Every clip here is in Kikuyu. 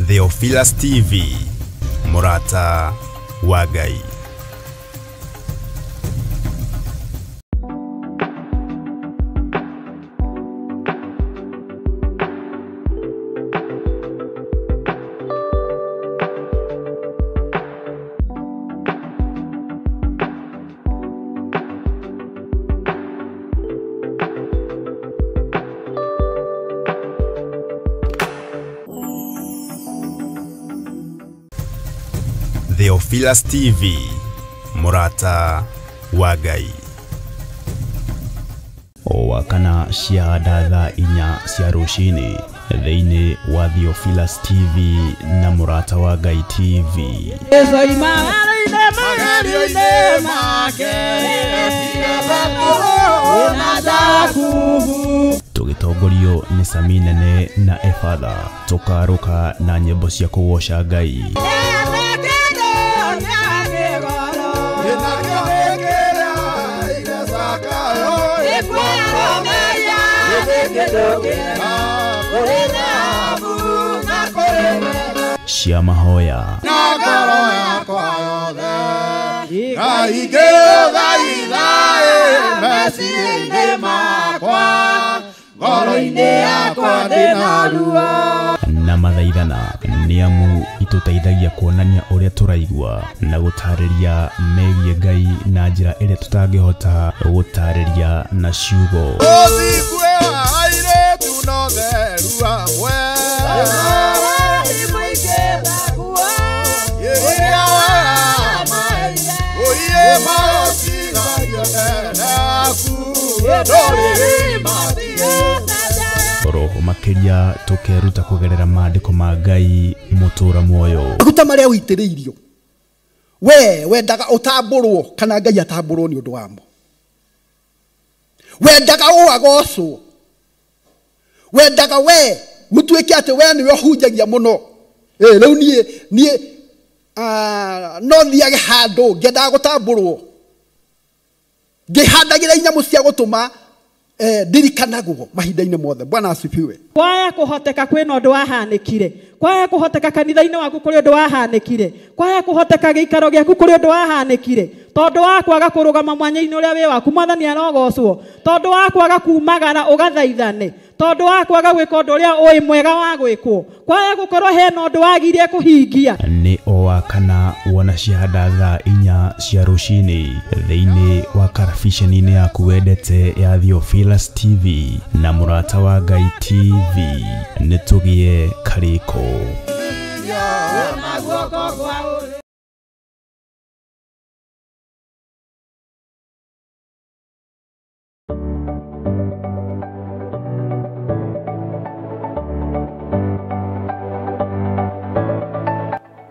Theophilus TV, Mũrata wa Ngai. Theophilus TV, Mũrata wa Ngai. O wakana cia thaa 4 cia rũcinĩ thĩinĩ wa Theophilus TV na Mũrata wa Ngai TV. Tũgĩtongorio nĩ Sami Nene na Efatha, tũkarũka na nyĩmbo cia kũgoca Ngai. Cia mahoya na mathaithana nĩ amu itũteithagia kuonania ũrĩa tũraigua na gũtarĩria megiĩ Ngai na njĩra ĩrĩa tũtangĩhota gũtarĩria na ciugo. Roho makĩria tũkeruta kũgerera maandĩko ma Ngai mũtũra muoyo. Maguta marĩa ũitĩrĩirio we wendaga ũtambũrwo kana Ngai atambũrwo nĩ ũndũ wamo. Wendaga ũagocwo, wendaga we gũtuĩke atĩ we nĩwe ũhunjagia mũno. Rĩu niĩ no thiage handũ ngĩendaga gũtambũrwo, ngĩhandagĩra inyamũ cia gũtũma ndirikanagwo mahinda-inĩ mothe. Bwana asifiwe. Kwaya kũhoteka kwĩna ũndũ wahanĩkire, kwaya kũhoteka kanitha-inĩ waku kũrĩ ũndũ wahanĩkire, kwaya kũhoteka gĩikaro gĩaku kũrĩ ũndũ wahanĩkire, tondũ wa kwaga kũrũgama mwanya-inĩ ũrĩa wĩ waku Mwathani arogocwo, tondũ wa kwaga kumagara ũgathaithane, tondũ wa kwaga gwĩka ũndũ ũrĩa ũĩ mwega wa gwĩkwo, kwaya gũkorwo hena ũndũ wagirie kũhingia. Nĩ o wakana wona ciahanda thaa 4 cia rũcinĩ thĩinĩ wa karabiceni-inĩ yaku wendete ya Theophilus TV na Mũrata wa Ngai TV. Nĩ tũgĩe karĩko.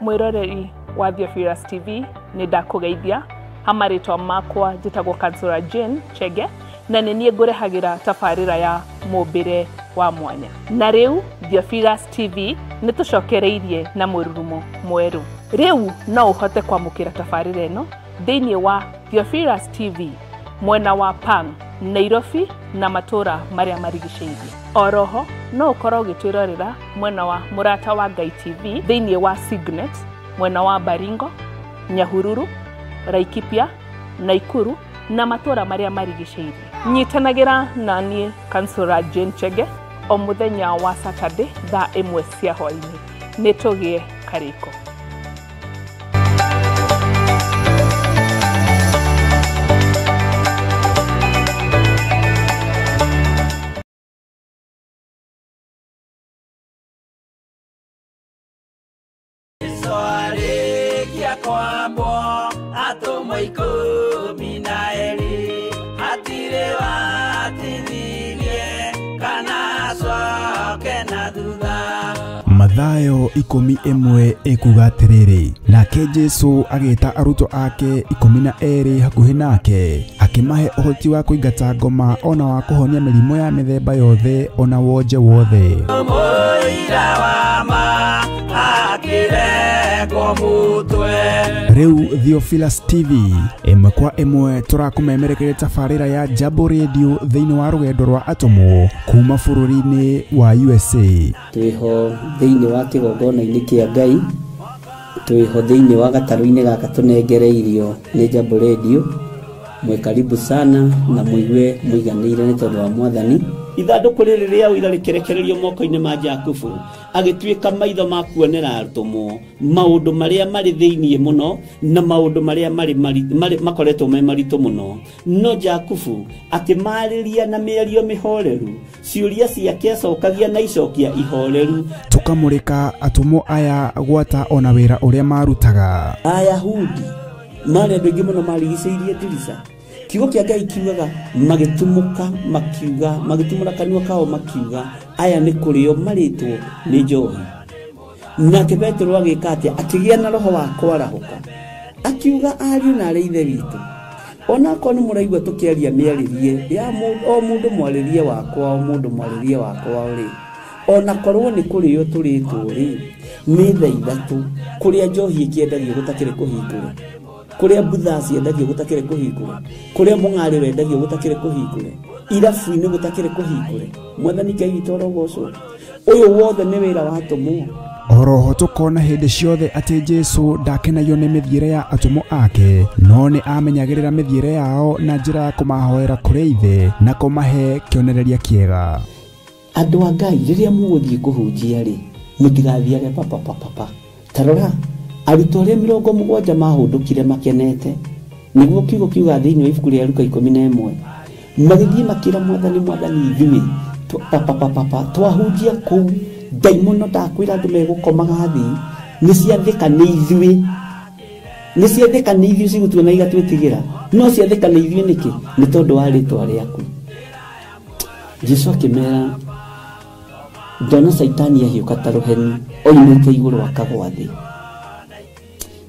Mwiroreri wa Theophilus TV nĩ ndakũgeithia ha marĩtwa makwa njĩtagwo Kansura Jane Chege na nĩ niĩ ngũrehagĩra tabarĩra ya mũmbĩre wa mwanya. Na rĩu Theophilus TV nĩ tũcokereirie na mũrurumo mwerũ. Rĩu no ũhote kwamũkĩra tabarĩra ĩno thĩinĩ wa Theophilus TV mwena wa Pang, Nairobi na matũra marĩa marigicĩirie. Oroho no ũkorwo ũgĩtwĩrorera mwena wa Mũrata wa Ngai TV thĩinĩ wa Signet mwena wa Baringo, Nyahururu, Laikipia, Naikuru na matũra marĩa marigicĩirie. Nyitanagĩra na niĩ Kansura Jane Chege o mũthenya wa Saturday thaa 1 cia hwaĩ-inĩ. Nĩ tũgĩe karĩko. Mathayo 11 ekuga atĩrĩrĩ, nake Jesũ agĩta arutwo ake 12 hakuhĩ nake, akĩmahe ũhoti wa kũingata ngoma ona wa kũhonia mĩrimũ ya mĩthemba yothe ona wonje wothe. Kĩrengo mũtwe. Rĩu Theophilus TV ĩmwe kwa ĩmwe tũrakũmemerekeria tabarĩra ya Jambo Radio thĩinĩ wa rũgendo rwa atũmwo kuma bũrũri-inĩ wa USA. Twĩho thĩinĩ wa kĩgongona-inĩ kĩa Ngai, twĩho thĩinĩ wa gatarũ-inĩ gaka tũnengereirio nĩ Jambo Radio. Mwĩ karibu sana na mũigue mũiganĩire nĩ tondũ wa Mwathani. Ithandũkũ rĩrĩ rĩa ũira rĩkĩrekererio moko-inĩ ma Jakubu, agĩtuĩka maitho ma kuonera atũmwo maũndũ marĩa marĩ thĩinĩ mũno na maũndũ marĩa marĩ makoretwo me maritũ mũno. No Jakubu akĩmarĩria na mĩario mĩhoreru, ciũria ciake acokagia na icokia ihoreru. Tũkamũrĩka atũmwo aya gwata ona wĩra ũrĩa marutaga. Ayahudi marĩ andũ aingĩ mũno marigicĩirie ndirica. Kiugo kĩa Ngai kiugaga magĩtumũka makiuga, magĩtumũra kanua kao makiuga, aya nĩ kũrĩo marĩtwo nĩ njohi. Nake Petero agĩka atĩa? Akĩgĩa na roho wa kwarahũka, akiuga ariũ na arĩ ithe witũ, onakorwo nĩ mũraigua tũkĩaria mĩarĩrie ya o mũndũ mwarĩrie wakwa, o mũndũ mwarĩrie wakwa rĩ, onakorwo nĩ kũrĩo tũrĩtwo rĩ, nĩ thaa ithatũ kũrĩa njohi ĩkĩendagio gũtakĩrĩ kũhingũre, kũrĩa mbutha ciendagio gũtakĩrĩ kũhingũre, kũrĩa mũng'arĩ wendagio gũtakĩrĩ kũhingũre, irabu-inĩ gũtakĩrĩ kũhingũre. Mwathani Ngai witũ arogocwo. Ũyũ wothe nĩ wĩra wa atũmwo. Oroho tũkona hĩndĩ ciothe atĩ Jesũ ndakenagio nĩ mĩthiĩre ya atũmwo ake, no nĩ amenyagĩrĩra mĩthiĩre yao na njĩra ya kũmahoera kũrĩ Ithe na kũmahe kĩonereria kĩega. Andũ a Ngai, rĩrĩa mũgũthiĩ kũhunjia rĩ, mũtigathiage papapapapa. Ta rora, arutwo arĩa 70 mahũndũkire makenete, nĩguo kiugo kiuga thĩinĩ wa ibuku rĩa Luka 11, magĩthiĩ makĩra Mwathani, Mwathani ithuĩ papapapapa twahunjia kũu, ndaimono ndakwĩra andũ megũkomaga thĩ, nĩ ciathĩka nĩ ithuĩ, nĩ ciathĩka nĩ ithuĩ cigũtuona igatwĩtigĩra, no ciathĩka nĩ ithuĩ nĩkĩ? Nĩ tondũ wa rĩtwa rĩaku. Jesũ akĩmera, ndona Caitani ahiũka ta rũheni oimĩte igũrũ akagwa thĩ.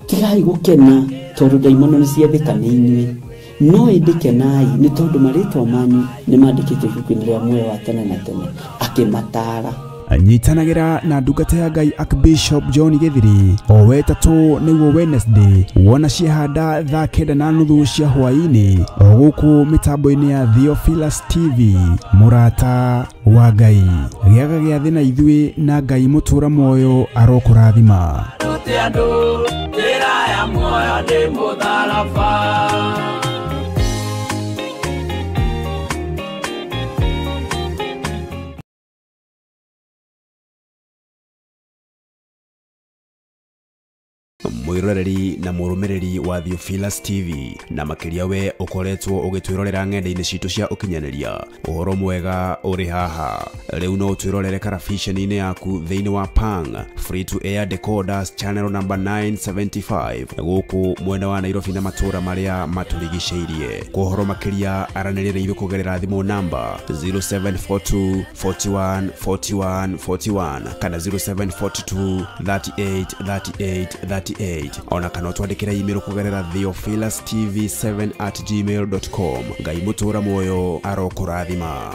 Tigai gũkena tondũ ndaimono nĩ ciathĩka nĩ inyuĩ, no ĩndĩ kenai nĩ tondũ marĩtwa manyu nĩ mandĩkĩtwo ibuku-inĩ rĩa muoyo wa tene na tene. Akĩmataara. Nyitanagĩra na ndungata ya Ngai Archbishop John Githiri o wetatũ nĩguo Wednesday wona ciehanda thaa 9:30 cia hwaĩ-inĩ o gũkũ mĩtambo-inĩ ya Theophilus TV. Mũrata wa Ngai, gĩaga gĩathĩ na ithuĩ na Ngai mũtũra muoyo arokũrathima. Njĩra ya muoyo nĩ mũtharaba. Mwiroreri na mũrũmĩrĩri wa Theophilus TV na makĩria we ũkoretwo ũgĩtwĩrorera ng'enda-inĩ citũ cia ũkinyanĩria, ũhoro mwega ũrĩ haha. Rĩu no ũtwĩrorere karabiceni-inĩ yaku thĩinĩ wa Pang Free to Air Decoders channel number 975 gũkũ mwena wa Nairobi na matũũra marĩa matũrigicĩirie. Kwa ũhoro makĩria aranĩria na ithuĩ kũgerera thimũ namba 0742 41 41 41 kana 0742 38 38 38, ona kana twandĩkĩra email kũgerera theophilustv7@gmail.com. Ngai mũtũra muoyo arokũrathima.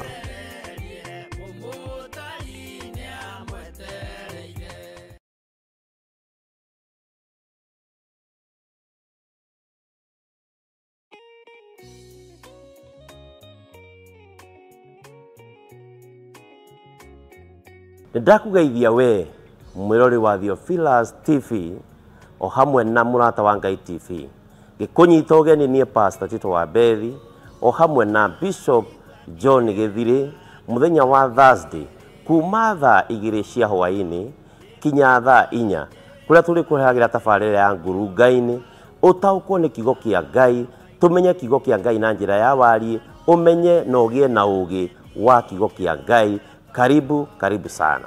Nĩndakũgeithia we mwĩrori wa Theophilus TV o hamwe na Mũrata wa Ngai TV. Gĩkũnyita ũgeni niĩ Pastor Tito wa Bethi o hamwe na Bishop John Githiri mũthenya wa Thursday kuma thaa 2 cia hwaĩ-inĩ kinya thaa 4 kũrĩa tũrĩkũrehagĩra tabarĩra ya ngurunga-inĩ ũtaũkwo nĩ kiugo kĩa Ngai, tũmenye kiugo kĩa Ngai na njĩra ya wariĩ, ũmenye na ũgĩe na ũũgĩ wa kiugo kĩa Ngai. Karibu, karibu sana.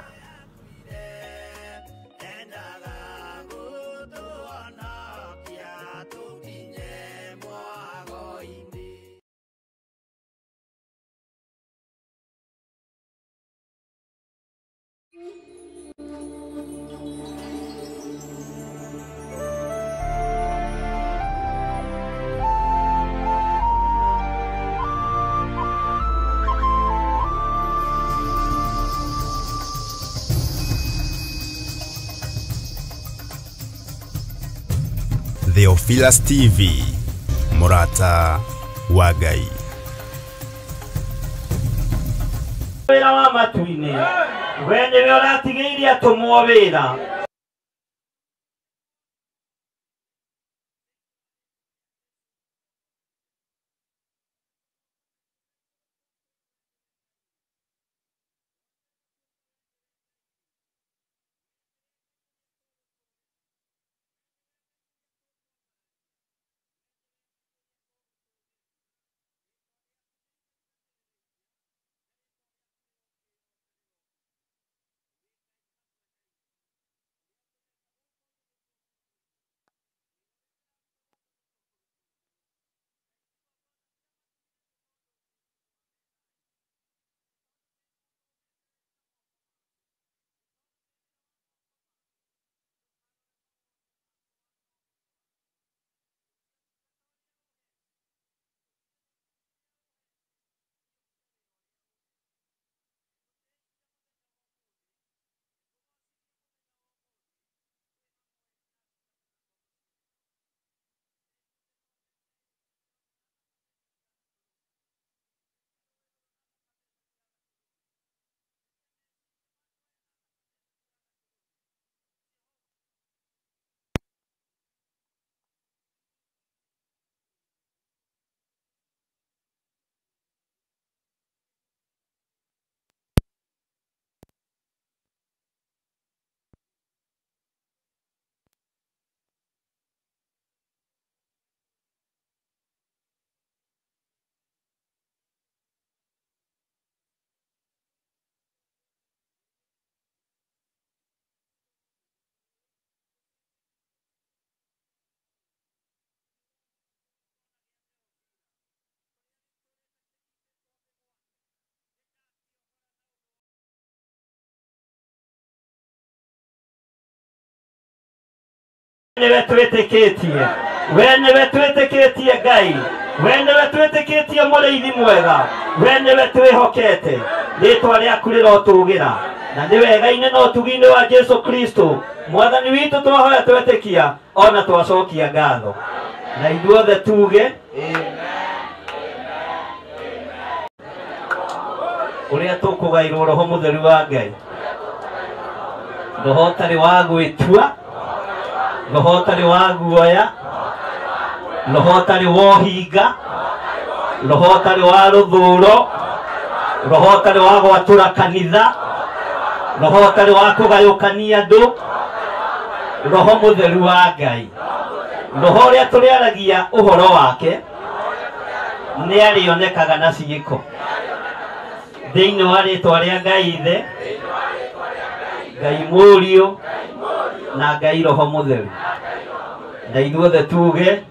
Theophilus TV, Murata wa Ngai. Wĩra wa matu-inĩ, we nĩwe ũratigĩirie atũmwo wĩra. Nĩwe twĩtĩkĩtie, we nĩwe twĩtĩkĩtie Ngai, we nĩwe twĩtĩkĩtie mũrĩithi mwega, we nĩwe twĩhokete, rĩtwa rĩaku rĩrotũgĩra, na nĩ wega-inĩ na ũtugi-inĩ wa Jesu Kristo mwathani witũ twahoya twetĩkia ona twacokia ngatho, na ithuothe tuge ũrĩa tũkũgairwo Roho Mũtheru wa Ngai, roho ũtarĩ wa gwĩtua, roho ũtarĩ wa guoya, roho ũtarĩ wa ũhinga, roho ũtarĩ wa rũthũro, roho ũtarĩ wa gwatũra kanitha, roho ũtarĩ wa kũgayũkania andũ, Roho Mũtheru wa Ngai, roho ũrĩa tũrĩaragia ũhoro wake nĩ arĩonekaga na ciĩko. Thĩinĩ wa rĩtwa rĩa Ngai Ithe, Ngai Mũriũ na Ngai Roho Mũtheru, na ithuothe tuge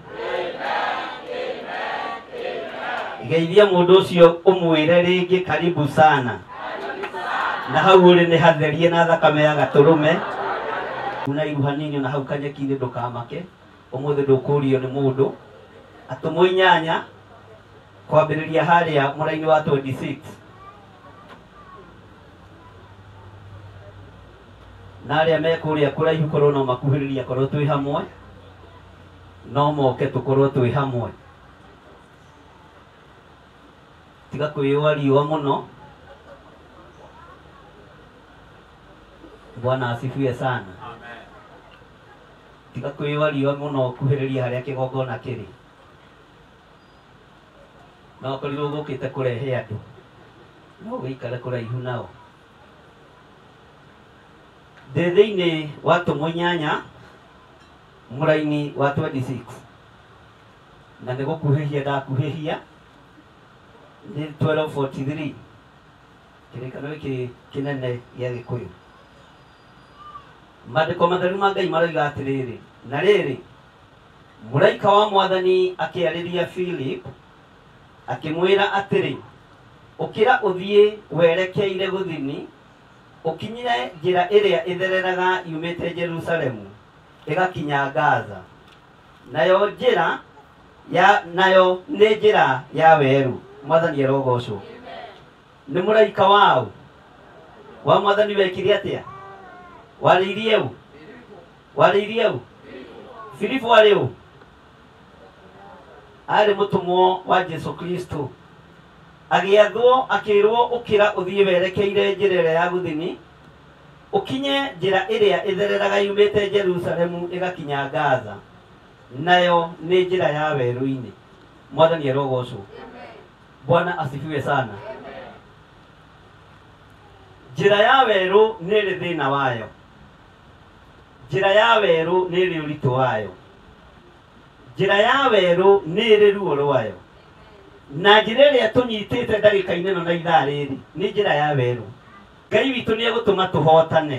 geithia mũndũ ũcio ũmwĩre rĩngĩ karibu sana, na hau ũrĩ nĩ hatherie na thakame ya gatũrũme. Na iru hanini na hau kanyeki-inĩ ndũkamake, ũmũthĩ ndũkũrio nĩ mũndũ. Atũmwo 8 kwambĩrĩria harĩa mũraini wa 26 na arĩa me kũrĩa kũraihu korwo no makuhĩrĩria korwo twĩ hamwe, no moke tũkorwo twĩ hamwe. Tiga kwĩyũa riũa mũno. Bwana asifiwe sana. Tiga kwĩyũa riũa mũno, kuhĩrĩria harĩa kĩgongona kĩrĩ. No ũkorirwo gũkĩte kũrehe andũ, no ũgĩikare kũraihu nao. Ndĩ thĩinĩ wa atũmwo 8 mũraini wa 26, na nĩ gũkuhĩhia ndakuhĩhia, nĩ 1243 kĩrĩkanĩro gĩkĩ kĩnene gĩa Gĩkũyũ. Maandĩko matheru ma Ngai maroiga atĩrĩrĩ, na rĩrĩ, mũraika wa Mwathani akĩarĩria Philip akĩmwĩra atĩrĩ, ũkĩra ũthiĩ werekeire gũthini, ũkinyire njĩra ĩrĩa ĩthereraga yumĩte Jerusalemu ĩgakinya Gaza, nayo njĩra ya nayo nĩ njĩra ya werũ. Mwathani arogocwo. Nĩ mũraika wao wa Mwathani wekire atĩa? Warĩirie ũ? Warĩirie ũ? Filipo arĩ ũ? Arĩ mũtũmwo wa Jesu Kristo. Agĩathwo akĩrwo ũkĩra ũthiĩ werekeire njĩra ĩrĩa ya gũthini, ũkinye njĩra ĩrĩa ĩthereraga yumĩte Jerusalemu ĩgakinya Gaza, nayo nĩ njĩra ya werũ-inĩ. Mwathani arogocwo. Bwana asifiwe sana. Njĩra ya werũ nĩ ĩrĩ thĩna wayo. Njĩra ya werũ nĩ ĩrĩ ũritũ wayo. Njĩra ya werũ nĩ ĩrĩ ruo rwayo. Na njĩra ĩrĩa tũnyitĩte ndagĩka-inĩ ĩno na ithaa rĩrĩ nĩ njĩra ya werũ. Ngai witũ nĩ egũtũma tũhotane.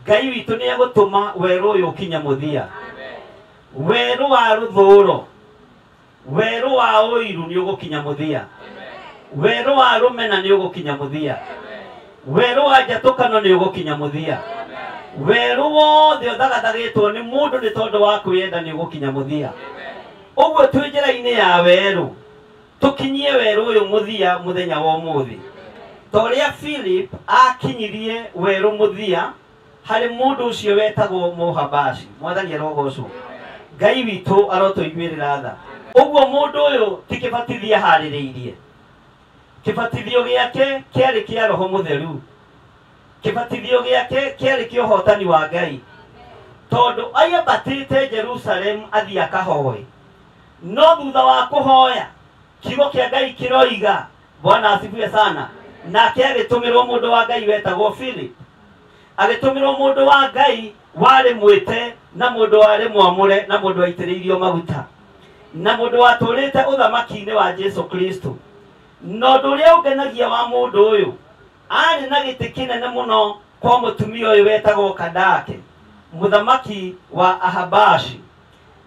Ngai witũ nĩ egũtũma werũ ũyũ ũkinye mũthia. Werũ wa rũthũro, werũ wa ũiru nĩ ũgũkinya mũthia. Werũ wa rũmena nĩ ũgũkinya mũthia. Werũ wa njatũkano nĩ ũgũkinya mũthia. Werũ wothe ũthagathagĩtwo nĩ mũndũ nĩ tondũ wa kwĩyenda nĩ ũgũkinya mũthia. Ũguo twĩ njĩra-inĩ ya werũ, tũkinyie werũ ũyũ mũthia mũthenya wa ũmũthĩ. Ta ũrĩa Philip akinyirie werũ mũthia harĩ mũndũ ũcio wetagwo Mũhabashi. Mwathani arogocwo. Ngai witũ arotũiguĩrĩra tha. Ũguo mũndũ ũyũ ti kĩbatithia harĩrĩirie. Kĩbatithio gĩake kĩarĩ kĩa Roho Mũtheru. Kĩbatithio gĩake kĩarĩ kĩa ũhotani wa Ngai. Tondũ ayambatĩte Jerusalemu athiĩ akahoe. No thutha wa kũhoya, kiugo kĩa Ngai kĩroiga, Bwana asifiwe sana. Nake agĩtũmĩrwo mũndũ wa Ngai wetagwo Philip. Agĩtũmĩrwo mũndũ wa Ngai warĩ mwĩte na mũndũ warĩ mwamũre na mũndũ waitĩrĩirio maguta na mũndũ watũrĩte ũthamaki-inĩ wa Jesu Kristo. Na ũndũ ũrĩa ũngenagia wa mũndũ ũyũ, arĩ na gĩtĩ kĩnene mũno kwa mũtumia ũyũ wetagwo Kandake, mũthamaki wa Ahabashi.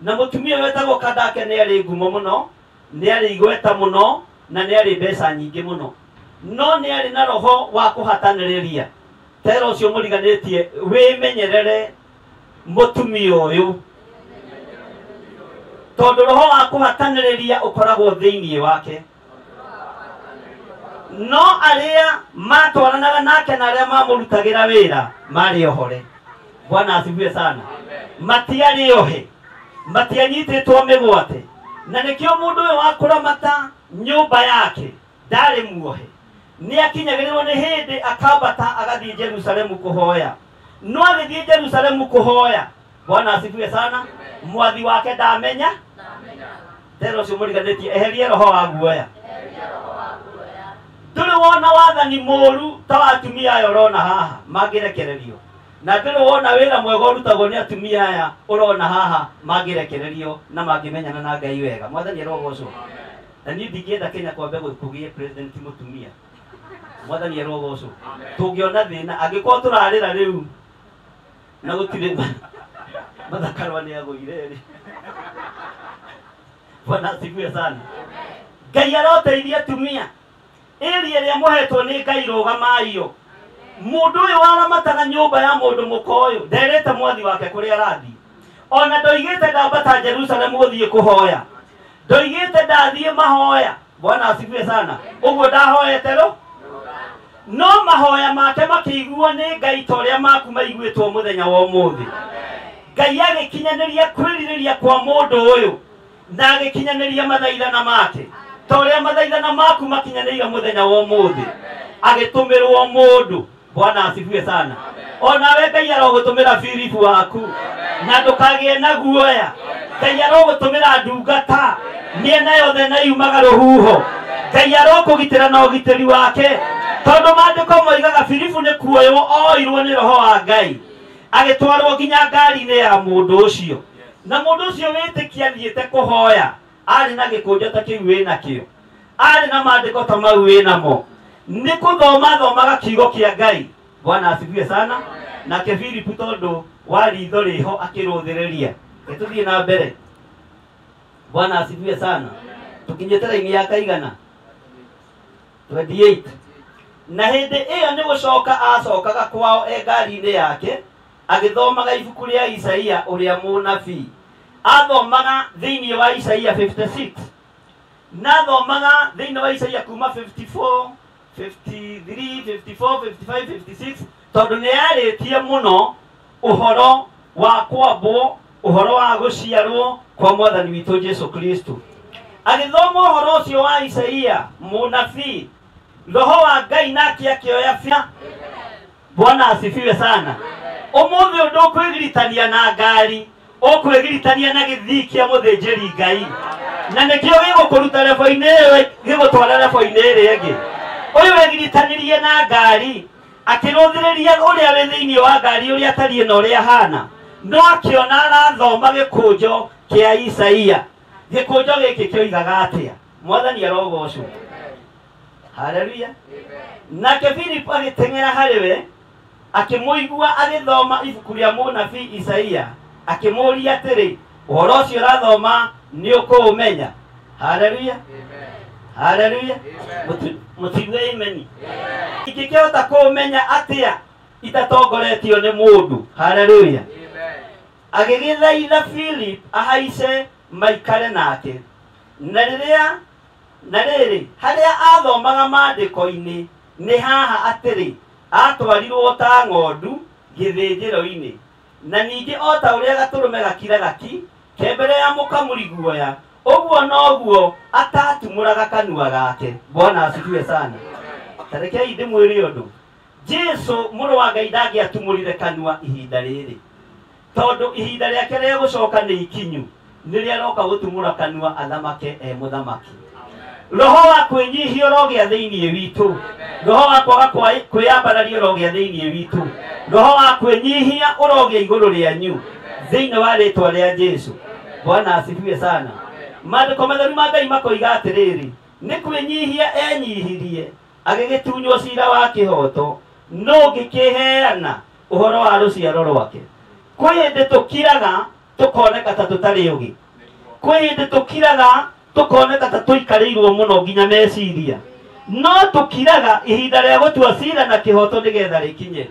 Na mũtumia ũyũ wetagwo Kandake nĩ arĩ ngumo mũno, nĩ arĩ igweta mũno, na nĩ arĩ mbeca nyingĩ mũno. No nĩ arĩ na roho wa kũhatanĩrĩria. Tera ũcio mũriganĩtie, wĩmenyerere mũtumia ũyũ, tondũ roho wa kũhatanĩrĩria ũkoragwo thĩinĩ wake. No arĩa matwaranaga nake na arĩa mamũrutagĩra wĩra marĩ ohore. Bwana asifiwe sana. Matiarĩ ohe, matianyitĩtwo mĩgwate. Na nĩkĩo mũndũ ũyũ wa kũramata nyũmba yake ndarĩ muohe. Nĩ akinyagĩrĩrwo nĩ hĩndĩ akambata agathiĩ Jerusalemu kũhoya. No agĩthiĩ Jerusalemu kũhoya, Bwana asifiwe sana, mwathi wake ndamenya. Tera ũcio mũriganĩtie, eheria roho wa guoya. Ndũrĩ wona wathani mũũru ta wa atumia aya ũrona haha mangĩrekererio. Na ndũrĩ wona wĩra mwega ũrutagwo nĩ atumia aya ũrona haha mangĩrekererio na mangĩmenyana na Ngai wega. Mwathani arogocwo. Na niĩ ndingĩenda Kenya kwambe kũgĩe president mũtumia. Mwathani arogocwo. Tũngĩona thĩna angĩkorwo tũrarĩra rĩu na gũtirĩ mathakarwa nĩ agũire rĩ. Bwana asifiwe sana. Ngai aroteithia atumia. Ĩrĩa ĩrĩa mũhetwo nĩ Ngai rũgamaiyo. Mũndũ ũyũ waramataga nyũmba ya mũndũ mũka ũyũ nderĩte mwathi wake kũrĩa arathiĩ. Ona ndoigĩte ndambata Jerusalemu gũthiĩ kũhoya. Ndoigĩte ndathiĩ mahoya. Bwana asifiwe sana. Ũguo ndahoete rũ. No mahoya make makĩiguo nĩ Ngai ta ũrĩa maku maiguĩtwo mũthenya wa ũmũthĩ. Ngai agĩkinyanĩria kwĩrirĩria kwa mũndũ ũyũ na agĩkinyanĩria mathaithana make ta ũrĩa mathaithana maku makinyanĩire mũthenya wa ũmũthĩ. Agĩtũmĩrwo mũndũ. Bwana asifiwe sana. Onawe Ngai arogũtũmĩra Filipu waku na ndũkagĩe na guoya. Ngai arogũtũmĩra ndungata mĩena yothe na yumaga rũhuho. Ngai arokũgitĩra na ũgitĩri wake, tondũ maandĩko moigaga Filipu nĩ kuoywo oirwo nĩ roho wa Ngai agĩtwarwo nginya ngari-inĩ ya mũndũ ũcio. Na mũndũ ũcio wĩtĩkia athiĩte kũhoya arĩ na gĩkũnjo ta kĩu wĩnakĩo, arĩ na maandĩko ta mau wĩnamo, nĩ kũthoma thomaga kiugo kĩa Ngai. Bwana asifiwe sana. Nake Filipu tondũ wa ritho rĩho akĩrũthĩrĩria. Tũthiĩ na mbere. Bwana asifiwe sana. Tũkinyĩte raini ya kaigana 28. Na hĩndĩ ĩyo nĩ gũcoka acokaga kwao e ngari-inĩ yake agĩthomaga ibuku rĩa Isaia ũrĩa mũnabii. Athomaga thĩinĩ wa Isaia 56. Na athomaga thĩinĩ wa Isaia kuma 54, 53, 54, 55, 56, tondũ nĩ yarĩtie mũno ũhoro wa kwambwo, ũhoro wa gũciarwo kwa mwathani witũ Jesu Kristo. Agĩthoma ũhoro ũcio wa Isaia mũnabii, roho wa Ngai nake akĩoya bia. Bwana asifiwe sana. Ũmũthĩ ũndũ ũkwĩgiritania na ngari, ũkwĩgiritania na gĩthii kĩa mũthĩnjĩri Ngai, na nĩkĩo gĩgũkũruta rebo-inĩ ĩyo gĩgũtwara rebo-inĩ ĩrĩa ĩngĩ. Ũyũ wegiritanĩrie na ngari akĩrũthĩrĩria ũrĩa wĩ thĩinĩ wa ngari ũrĩa atariĩ na ũrĩa ahana, no akĩona arathoma gĩkũnjo kĩa Isaia. Gĩkũnjo gĩkĩ kĩoigaga atĩa? Mwathani arogocwo. Haleluya. Nake Philip agĩteng'era harĩ we, akĩmũigua agĩthoma ibuku rĩa mũnabii Isaia, akĩmũũria atĩrĩ, ũhoro ũcio ũrathoma nĩ ũkũũmenya? Haleluya. Haleluya. Mũtigue imeni. Ingĩkĩhota kũũmenya atĩa itatongoretio nĩ mũndũ? Haleluya. Agĩgĩthaitha Philip ahaice maikare nake. Na rĩrĩ harĩa athomaga maandĩko-inĩ nĩ haha atĩrĩ, atwarirwo ta ng'ondu gĩthĩnjĩro-inĩ, na ningĩ o ta ũrĩa gatũrũme gakiraga ki ke mbere ya mũkamuri guoya, ũguo noguo atatumũraga kanua gake. Bwana asifiwe sana. Ta rekei ndĩmwĩre ũndũ, Jesu mũrũ wa Ngai ndangĩatumũrire kanua ihinda rĩrĩ, tondũ ihinda rĩake rĩa gũcoka nĩ ikinyu, nĩrĩo aroka gũtumũra kanua athamake e mũthamaki. Roho wa kwĩnyihia ũrogĩa thĩinĩ witũ, roho wa kwaga kwĩyambararia ũrogĩa thĩinĩ witũ, roho wa kwĩnyihia ũrogĩa igũrũ rĩanyu thĩinĩ wa rĩtwa rĩa Jesu. Bwana asifiwe sana. Maandĩko matheru ma Ngai makoiga atĩrĩrĩ, nĩ kwĩnyihia enyihirie agĩgĩtunywo cira wa kĩhoto, no ngĩkĩheana ũhoro wa rũciaro rwake. Kwĩ hĩndĩ tũkiraga tũkoneka ta tũtarĩ ũgĩ, kwĩ hĩndĩ tũkiraga tũkoneka ta tũikarĩirwo mũno nginya meciria, no tũkiraga ihinda rĩa gũtua cira na kĩhoto nĩgetha rĩkinye.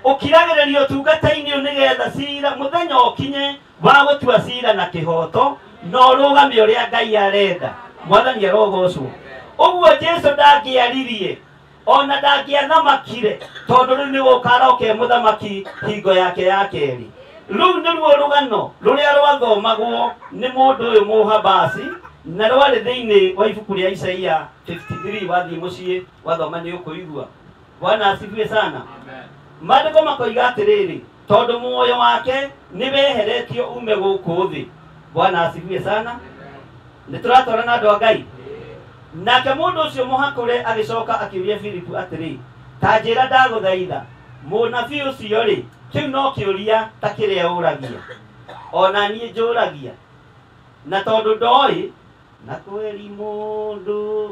Ũkiragĩrĩria ũtungata-inĩ nĩgetha cira mũthenya ũkinye wa gũtua cira na kĩhoto, na ũrũgame ũrĩa Ngai arenda. Mwathani arogocwo. Ũguo Jesu ndangĩaririe ona ndangĩathamakire, tondũ rĩu nĩ gũka aroka e mũthamaki hingo yake ya kerĩ. Rũu nĩruo rũgano rũrĩa rwathomagwo nĩ mũndũ ũyũ Mũhabasi, na rwarĩ thĩinĩ wa ibuku rĩa Isaia 53. Wathiĩ mũciĩ wathoma nĩ ũkũigua. Bwana asifiwe sana. Maandĩko makoiga atĩrĩrĩ, tondũ muoyo wake nĩ weheretio ume gũkũ thĩ. Bwana asifiwe sana. Nĩ tũratwarana andũ a Ngai. Nake mũndũ ũcio mũhakũre agĩcoka akĩũria Filipu atĩrĩ, ta njĩra ndagũthaitha, mũnabii ũcio rĩ, kĩu no kĩũria ta kĩrĩa ũragia, ona niĩ njũragia, na tondũ ndoĩ na kweri mũndũ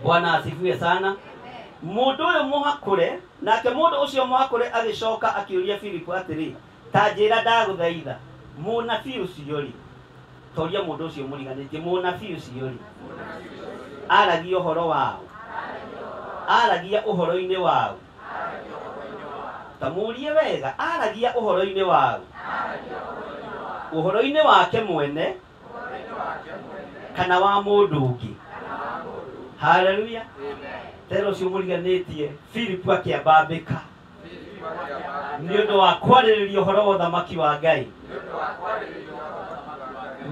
Bwana asifiwe sana. Mũndũ ũyũ mũhakũre, nake mũndũ ũcio mũhakũre agĩcoka akĩũria Filipu atĩrĩ, ta njĩra ndagũthaitha, mũnabii ũcio rĩ, toria mũndũ ũcio mũriganĩtie, mũnabii ũcio rĩ, aragia ũhoro wao, aragia ũhoro-inĩ wao, ta mũrie wega, aragia ũhoro-inĩ wao, ũhoro-inĩ wake mwene kana wa mũndũ ũngĩ. Haleluya. Tero ũcio mũriganĩtie, Filipu akĩambambĩka nĩ ũndũ wa kwarĩrĩria ũhoro wa ũthamaki wa Ngai.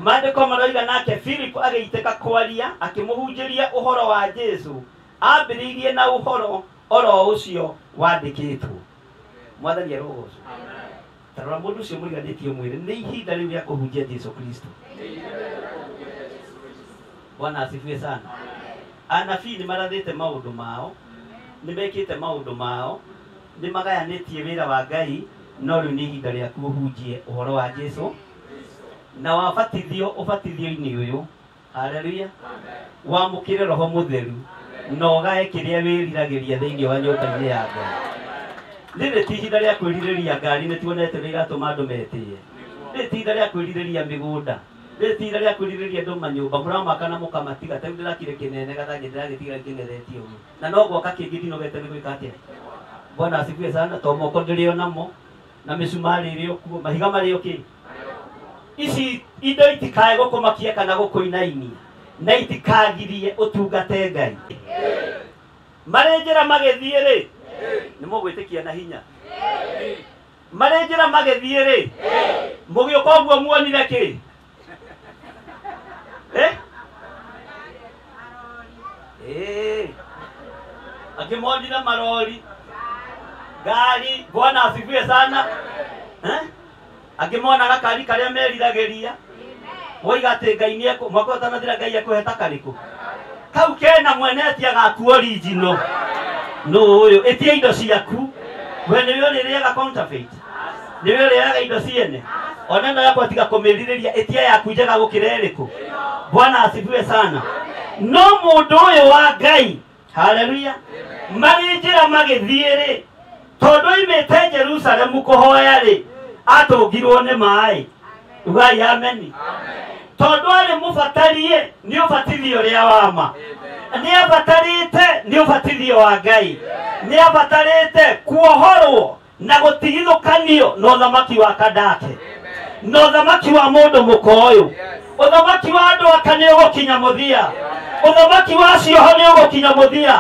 Maandĩko maroiga nake Filipu agĩitĩka kwaria akĩmũhunjĩria ũhoro wa Jesu, ambĩrĩirie na ũhoro oro ũcio wandĩkĩtwo. Mwathani arogocwo. Ta rora mũndũ ũcio mũriganĩtie mwĩrĩ, nĩ ihinda rĩu rĩa kũhunjia Jesu Kristo. Bwana asifiwe sana. Anabii nĩ marathĩte maũndũ mao, nĩ mekĩte maũndũ mao, nĩ magayanĩtie wĩra wa Ngai, no rĩu nĩ ihinda rĩaku ũhunjie ũhoro wa Jesu na wabatithio ũbatithio-inĩ ũyũ. Haleluya. Wamũkĩre Roho Mũtheru na ũgae kĩrĩa wĩriragĩria thĩinĩ wa nyũmba-inĩ ya Ngai. Rĩrĩ ti ihinda rĩa kwĩrirĩria ngari, nĩ tuonete nĩ iratũma andũ metĩe. Rĩrĩ ti ihinda rĩa kwĩrirĩria mĩgũnda, rĩrĩ ti ihinda rĩa kwĩrirĩria andũ manyũmba, mũramaka na mũkamatiga. Ta rĩu ndĩrakire kĩnene gathangĩ ndĩragĩtiga kĩng'ethetie ũguo, na no gwaka kĩngĩ ndinogete nĩ gwĩka atĩa. Bwana asifiwe sana. To moko ndĩrĩ o namo, na mĩcumarĩ ĩrĩ o kuo, mahiga marĩ o kĩ. Ici indo itikae gũkũmakia kana gũkũinainia. Na itikagirie utungate Ngai. Marĩ njĩra magĩthiĩ rĩ, nĩ mũgwĩtĩkia na hinya. Marĩ njĩra magĩthiĩ rĩ, mũgĩũka ũguo muonire kĩ? Eh? Eh. Akĩmonire marori, ngari. Bwana asifiwe sana. Eh? Akĩmona gakari karĩa meriragĩria. Woiga atĩ Ngai nĩ mwaka ũtanathira Ngai ekũhe ta karĩkũ? Kau kena mwene etia gaku original. No ũyũ ĩtia indo ciaku. We nĩwe ũrĩrĩaga counterfeit. Nĩwe ũrĩaga indo ciene. Ona ĩno yakwa tiga kũmĩrirĩria, ĩtia yaku njega gũkĩra ĩrĩkũ. Bwana asifiwe sana. No mũndũ ũyũ wa Ngai, haleluya, marĩ njĩra magĩthiĩ rĩ, tondũ oimĩte Jerusalemu kũhoya rĩ, atũngirwo nĩ maĩ. Ugai ameni. Tondũ arĩ mũbatarie nĩ ũbatithio ũrĩa wa ma. Nĩ abatarĩte nĩ ũbatithio wa Ngai. Nĩ abatarĩte kuohorwo na gũtigithũkanio na ũthamaki wa Kandake, na ũthamaki wa mũndũ mũka ũyũ. Ũthamaki wa andũ aka nĩ ũgũkinya mũthia. Ũthamaki wa cioho nĩ ũgũkinya mũthia.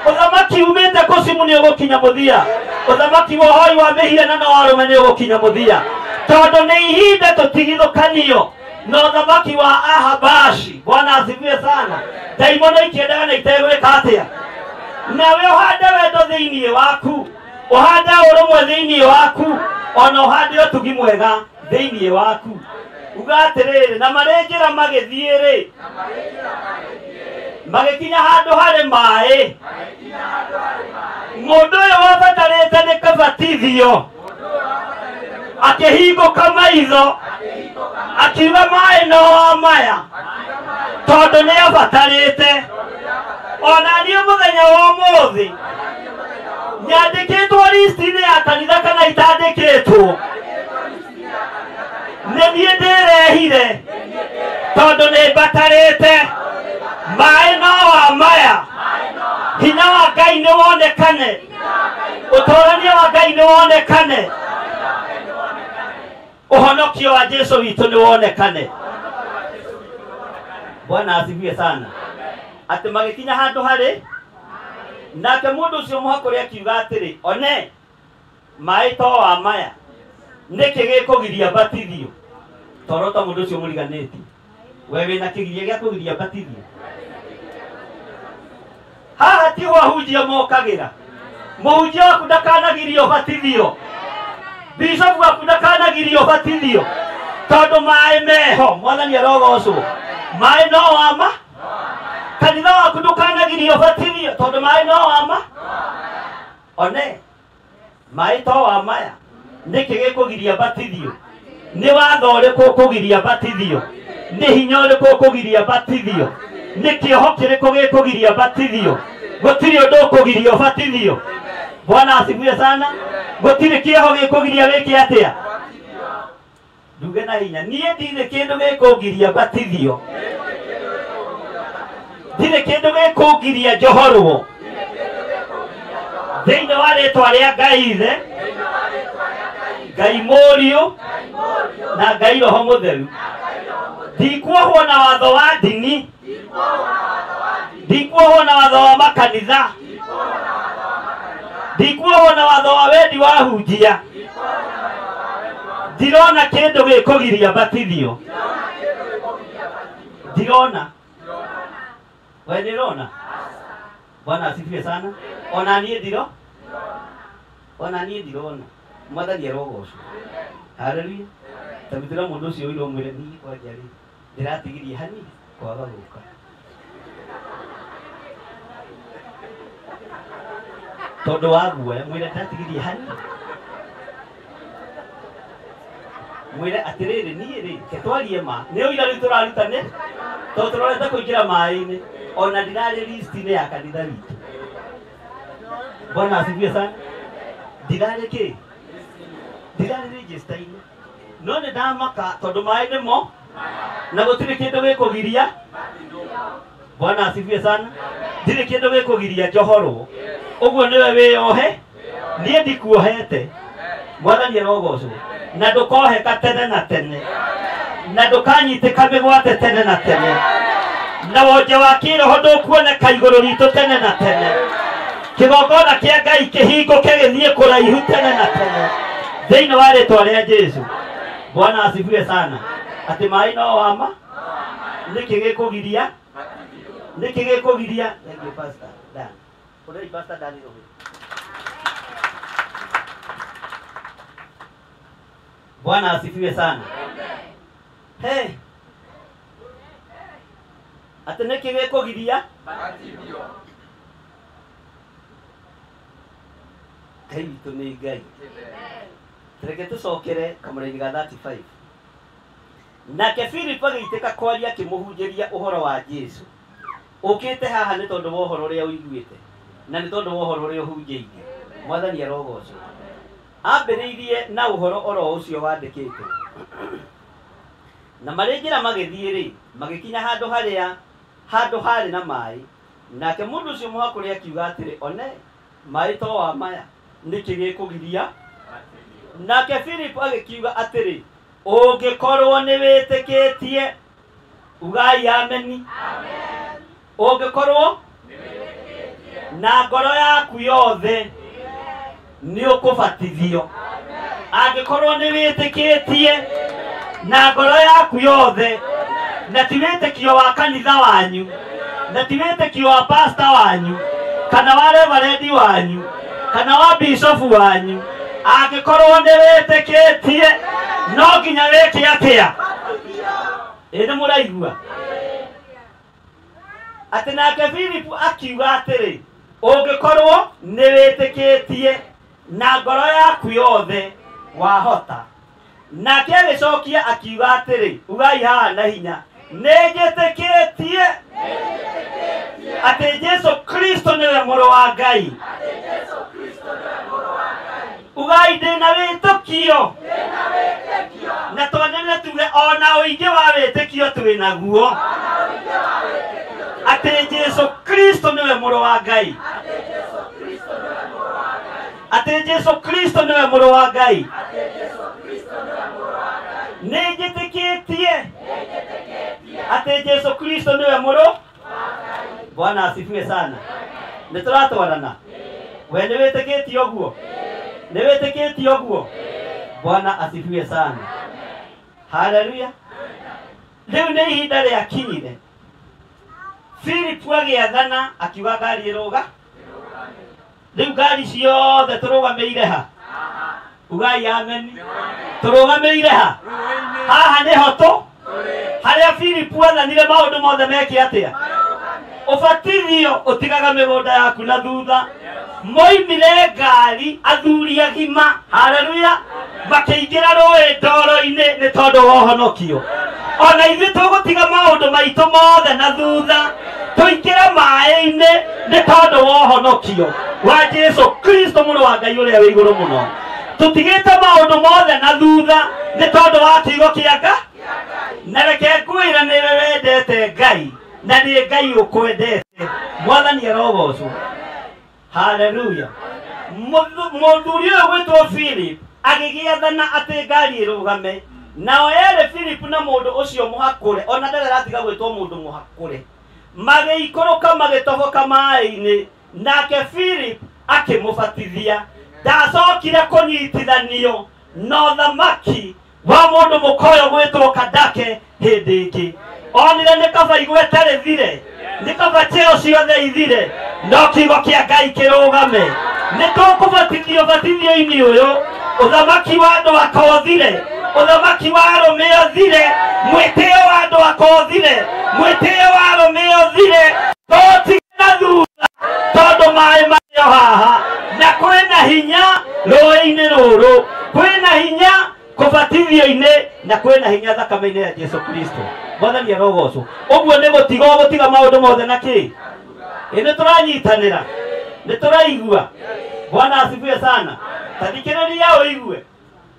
Ũthamaki umĩte kũcimu nĩ ũgũkinya mũthia. Ũthamaki wa ũhoi wa mĩhianano wa arũme nĩ ũgũkinya mũthia. Tondũ nĩ ihinda tũtigithũkanio na ũthamaki wa Ahabashi. Bwana asifiwe sana. Ndaimono ikĩendaga na itegwĩka atĩa? Nawe ũhande wendo thĩinĩ waku, ũhande ũrũmwe thĩinĩ waku, ona ũhande ũtugi mwega thĩinĩ waku. Uga atĩrĩrĩ, na marĩ njĩra magĩthiĩ rĩ, magĩkinya handũ harĩ maĩ. Mũndũ ũyũ wabatarĩte nĩ kabatithio, akĩhingũka maitho, akiuga maĩ no maya, tondũ nĩ abatarĩte. Ona niĩ mũthenya wa ũmũthĩ nyandĩkĩtwo listi-inĩ ya kanitha kana itandĩkĩtwo, nĩ niĩ ndĩrehire tondũ nĩ mbatarĩte. Maĩ no wa maya, hinya wa Ngai nĩ wonekane, ũtũrania wa Ngai nĩ wonekane, ũhonokio wa Jesu witũ nĩ wonekane. Bwana asifiwe sana. Atĩ magĩkinya handũ harĩ nake mũndũ ũcio mũhakũre akiuga atĩrĩ, one maĩ to wa maya, nĩkĩ gĩkũgiria batithio? Toro ta mũndũ ũcio mũriganĩtie, we wĩna kĩgiria gĩa kũgiria batithio? Haha tiho ahunjia mokagĩra. Mũhunjia waku ndakanagirio batithio, bishopu waku ndakanagirio batithio, tondũ maĩ meho. Mwathani arogocwo. Maĩ no wama. Kanitha waku ndũkanagirio batithio tondũ maĩ no wama. One maĩ to wa maya, nĩkĩ gĩkũgiria batithio? Nĩ watho ũrĩkũ ũkũgiria batithio? Nĩ hinya ũrĩkũ ũkũgiria batithio? Nĩ kĩoho kĩrĩkũ gĩkũgiria batithio? Gũtirĩ ũndũ ũkũgiria ũbatithio. Bwana asifiwe sana. Gũtirĩ kĩoho gĩkũgiria wĩke atĩa? Nduge na hinya, niĩ ndirĩ kĩndũ gĩkũgiria batithio, ndirĩ kĩndũ gĩkũgiria njohorwo thĩinĩ wa rĩtwa rĩa Ngai Ithe, Ngai Mũriũ na Ngai Roho Mũtheru. Ndikuohwo na watho wa ndini, ndikuohwo na watho wa makanitha, ndikuohwo na watho wa wendi wa hunjia. Ndirona kĩndũ gĩkũgiria batithio. Ndirona. We nĩũrona? Bwana asifiwe sana. Ona niĩ ndiro, ona niĩ ndirona. Mwathani arogocwo. Haleluya. Tabitira mũndũ ũcio ũira ũmwĩre, niĩ kwanja rĩ ndĩratigirie hanini kwaga gũka. Tondũ wa guoya, mwĩre ndĩratigirie hanini. Mwĩre atĩrĩrĩ, niĩ rĩ ke twarie ma nĩ ũira rĩu tũrarutane, tondũ tũrorete kũingĩra maĩ-inĩ, ona ndirarĩ listi-inĩ ya kanitha witũ. Bwana asifiwe sana. Ndirarĩ kĩ? Ndirarĩ register-inĩ. No nĩ ndamaka tondũ maĩ nĩmo na gũtirĩ kĩndũ gĩkũgiria. Bwana asifiwe sana. Ndirĩ kĩndũ gĩkũgiria njohorwo. Ũguo nĩwe wĩyohe, niĩ ndikuohete. Mwathani arogocwo. Na ndũkoheka tene na tene, na ndũkanyitĩka mĩgwate tene na tene. Na wonje wa kĩroho ndũkuoneka igũrũ ritũ tene na tene. Kĩgongona kĩa Ngai kĩhingũke gĩthiĩ kũraihu tene na tene. Thĩinĩ wa rĩtwa rĩa Jesu. Bwana asifiwe sana. Atĩ maĩ no wama? Nĩkĩ gĩkũgiria? Nĩkĩ gĩkũgiria? Thank you, Pastor Dan. Ũrei Pastor Dan rũhĩ. Bwana asifiwe sana. Hey. Atĩ nĩkĩ gĩkũgiria? Ngai witũ nĩ Ngai. Reke tũcokere kamũraini ga 35. Nake Philip agĩitĩka kwaria akĩmũhunjĩria ũhoro wa Jesu. Ũkĩte haha nĩ tondũ wa ũhoro ũrĩa ũiguĩte na nĩ tondũ wa ũhoro ũrĩa ũhunjĩirie. Mwathani arogocwo. Ambĩrĩirie na ũhoro oro ũcio wandĩkĩtwo. Na marĩ njĩra magĩthiĩ rĩ, magĩkinya handũ harĩa handũ harĩ na maĩ. Nake mũndũ ũcio mũhakũre akiuga atĩrĩ, one maĩ to wa maya, nĩkĩ gĩkũgiria? Nake Philip agĩkiuga atĩrĩ, ũngĩkorwo nĩ wĩtĩkĩtie, ugai ameni. Ũngĩkorwo na ngoro yaku yothe nĩ ũkũbatithio. Angĩkorwo nĩ wĩtĩkĩtie na ngoro yaku yothe, na ti wĩtĩkio wa kanitha wanyu, na ti wĩtĩkio wa pastor wanyu, kana wa reverendi wanyu, kana wa bishofu wanyu, angĩkorwo nĩ wĩtĩkĩtie no nginya wĩke atĩa? Ĩ nĩ mũraigua? Atĩ nake Philip akiuga atĩrĩ, ũngĩkorwo nĩ wĩtĩkĩtie na ngoro yaku yothe wahota. Nake agĩcokia akiuga atĩrĩ, ugai haha na hinya, nĩ njĩtĩkĩtie atĩ Jesu Kristo nĩwe mũrũ wa Ngai. Ugai ndĩna wĩtĩkio, na twanene tuge ona ũingĩ wa wĩtĩkio twĩ naguo, atĩ Jesu Kristo nĩwe mũrũ wa Ngai. Atĩ Jesu Kristo nĩwe mũrũ wa Ngai. Nĩ njĩtĩkĩtie atĩ Jesu Kristo nĩwe mũrũ. Bwana asifiwe sana. Nĩ tũratwarana? We nĩ wĩtĩkĩtie ũguo? Nĩ wĩtĩkĩtie ũguo? Bwana asifiwe sana. Haleluya. Rĩu nĩ ihinda rĩakinyire. Philip agĩathana akiuga ngari ĩrũga. Rĩu ngari ciothe tũrũgamĩire ha? Ugai ameni. Tũrũgamĩire ha? Haha nĩho tũ harĩa Philip athanire maũndũ mothe meke atĩa? Ũbatithio ũtigaga mĩgũnda yaku na thutha. Moimire ngari athuri agima, haleluya, makĩingĩra rũĩ ndoro-inĩ nĩ tondũ wa ũhonokio. Ona ithuĩ tũgũtiga maũndũ maitũ mothe na thutha, tũingĩre maĩ-inĩ nĩ tondũ wa ũhonokio wa Jesu Kristo mũrũ wa Ngai ũrĩa wĩ igũrũ mũno. Tũtigĩte maũndũ mothe na thutha nĩ tondũ wa kiugo kĩa Ngai. Na reke ngwĩre nĩwe wendete Ngai na nĩ Ngai ũkwendete. Mwathani arogocwo. Haleluya. Mũthuri ũyũ gwĩtwo Philip agĩgĩathana atĩ ngari ĩrũgame. Nao erĩ Philip na mũndũ ũcio mũhakũre, ona ndarĩ aratiga gwĩtwo mũndũ mũhakũre, magĩikũrũka magĩtoboka maĩ-inĩ, nake Philip akĩmũbatithia. Ndacokire kũnyitithanio na ũthamaki wa mũndũ mũkoyo gwĩtwo Kandake hĩndĩ ĩngĩ. Onire nĩ kaba igweta rĩthire, nĩ kaba cheo ciothe ithire, no kiugo kĩa Ngai kĩrũgame. Nĩ tũkũbatithio batithio-inĩ ũyũ, ũthamaki wa andũ akothire, ũthamaki wa arũme ũthire, mwĩtĩo wa andũ akothire, mwĩtĩo wa arũme ũthire, tũtige na thutha tondũ maĩ marĩ o haha, na kwĩna hinya rũĩ-inĩ rũrũ, kwĩna hinya kũbatithio-inĩ, na kwĩna hinya thakame-inĩ ya Jesu Kristo. Mwathani arogocwo. Ũguo nĩ gũtiga ũgũtiga maũndũ mothe na kĩ? Ĩ nĩ tũranyitanĩra, nĩ tũraigua. Bwana asifiwe sana. Ta thikĩrĩria ũigue.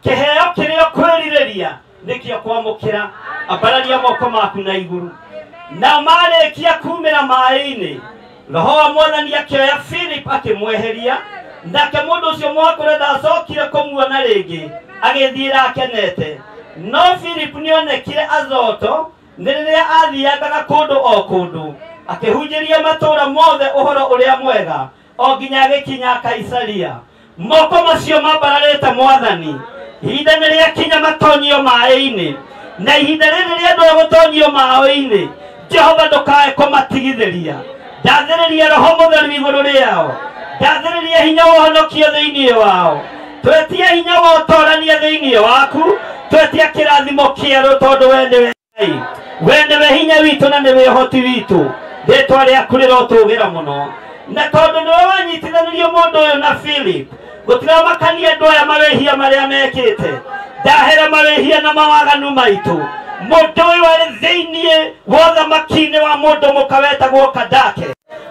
Kĩheo kĩrĩa ũkwĩrirĩria nĩkĩo kwamũkĩra. Ambararia moko maku na igũrũ. Na marĩkia kumĩra maĩ-inĩ, Roho wa Mwathani akĩoya Philip akĩmweheria, nake mũndũ ũcio mũhakũre ndacokire kũmuona rĩngĩ, agĩthiĩra akenete. No Philip nĩonekire Azoto, Nĩ rĩrĩa athiangaga kũndũ o kũndũ akĩhunjĩria matũũra mothe ũhoro ũrĩa mwega o nginya agĩkinya Kaisaria. Moko macio mambararĩte Mwathani, ihinda nĩ rĩakinya matonyio maĩ-inĩ, na ihinda rĩrĩ rĩa andũ gũtonyio maĩ-inĩ, Jehova ndũkae kũmatigithĩria. Ndathĩrĩria Roho Mũtheru igũrũ rĩao, ndathĩrĩria hinya wa ũhonokio thĩinĩ wao, twetia hinya wa ũtorania thĩinĩ waku, twetia kĩrathimo kĩerũ tondũ we nĩwe Ngai, we nĩwe hinya witũ na nĩwe ũhoti witũ. Rĩtwa rĩaku rĩrotũgĩra mũno, na tondũ nĩwe wanyitithanirie mũndũ ũyũ na Philip, gũtiramakania andũ aya mawĩhia marĩa mekĩte, ndahera mawĩhia na mawaganu maitũ. Mũndũ ũyũ arĩ thĩinĩ wa ũthamaki-inĩ wa mũndũ mũka wetagwo Kandake,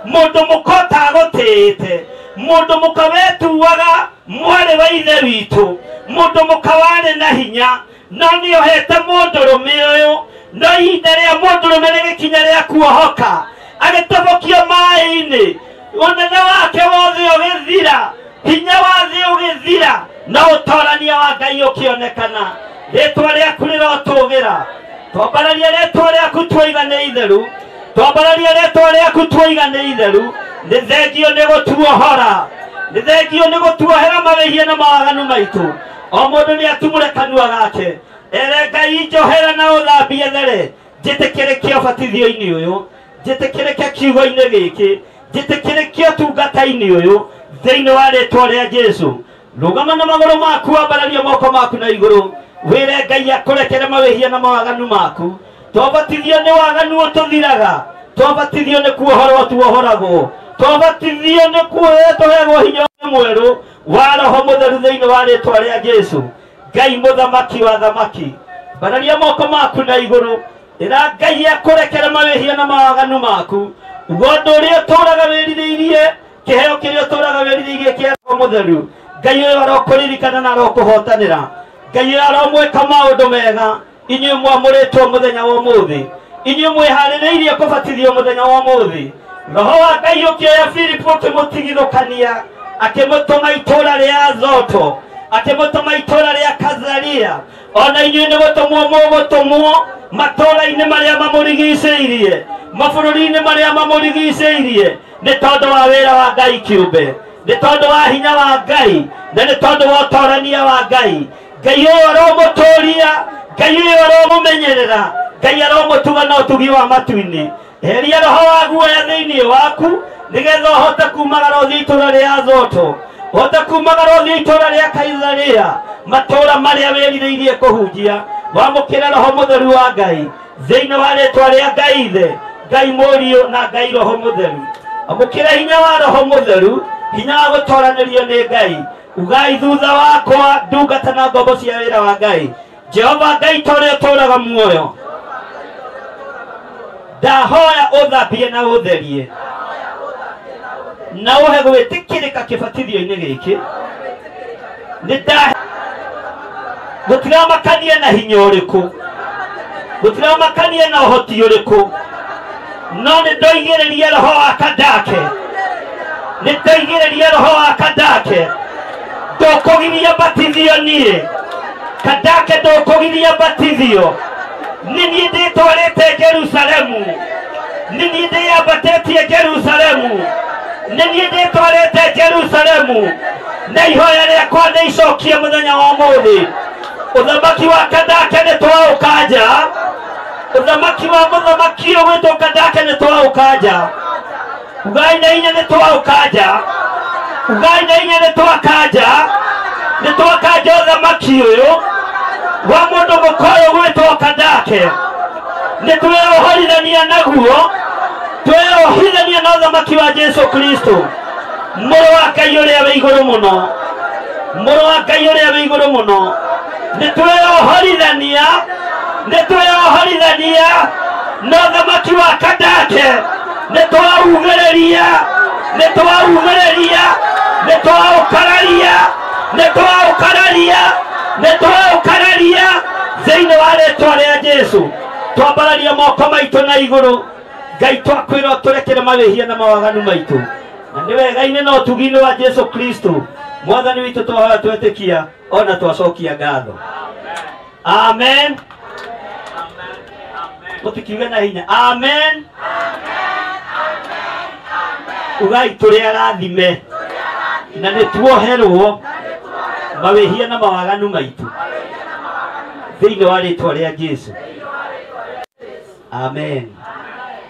mũndũ mũka ũtagũtĩĩte, mũndũ mũka wetuaga mwarĩ wa ithe witũ, mũndũ mũka warĩ na hinya, no nĩohete mũndũrũme ũyũ. No ihinda rĩa mũndũrũme rĩgĩkinya rĩa kuohoka, agĩtobokio maĩ-inĩ, ũnene wake wothe ũgĩthira, hinya wa thĩ ũgĩthira, no ũtorania wa Ngai ũkĩonekana. Rĩtwa rĩaku rĩrotũgĩra. Twambararia rĩtwa rĩaku tuoiga nĩ itheru, twambararia rĩtwa rĩaku tuoiga nĩ itheru. Nĩ thengio nĩ gũtuohora, nĩ thengio nĩ gũtuohera mawĩhia na mawaganu maitũ. O mũndũ nĩ atumũre kanua gake ere Ngai njohera na ũthambie there, njĩtĩkĩrĩke ũbatithio-inĩ ũyũ, njĩtĩkĩrĩke kiugo-inĩ gĩkĩ, njĩtĩkĩrĩke ũtungata-inĩ ũyũ, thĩinĩ wa rĩtwa rĩa Jesũ. Rũgama na magũrũ maku, ambararia moko maku na igũrũ, wĩre Ngai akũrekere mawĩhia na mawaganu maku. Twabatithio nĩ waganu ũtũthiraga, twabatithio nĩ kuohorwo tuohoragwo, twabatithio nĩ tũheagwo hinya mwerũ wa Roho Mũtheru thĩinĩ wa rĩtwa rĩa Jesũ. Ngai mũthamaki wa thamaki, mbararia moko maku na igũrũ, ĩra Ngai akũrekere mawĩhia na mawaganu maku. Uga ũndũ ũrĩa ũtũũraga wĩrirĩirie, kĩheo kĩrĩa ũtũũraga wĩrirĩirie kĩa Roho Mũtheru, Ngai ũyũ arokũririkana na arokũhotanĩra. Ngai ũyũ aromwĩka maũndũ mega. Inyuĩ mwamũrĩtwo mũthenya wa ũmũthĩ, inyuĩ mwĩharĩrĩirie kũbatithio mũthenya wa ũmũthĩ. Roho wa Ngai ũkĩoya Filipu ũkĩmũtigithũkania, akĩmũtũma itũũra rĩa Azoto, akĩmũtũma itũũra rĩa Kazaria. Ona inyuĩ nĩ gũtũmwo mũgũtũmwo matũũra-inĩ marĩa mamũrigicĩirie, mabũrũri-inĩ marĩa mamũrigicĩirie, nĩ tondũ wa wĩra wa Ngai kĩũmbe, nĩ tondũ wa hinya wa Ngai, na nĩ tondũ wa ũtorania wa Ngai. Ngai ũyũ aromũtũũria, Ngai ũyũ aromũmenyerera, Ngai aromũtuga na ũtugi wa matu-inĩ. Eheria roho wa guoya thĩinĩ waku, nĩgetha ũhote kumagara ũthiĩ itũũra rĩa Azoto, ũhote kumagara ũthiĩ itũũra rĩa Kaisaria, matũũra marĩa wĩrirĩirie kũhunjia. Wamũkĩre Roho Mũtheru wa Ngai thĩinĩ wa rĩtwa rĩa Ngai Ithe, Ngai Mũriũ na Ngai Roho Mũtheru. Amũkĩre hinya wa Roho Mũtheru, hinya wa gũtoranĩrio nĩ Ngai. Ugai thutha wakwa ndungata na ngombo cia wĩra wa Ngai. Jehova Ngai ta ũrĩa ũtũũraga muoyo, ndahoya ũthambie na ũtherie, na ũhe gwĩtĩkĩrĩka kĩbatithio-inĩ gĩkĩ. Nĩ gũtiramakania na hinya ũrĩkũ, gũtiramakania na ũhoti ũrĩkũ, no nĩ ndoigĩrĩria roho wa Kandake, nĩ ndoigĩrĩria roho wa Kandake. Ndũkũgiria batithio niĩ, Kandake ndũkũgiria batithio. Nĩ niĩ ndĩtwarĩte Jerusalemu, nĩ niĩ ndĩyambatĩtie Jerusalemu, nĩ niĩ ndĩtwarĩte Jerusalemu, na ihoya rĩakwa nĩ icokie mũthenya wa ũmũthĩ. Ũthamaki wa Kandake nĩ twaũkanja, ũthamaki wa mũthamaki ũyũ gwĩtwo Kandake nĩ twaũkanja. Ugai na hinya nĩ twaũkanja, ugai na hinya nĩ twakanja, nĩ twakanja ũthamaki ũyũ wa mũndũ mũka ũyũ gwĩtwo Kandake. Nĩ twĩohorithania naguo, twĩohithania na ũthamaki wa Jesũ Kristo, mũrũ wa Ngai ũrĩa wĩ igũrũ mũno, mũrũ wa Ngai ũrĩa wĩ igũrũ mũno. Nĩ twĩohorithania, nĩ twĩohorithania na ũthamaki wa Kandake. Nĩ twaugĩrĩria, nĩ twaugĩrĩria, nĩ twaũkararia, nĩ twaũkararia, nĩ twaũkararia thĩinĩ wa rĩtwa rĩa Jesũ. Twambararia moko maitũ na igũrũ. Ngai twakwĩra ũtũrekere mawĩhia na mawaganu maitũ, na nĩ wega-inĩ na ũtugi-inĩ wa Jesũ Kristo Mwathani witũ twahoya twetĩkia ona twacokia ngatho. Amen. Mũtikiuge na hinya amen. Ugai tũrĩ arathime na nĩ tuoherwo mawĩhia na mawaganu maitũ thĩinĩ wa rĩtwa rĩa Jesu. Amen.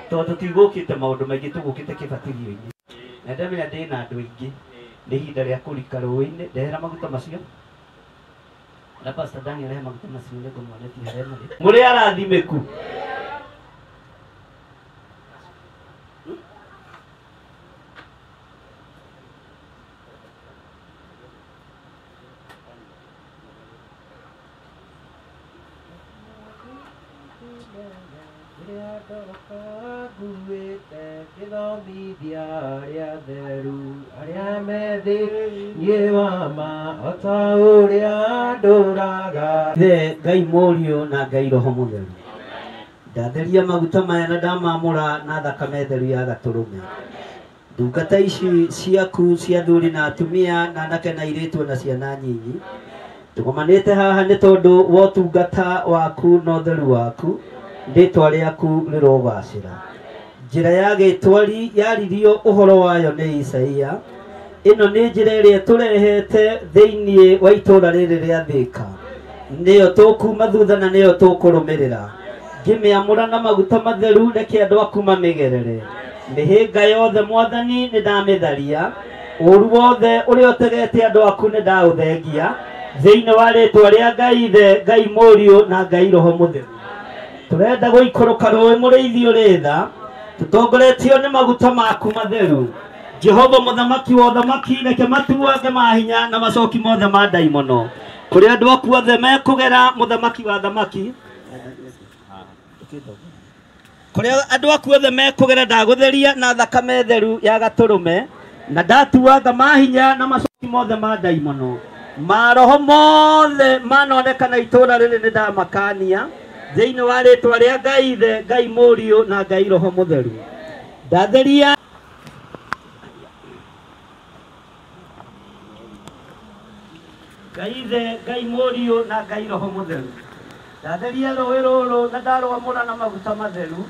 Tondũ tũtigũkĩte maũndũ maingĩ, tũgũkĩte kĩbatithio-inĩ. Na ndamenya ndĩ na andũ aingĩ, nĩ ihinda rĩa kũrika rũĩ-inĩ. Ndehera maguta macio. Na Pastor Daniel rehe maguta macio nĩngũmuonetie harĩa marĩ. Mũrĩ arathimĩku. Ngai Mũriũ na Ngai Roho Mũtheru, ndatheria maguta maya na ndamamũra na thakame theru ya gatũrũme. Ndungata ici ciaku cia athuri na atumia na anake na airĩtu na ciana nyinyi, tũgomanĩte haha nĩ tondũ wa ũtungata waku na ũtheru waku, rĩtwa rĩaku rĩrogacĩra. Njĩra ya gĩtwari yaririo ũhoro wayo nĩ Isaia. Ĩno nĩ njĩra ĩrĩa tũrehete thĩinĩ wa itũũra rĩrĩ rĩa Thĩka, nĩyo tũkuma thutha na nĩyo tũkũrũmĩrĩra. Ngĩmĩamũra na maguta matheru, reke andũ aku mamĩgerere. Mĩhĩnga yothe Mwathani nĩ ndamĩtharia, ũru wothe ũrĩa ũtegete andũ aku nĩ ndaũthengia thĩinĩ wa rĩtwa rĩa Ngai Ithe, Ngai Mũriũ na Ngai Roho Mũtheru. Tũrenda gũikũrũka rũĩ mũrĩithi ũrĩ tha, tũtongoretio nĩ maguta maku matheru. Jehova mũthamaki wa ũthamaki, reke matuange mahinya na macoki mothe ma ndaimono kũrĩa andũ aku othe mekũgera. Mũthamaki wa thamaki, kũrĩa andũ aku othe mekũgera, ndagũtheria na thakame theru ya gatũrũme, na ndatuanga mahinya na macoki mothe ma ndaimono. Maroho mothe manonekana itũũra rĩrĩ nĩ ndamakania thĩinĩ wa rĩtwa rĩa Ngai Ithe, Ngai Mũriũ na Ngai Roho Mũtheru. Ndatheria Ngai Ithe, Ngai Mũriũ na Ngai Roho Mũtheru. Ndatheria rũĩ rũrũ na ndarwamũra na maguta matheru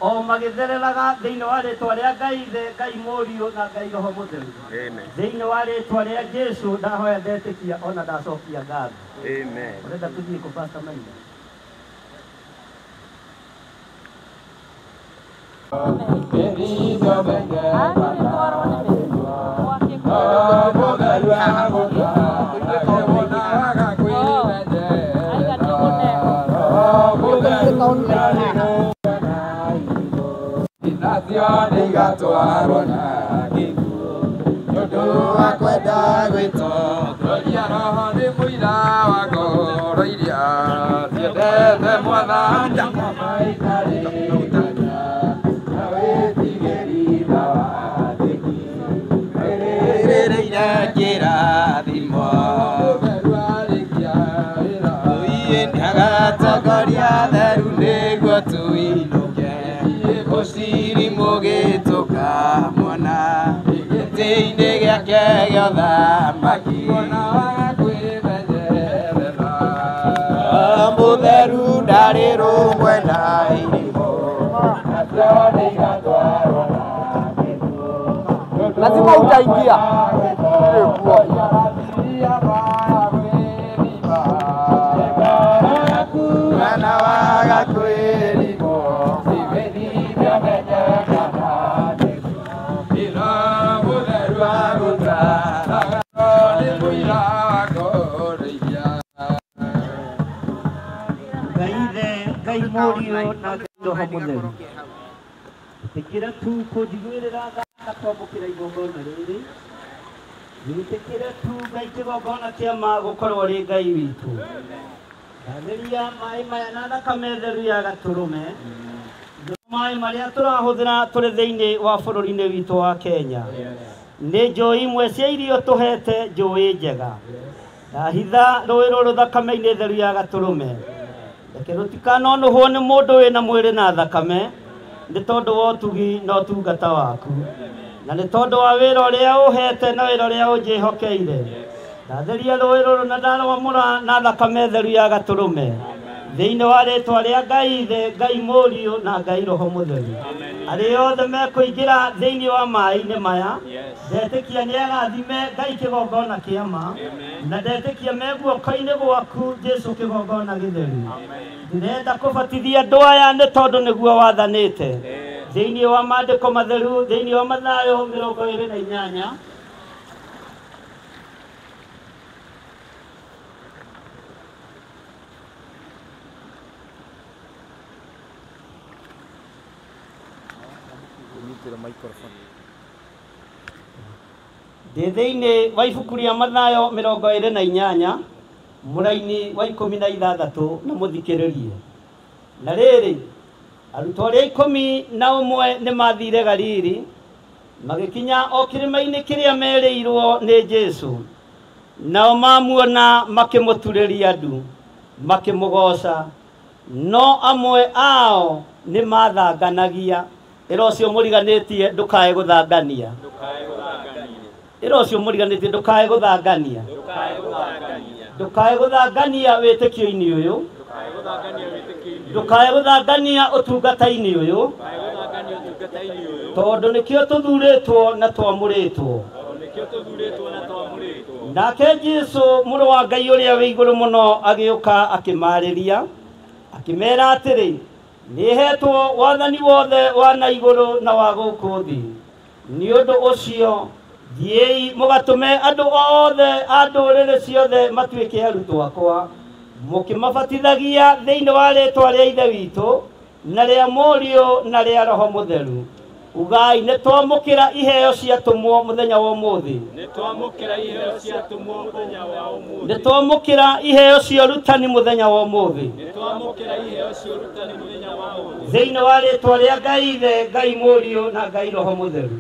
o magĩthereraga thĩinĩ wa rĩtwa rĩa Ngai Ithe, Ngai Mũriũ na Ngai Roho Mũtheru. Thĩinĩ wa rĩtwa rĩa Jesu ndahoya, ndetĩkia ona ndacokia ngatho. Ũrenda tũthiĩ kũ Pastor Maina? Lazima utaingia. Ngai Ithe, Ngai Mũriũ na Ngai Roho Mũtheru. Ĩtĩkĩra tu kũnjiguĩrĩra tha na kwamũkĩra igongona rĩrĩ. Wĩtĩkĩre tu Ngai kĩgongona kĩa ma gũkorwo rĩ Ngai witũ. Ndatheria maĩ maya na thakame theru ya gatũrũme, maĩ marĩa tũrahũthĩra tũrĩ thĩinĩ wa bũrũri-inĩ witũ wa Kenya. Nĩ njũĩ imwe cia irio tũhete njũĩ njega. Ndahitha rũĩ rũrũ thakame-inĩ theru ya gatũrũme, reke rũtikanonũhwo nĩ mũndũ wĩna mwĩrĩ na thakame, nĩ tondũ wa ũtugi na ũtungata waku, na nĩ tondũ wa wĩra ũrĩa ũhete na wĩra ũrĩa ũnjĩhokeire. Ndatheria rũĩ rũrũ na ndarwamũra na thakame theru ya gatũrũme Thĩinĩ wa rĩtwa rĩa Ngai Ithe, Ngai Mũriũ na Ngai Roho Mũtheru. Arĩa othe mekũingĩra thĩinĩ wa maĩ-inĩ maya, ndetĩkia nĩ arathime Ngai kĩgongona kĩa ma, na ndetĩkia me guoko-inĩ gwaku Jesũ kĩgongona gĩtheru. Ndĩrenda kũbatithia andũ aya nĩ tondũ nĩguo wathanĩte. Thĩinĩ wa maandĩko matheru, thĩinĩ wa Mathayo 28. Ndĩ thĩinĩ wa ibuku rĩa Mathayo 28 mũraini wa 16 na mũthikĩrĩrie. Na rĩrĩ, arutwo arĩa 11 nĩ mathire Galili, magĩkinya o kĩrĩma-inĩ kĩrĩa merĩirwo nĩ Jesũ. Nao mamuona makĩmũturĩria ndu, makĩmũgooca, no amwe ao nĩ mathanganagia. Ĩra ũcio mũriganĩtie ndũkae gũthangania. Ĩra ũcio mũriganĩtie ndũkae gũthangania. Ndũkae gũthangania wĩtĩkio-inĩ ũyũ. Ndũkae gũthangania ũtungata-inĩ ũyũ, tondũ nĩkĩo tũthurĩtwo na twamũrĩtwo. Nake Jesũ mũrũ wa Ngai ũrĩa wĩ igũrũ mũno agĩũka akĩmarĩria, akĩmera atĩrĩ, nĩhetwo wathani wothe wa na igũrũ na wa gũkũ thĩ. Nĩ ũndũ ũcio thiĩi mũgatũme andũ othe a ndũrĩrĩ ciothe matuĩke arutwo akwa, mũkĩmabatithagia thĩinĩ wa rĩtwa rĩa Ithe witũ na rĩa Mũriũ na rĩa Roho Mũtheru. Ugai nĩ twamũkĩra iheo ciatũmwo mũthenya wa ũmũthĩ. Nĩ twamũkĩra iheo cia ũrutani mũthenya wa ũmũthĩ. Thĩinĩ wa rĩtwa rĩa Ngai Ithe, Ngai Mũriũ na Ngai Roho Mũtheru.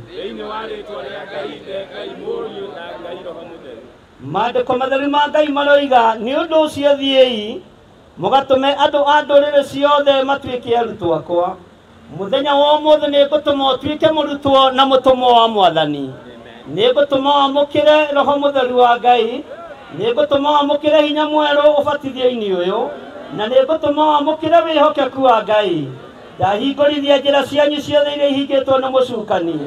Maandĩko matheru ma Ngai maroiga, nĩ ũndũ ũcio thiĩi mũgatũme andũ a ndũrĩrĩ ciothe matuĩke arutwo akwa. Mũthenya wa ũmũthĩ nĩ ngũtũma ũtuĩke mũrutwo na mũtũmwo wa Mwathani. Nĩ ngũtũma wamũkĩre Roho Mũtheru wa Ngai, nĩ ngũtũma wamũkĩre hinya mwerũ ũbatithio-inĩ ũyũ, na nĩ ngũtũma wamũkĩre wĩhokeku wa Ngai. Ndahingũrithia njĩra cianyu ciothe iria ihingĩtwo nĩ mũcukani,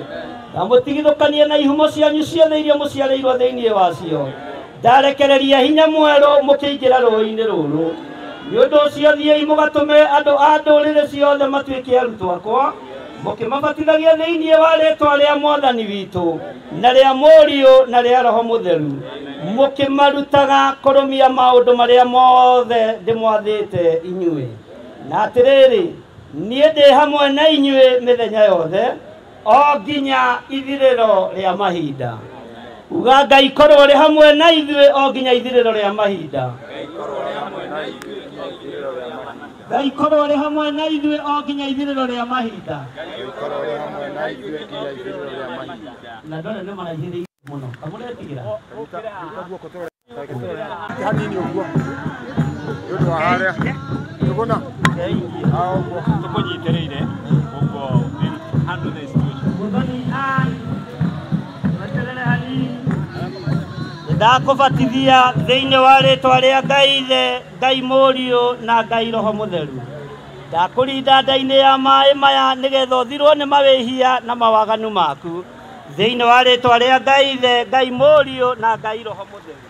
ndamũtigithũkanie na ihumo cianyu ciothe iria mũciarĩirwo thĩinĩ wacio. Ndarekereria hinya mwerũ mũkĩingĩra rũĩ-inĩ rũrũ. Nĩ ũndũ ũcio thiĩi mũgatũme andũ a ndũrĩrĩ ciothe matuĩke arutwo akwa, mũkĩmabatithagia thĩinĩ wa rĩtwa rĩa Mwathani witũ na rĩa Mũriũ na rĩa Roho Mũtheru, mũkĩmarutaga kũrũmia maũndũ marĩa mothe ndĩmwathĩte inyuĩ. Na atĩrĩrĩ, niĩ ndĩ hamwe na inyuĩ mĩthenya yothe o nginya ithirĩro rĩa mahinda. Uga Ngai korwo ũrĩ hamwe na ithuĩ o nginya ithirĩro rĩa mahinda. Ngai korwo ũrĩ hamwe na ithuĩ o nginya ithirĩro rĩa mahinda. Na ndore nĩ maraihĩrĩirie mũno. Kamũretigĩra. Hanini ũguo. Nĩ ũndũ wa harĩa. Tũgũna. Tũkũnyitĩrĩire ũguo handle the situation. Mũthoni weterere hanini. Ndakũbatithia thĩinĩ wa rĩtwa rĩa Ngai Ithe, Ngai Mũriũ na Ngai Roho Mũtheru. Ndakũrinda nda-inĩ ya maĩ maya nĩgetha ũthirwo nĩ mawĩhia na mawaganu maku. Thĩinĩ wa rĩtwa rĩa Ngai Ithe, Ngai Mũriũ na Ngai Roho Mũtheru.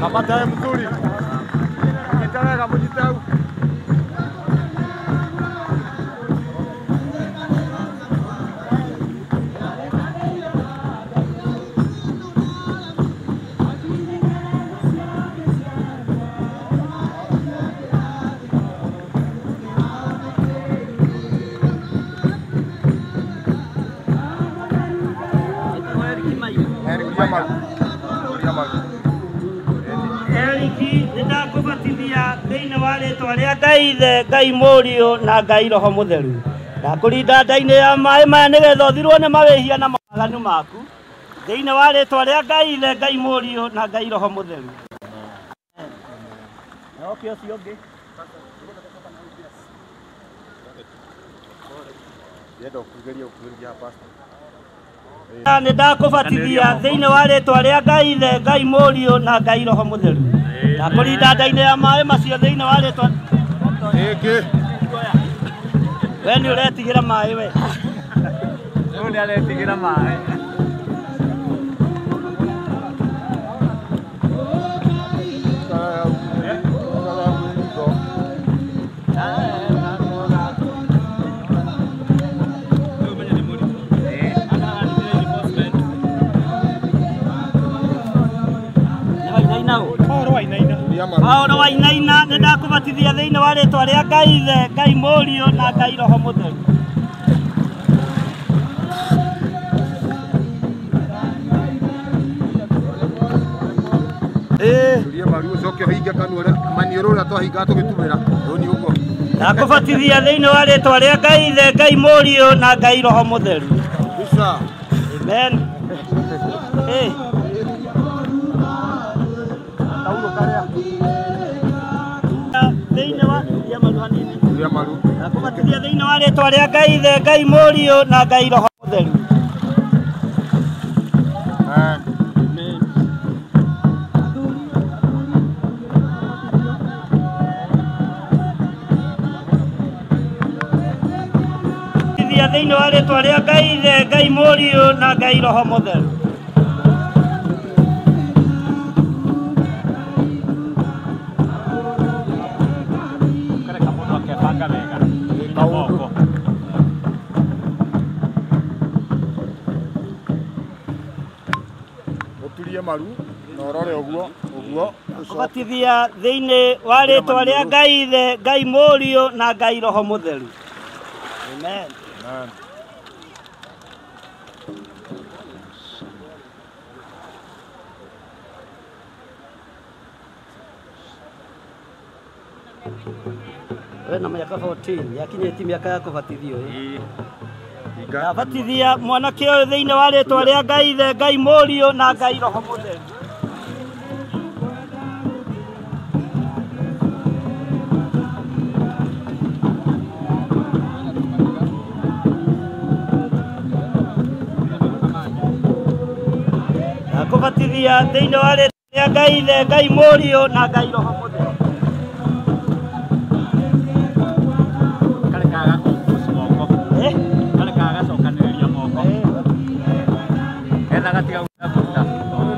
Kamata mzuri. Nyita wega mũnyite hau. Eriki, ndakũbatithia thĩinĩ wa rĩtwa rĩa Ngai Ithe, Ngai Mũriũ na Ngai Roho Mũtheru. Ndakũrinda nda-inĩ ya maĩ maya nĩgetha ũthirwo nĩ mawĩhia na mawaganu maku. Thĩinĩ wa rĩtwa rĩa Ngai Ithe, Ngai Mũriũ na Ngai Roho Mũtheru. Oke ũcio ũngĩ. Ndĩrenda ũkuhĩrĩrie pastor. Nĩ ndakũbatithia thĩinĩ wa rĩtwa rĩa Ngai Ithe, Ngai Mũriũ na Ngai Roho Mũtheru. Ndakũrinda nda-inĩ ya maĩ macio thĩinĩ wa rĩtwa Ĩngĩ. We nĩ ũretigĩra maĩ we. Ũyũ nĩ aretigĩra maĩ. Paũlũ wainaina nĩ ndakũbatithia thĩinĩ wa rĩtwa rĩa Ngai Ithe, Ngai Mũriũ na Ngai Roho Mũtheru. Turia maru ũcoke ũhinge kanua ũrĩa maniũrũ ũrĩa twahingaga tũgĩtumĩra. Rĩu nĩ ũguo. Ndakũbatithia thĩinĩ wa rĩtwa rĩa Ngai Ithe, Ngai Mũriũ na Ngai Roho Mũtheru. Bisa. Amen. Tauro karĩa. Thĩinĩ wa turia maru hanini. Turia maru. Ndakũbatithia thĩinĩ wa rĩtwa rĩa Ngai Ithe, Ngai Mũriũ na Ngai Roho Mũtheru. Amen. Ndakũbatithia thĩinĩ wa rĩtwa rĩa Ngai Ithe, Ngai Mũriũ na Ngai Roho Mũtheru. Kareka mũndũ akebanga wega. Kaũndũ. Ũturie maru na ũrore ũguo ũguo. Ndakũbatithia thĩinĩ wa rĩtwa rĩa Ngai Ithe, Ngai Mũriũ na Ngai Roho Mũtheru. Amen. Amen. We na mĩaka 14 yakinyĩtie mĩaka ya kũbatithio ĩ. Ndabatithia mwanake ũyũ thĩinĩ wa rĩtwa rĩa Ngai Ithe, Ngai Mũriũ na Ngai Roho Mũtheru. Ndakũbatithia thĩinĩ wa rĩtwa rĩa Ngai Ithe, Ngai Mũriũ na Ngai Roho Mũtheru. Kareka gakũmbuci moko. Kareka gacokanĩrĩria moko. Getha gatiga gũtabuta.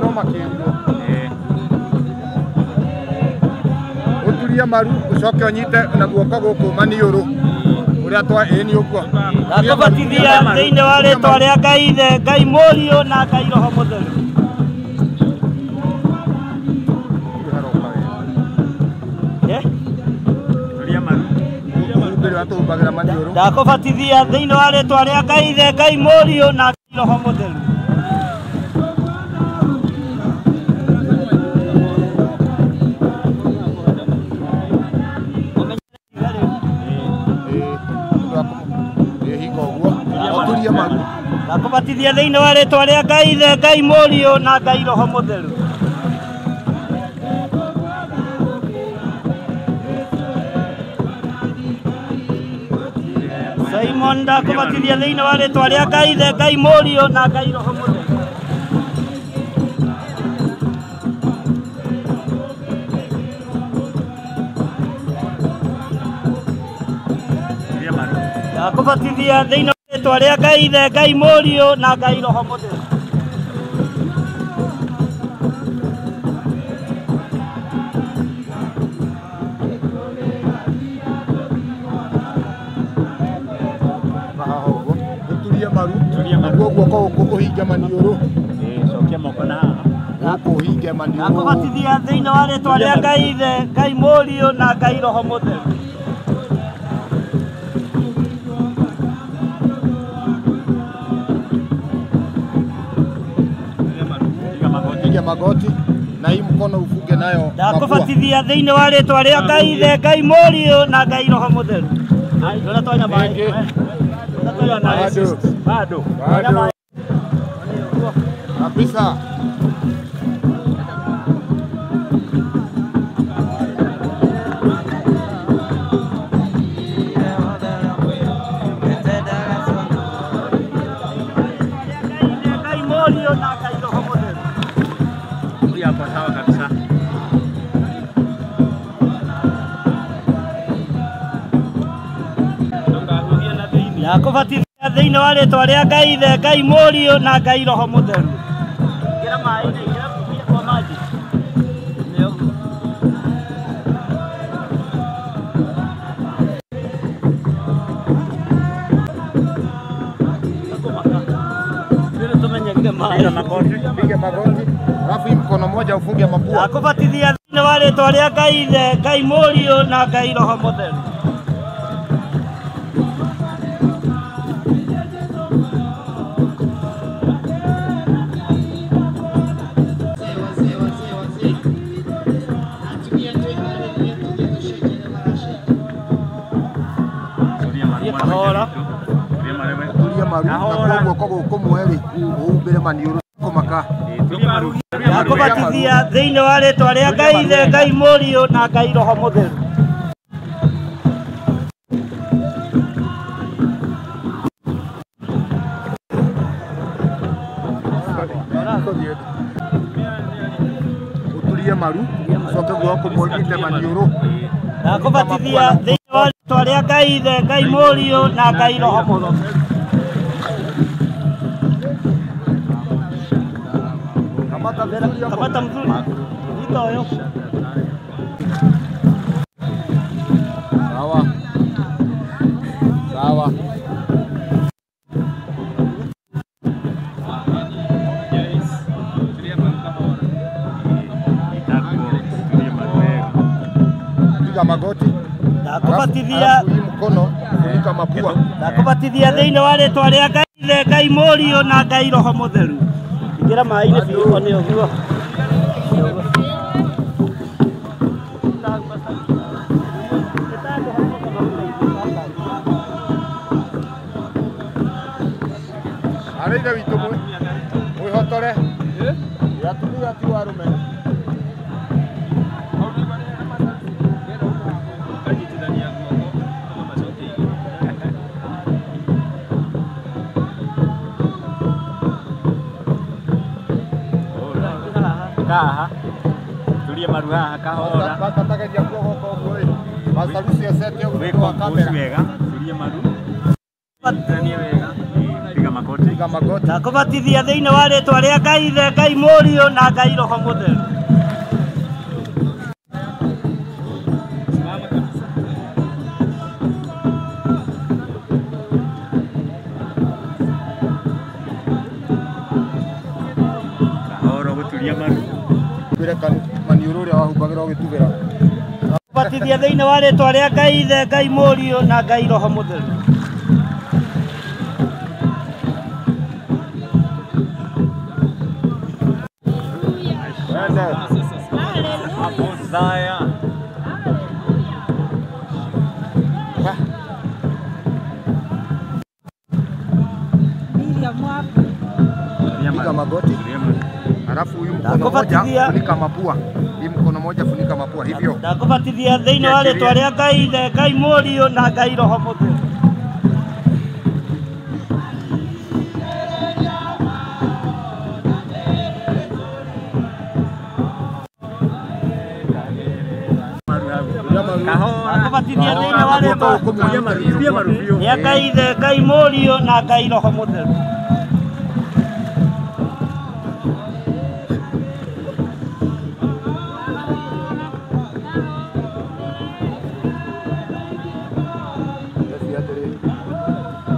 No makĩrirwo. Ũturie maru ũcoke ũnyite na guoko gũkũ maniũrũ. Ũrĩa twa ĩ nĩ ũguo. Ndakũbatithia thĩinĩ wa rĩtwa rĩa Ngai Ithe, Ngai Mũriũ na Ngai Roho Mũtheru. Turia maru. Ũhumbĩre tũhumbagĩra maniũrũ. Ndakũbatithia thĩinĩ wa rĩtwa rĩa Ngai Ithe, Ngai Mũriũ na Ngai Roho Mũtheru. Ĩhinga ũguo. Ũturie maru. Ndakũbatithia thĩinĩ wa rĩtwa rĩa Ngai Ithe, Ngai Mũriũ na Ngai Roho Mũtheru. Simon ndakũbatithia thĩinĩ wa rĩtwa rĩa Ngai Ithe, Ngai Mũriũ na Ngai Roho Mũtheru. Ndakũbatithia thĩinĩ wa rĩtwa rĩa Ngai Ithe, Ngai Mũriũ na Ngai Roho Mũtheru. Haha ũguo. Ũturie maru. Naguo guoko gũkũ ũhinge maniũrũ. Cokia moko na haha. Gũkũ ũhinge maniũrũ. Ndakũbatithia thĩinĩ wa rĩtwa rĩa Ngai Ithe, Ngai Mũriũ na Ngai Roho Mũtheru. Piga magoti na hii mkono ufunge nayo. Ndakũbatithia thĩinĩ wa rĩtwa rĩa Ngai Ithe, Ngai Mũriũ na Ngai Roho Mũtheru. Ndũratonya maĩ. Bado. Bado. Bado. Kabisa. Mũriũ na Ngai Roho Mũtheru. Huyu hapo sawa kabisa. Ndakũbatithia thĩinĩ wa rĩtwa rĩa Ngai Ithe, Ngai Mũriũ na Ngai Roho Mũtheru. Ingĩra maĩ-inĩ, ingĩra kwa maji. Nĩ ũguo. Piga magoti. Alafu hii mkono mmoja ufunge mapua. Ndakũbatithia thĩinĩ wa rĩtwa rĩa Ngai Ithe, Ngai Mũriũ na Ngai Roho Mũtheru. Kahora. Tulia maru na guoko gũkũ mweri ũhumbĩre maniũrũ kũmaka. Ndakũbatithia thĩinĩ wa rĩtwa rĩa Ngai Ithe, Ngai Mũriũ na Ngai Roho Mũtheru. Ũturie maru ũcoke guoko kũmwe ũnyite maniũrũ. Ndakũbatithia thĩinĩ wa rĩtwa rĩa Ngai Ithe, Ngai Mũriũ na Ngai Roho Mũtheru. Kamata vizuri hapo. Kamata mzuri. Nyita huyo. Sawa. Sawa. Piga magoti. Ndakũbatithia Alafu hii mkono funika mapua. Ndakũbatithia thĩinĩ wa rĩtwa rĩa Ngai Ithe, Ngai Mũriũ na Ngai Roho Mũtheru. Ingĩra maĩ-inĩ biũ nĩ ũguo. Arĩ ithe witũ mwĩhotore. Atumia ti arũme. Kaha. Tulia maru haha kahora. Basta tageria guoko ũguo ĩ. Basta Lucy acete ũguo kwa kamera. Wega. Tulia maru. Tulia wega. Piga magoti. Piga magoti. Ndakũbatithia thĩinĩ wa rĩtwa rĩa Ngai Ithe, Ngai Mũriũ na Ngai Roho Mũtheru. Kahora gũturia maru. Humbĩre maniũrũ ũrĩa wahumbagĩra ũgĩtubĩra. Ndakũbatithia thĩinĩ wa rĩtwa rĩa Ngai Ithe, Ngai Mũriũ na Ngai Roho Mũtheru. Twende. Hosea. Piga magoti. Alafu huyu mkono mmoja funika mapua. Hii mkono mmoja funika mapua hivyo. Ndakũbatithia thĩinĩ wa rĩtwa rĩa Ngai Ithe, Ngai Mũriũ na Ngai Roho Mũtheru. Ndakũbatithia thĩinĩ wa rĩtwa rĩa Ngai Ithe, Ngai Mũriũ na Ngai Roho Mũtheru.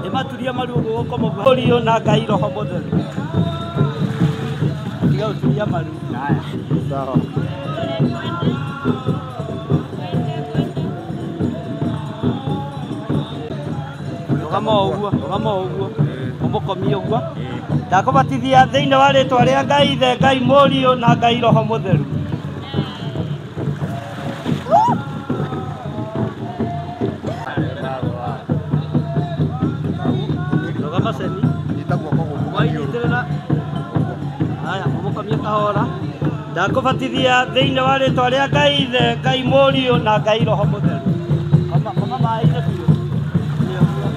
Ĩmaturia maru ũguo gũkoma ũguo. Mũriũ na Ngai Roho Mũtheru. Tiga gũturia maru. Sawa. Rũgama o ũguo, rũgama o ũguo. Ũmũkomie ũguo. Ndakũbatithia thĩinĩ wa rĩtwa rĩa Ngai Ithe, Ngai Mũriũ na Ngai Roho Mũtheru. Rũgama ceni. Nyita guoko gũkũ maniũrũ. Wainyitĩrĩra. Haya, ũmũkomie kahora. Ndakũbatithia thĩinĩ wa rĩtwa rĩa Ngai Ithe, Ngai Mũriũ na Ngai Roho Mũtheru. Koma koma maĩ-inĩ biũ. Nĩ ũguo.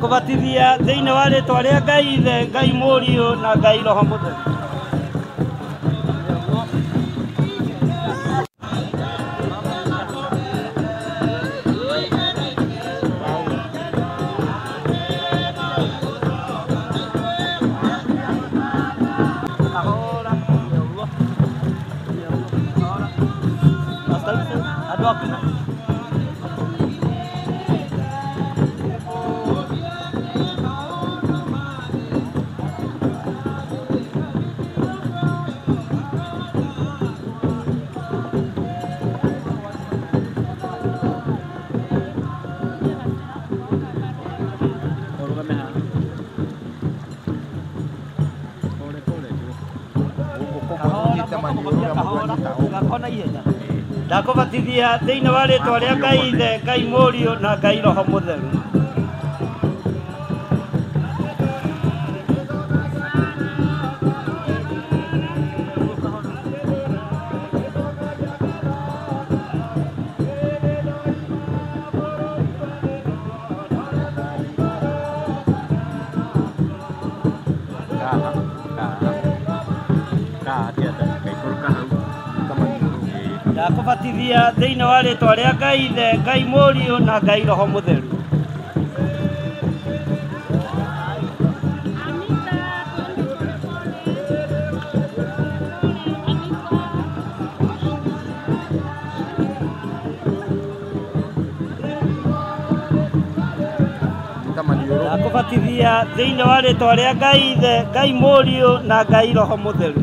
Ndakũbatithia thĩinĩ wa rĩtwa rĩa Ngai Ithe, Ngai Mũriũ na Ngai Roho Mũtheru. Ndakũbatithia thĩinĩ wa rĩtwa rĩa Ngai Ithe, Ngai Mũriũ na Ngai Roho Mũtheru. Ndakũbatithia thĩinĩ wa rĩtwa rĩa Ngai Ithe, Ngai Mũriũ na Ngai Roho Mũtheru. Ndakũbatithia thĩinĩ wa rĩtwa rĩa Ngai Ithe, Ngai Mũriũ na Ngai Roho Mũtheru.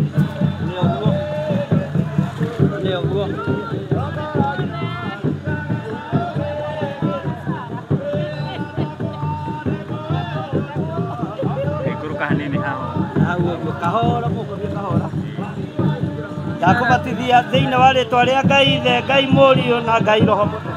Ndakũbatithia thĩinĩ wa rĩtwa rĩa Ngai Ithe, Ngai Mũriũ na Ngai Roho Mũtheru.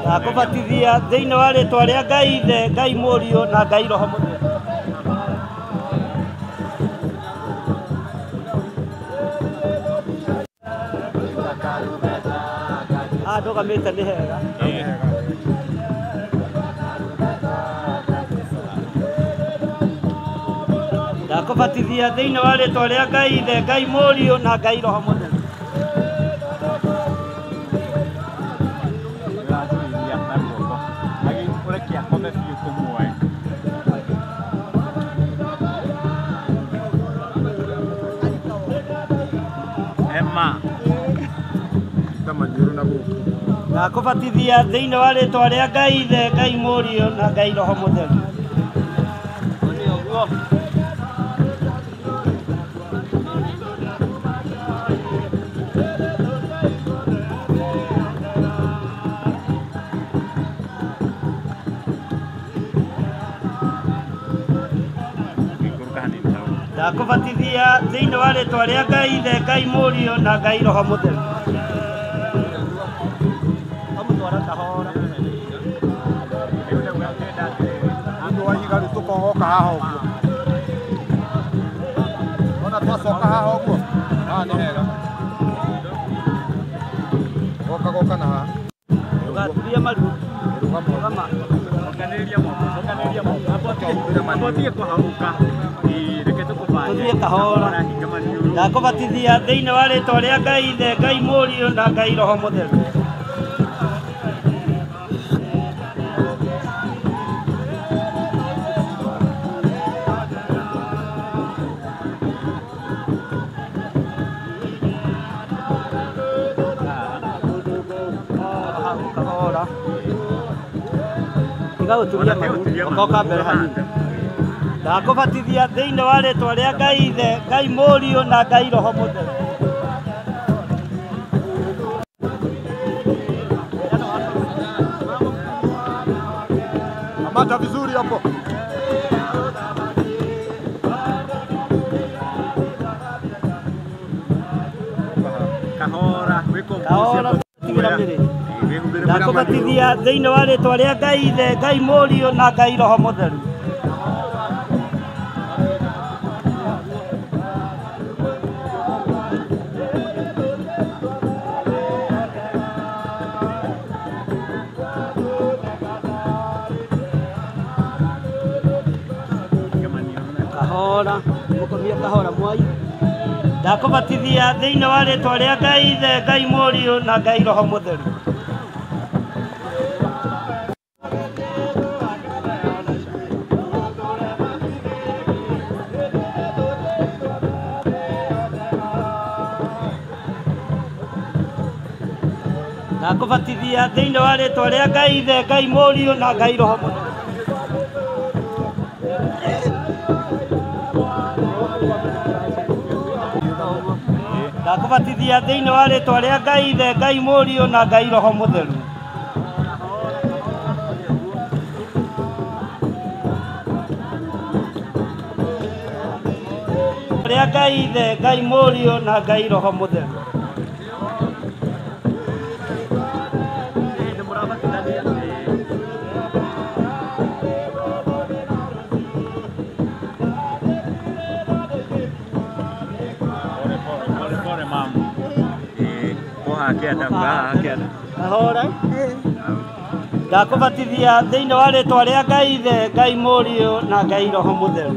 Ndakũbatithia thĩinĩ wa rĩtwa rĩa Ngai Ithe, Ngai Mũriũ na Ngai Roho Mũtheru. Ndũgamĩte nĩ hega. Ndakũbatithia thĩinĩ wa rĩtwa rĩa Ngai Ithe, Ngai Mũriũ na Ngai Roho Mũtheru. Ndakũbatithia thĩinĩ wa rĩtwa rĩa Ngai Ithe, Ngai Mũriũ na Ngai Roho Mũtheru. Ndakũbatithia thĩinĩ wa rĩtwa rĩa Ngai Ithe, Ngai Mũriũ na Ngai Roho Mũtheru. Tukohoka haha ũguo. Ona twacoka haha ũguo. Haha nĩ hega. Goka goka na haha. Ndũgaturie maru. Rũgama. Cokanĩrĩria moko, cokanĩrĩria moko. Amba ũtige kũharũka. Reke tũkũbange. Tũthiĩ kahora. Ndakũbatithia thĩinĩ wa rĩtwa rĩa Ngai Ithe, Ngai Mũriũ na Ngai Roho Mũtheru. Tiga gũturia maru, ũkoka mbere hanini. Ndakũbatithia thĩinĩ wa rĩtwa rĩa Ngai Ithe, Ngai Mũriũ na Ngai Roho Mũtheru. Kamata vizuri hapo. Kahora, wĩko Kahora, tigĩra mĩrĩ. Ndakũbatithia thĩinĩ wa rĩtwa rĩa Ngai Ithe, Ngai Mũriũ na Ngai Roho Mũtheru. Kahora mukomie kahora mwai ndakubatithia thiini wa ritwa ria Ngai Ithe Ngai Mũriũ na Ngai Roho Mũtheru. Ndakubatithia thiini wa ritwa ria Ngai Ithe Ngai Mũriũ na Ngai Roho Mũtheru. Ndakubatithia thiini wa ritwa ria Ngai Ithe Ngai Mũriũ na Ngai Roho Mũtheru. Ria Ngai Ithe Ngai Mũriũ na Ngai Roho Mũtheru. Kahora ndakubatithia thiini wa ritwa ria Ngai Ithe Ngai Mũriũ na Ngai Roho Mũtheru.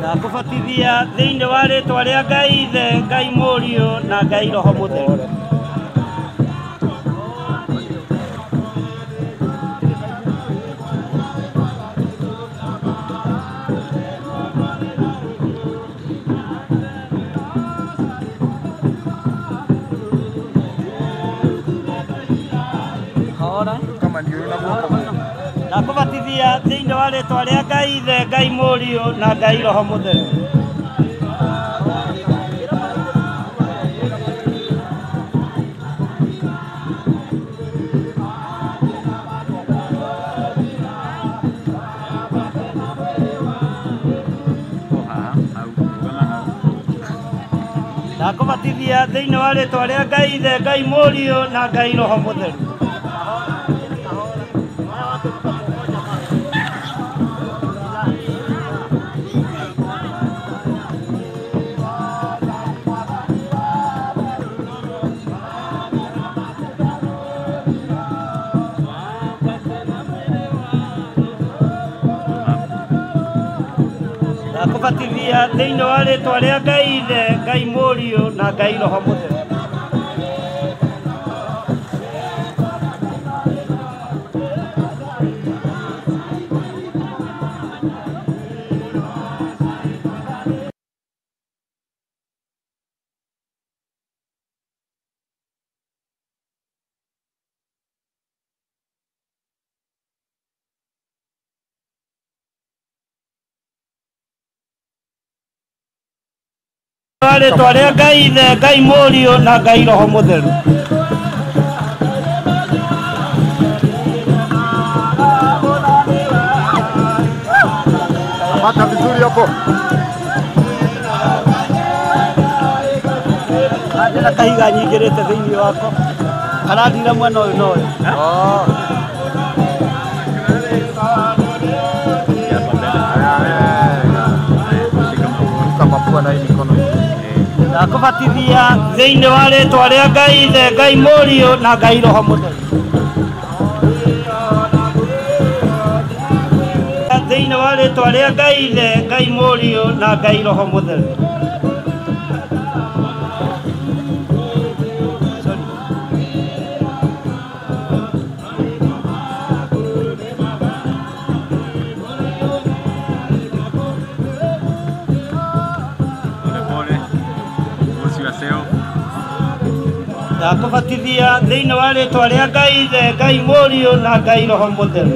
Ndakubatithia thiini wa ritwa ria Ngai Ithe Ngai Mũriũ na Ngai Roho Mũtheru. Ndakubatithia thiini wa ritwa ria Ngai Ithe Ngai Mũriũ na Ngai Roho Mũtheru. Ndakubatithia thiini wa ritwa ria Ngai Ithe Ngai Mũriũ na Ngai Roho Mũtheru. Ndakubatithia thiini wa ritwa ria Ngai Ithe Ngai Mũriũ na Ngai Roho Mũtheru. Ritwa ria Ngai Ithe Ngai Mũriũ na Ngai Roho Mũtheru. Kamata vizuri hapo. Ndĩna kahiga nyingĩrĩte thĩinĩ wako karandira mwena ũyũ na ũyũ. Kama pua na hii mikono. Ndakubatithia thiini wa ritwa ria Ngai Ithe Ngai Mũriũ na Ngai Roho Mũtheru. Thiini wa ritwa ria Ngai Ithe Ngai Mũriũ na Ngai Roho Mũtheru. Ndakubatithia thiini wa ritwa ria Ngai Ithe Ngai Mũriũ na Ngai Roho Mũtheru.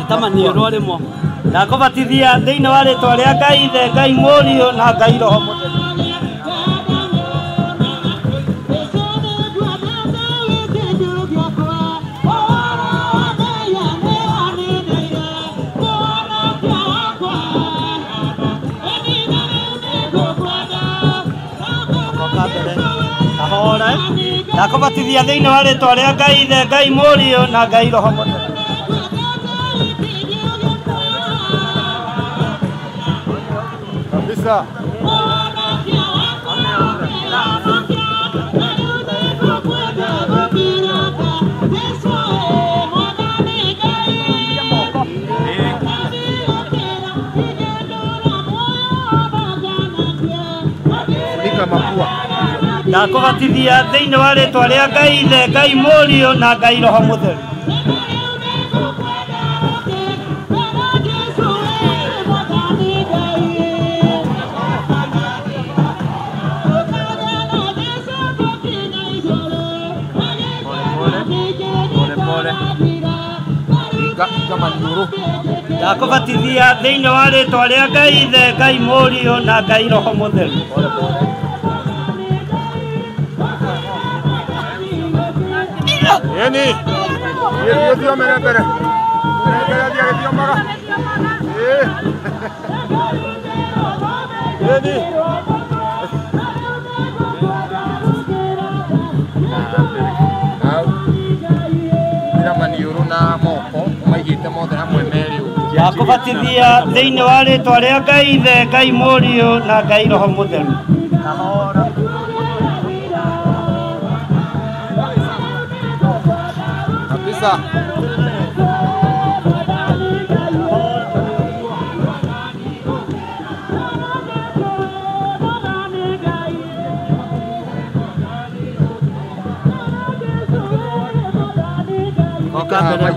Itamanio rĩmwe. Ndakubatithia thiini wa ritwa ria Ngai Ithe Ngai Mũriũ na Ngai Roho Mũtheru. Ndakũbatithia thĩinĩ wa rĩtwa rĩa Ngai Ithe, Ngai Mũriũ na Ngai Roho Mũtheru. Kabisa. Funika mapua. Ndakũbatithia thĩinĩ wa rĩtwa rĩa Ngai Ithe, Ngai Mũriũ na Ngai Roho Mũtheru. Ndakũbatithia thĩinĩ wa rĩtwa rĩa Ngai Ithe, Ngai Mũriũ na Ngai Roho Mũtheru. Yeni. Yeni thiomere mbere. Mbere thiĩ agĩthiomaga. Yeni. Hau. Ĩra maniũrũ na moko ũmaigĩte mothe hamwe merĩ ũguo. Ndakũbatithia thĩinĩ wa rĩtwa rĩa Ngai Ithe, Ngai Mũriũ na Ngai Roho Mũtheru. Kabisa.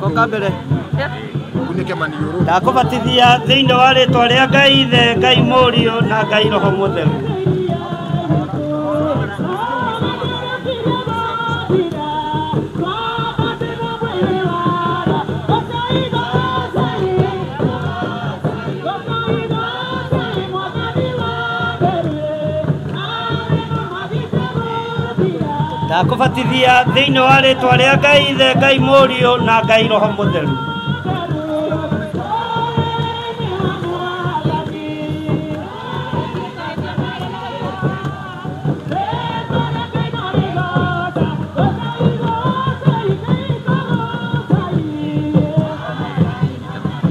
Koka mbere. Kunike maniũrũ. Ndakũbatithia thĩinĩ wa rĩtwa rĩa Ngai Ithe, Ngai Mũriũ na Ngai Roho Mũtheru. Ndakũbatithia thĩinĩ wa rĩtwa rĩa Ngai Ithe, Ngai Mũriũ na Ngai Roho Mũtheru.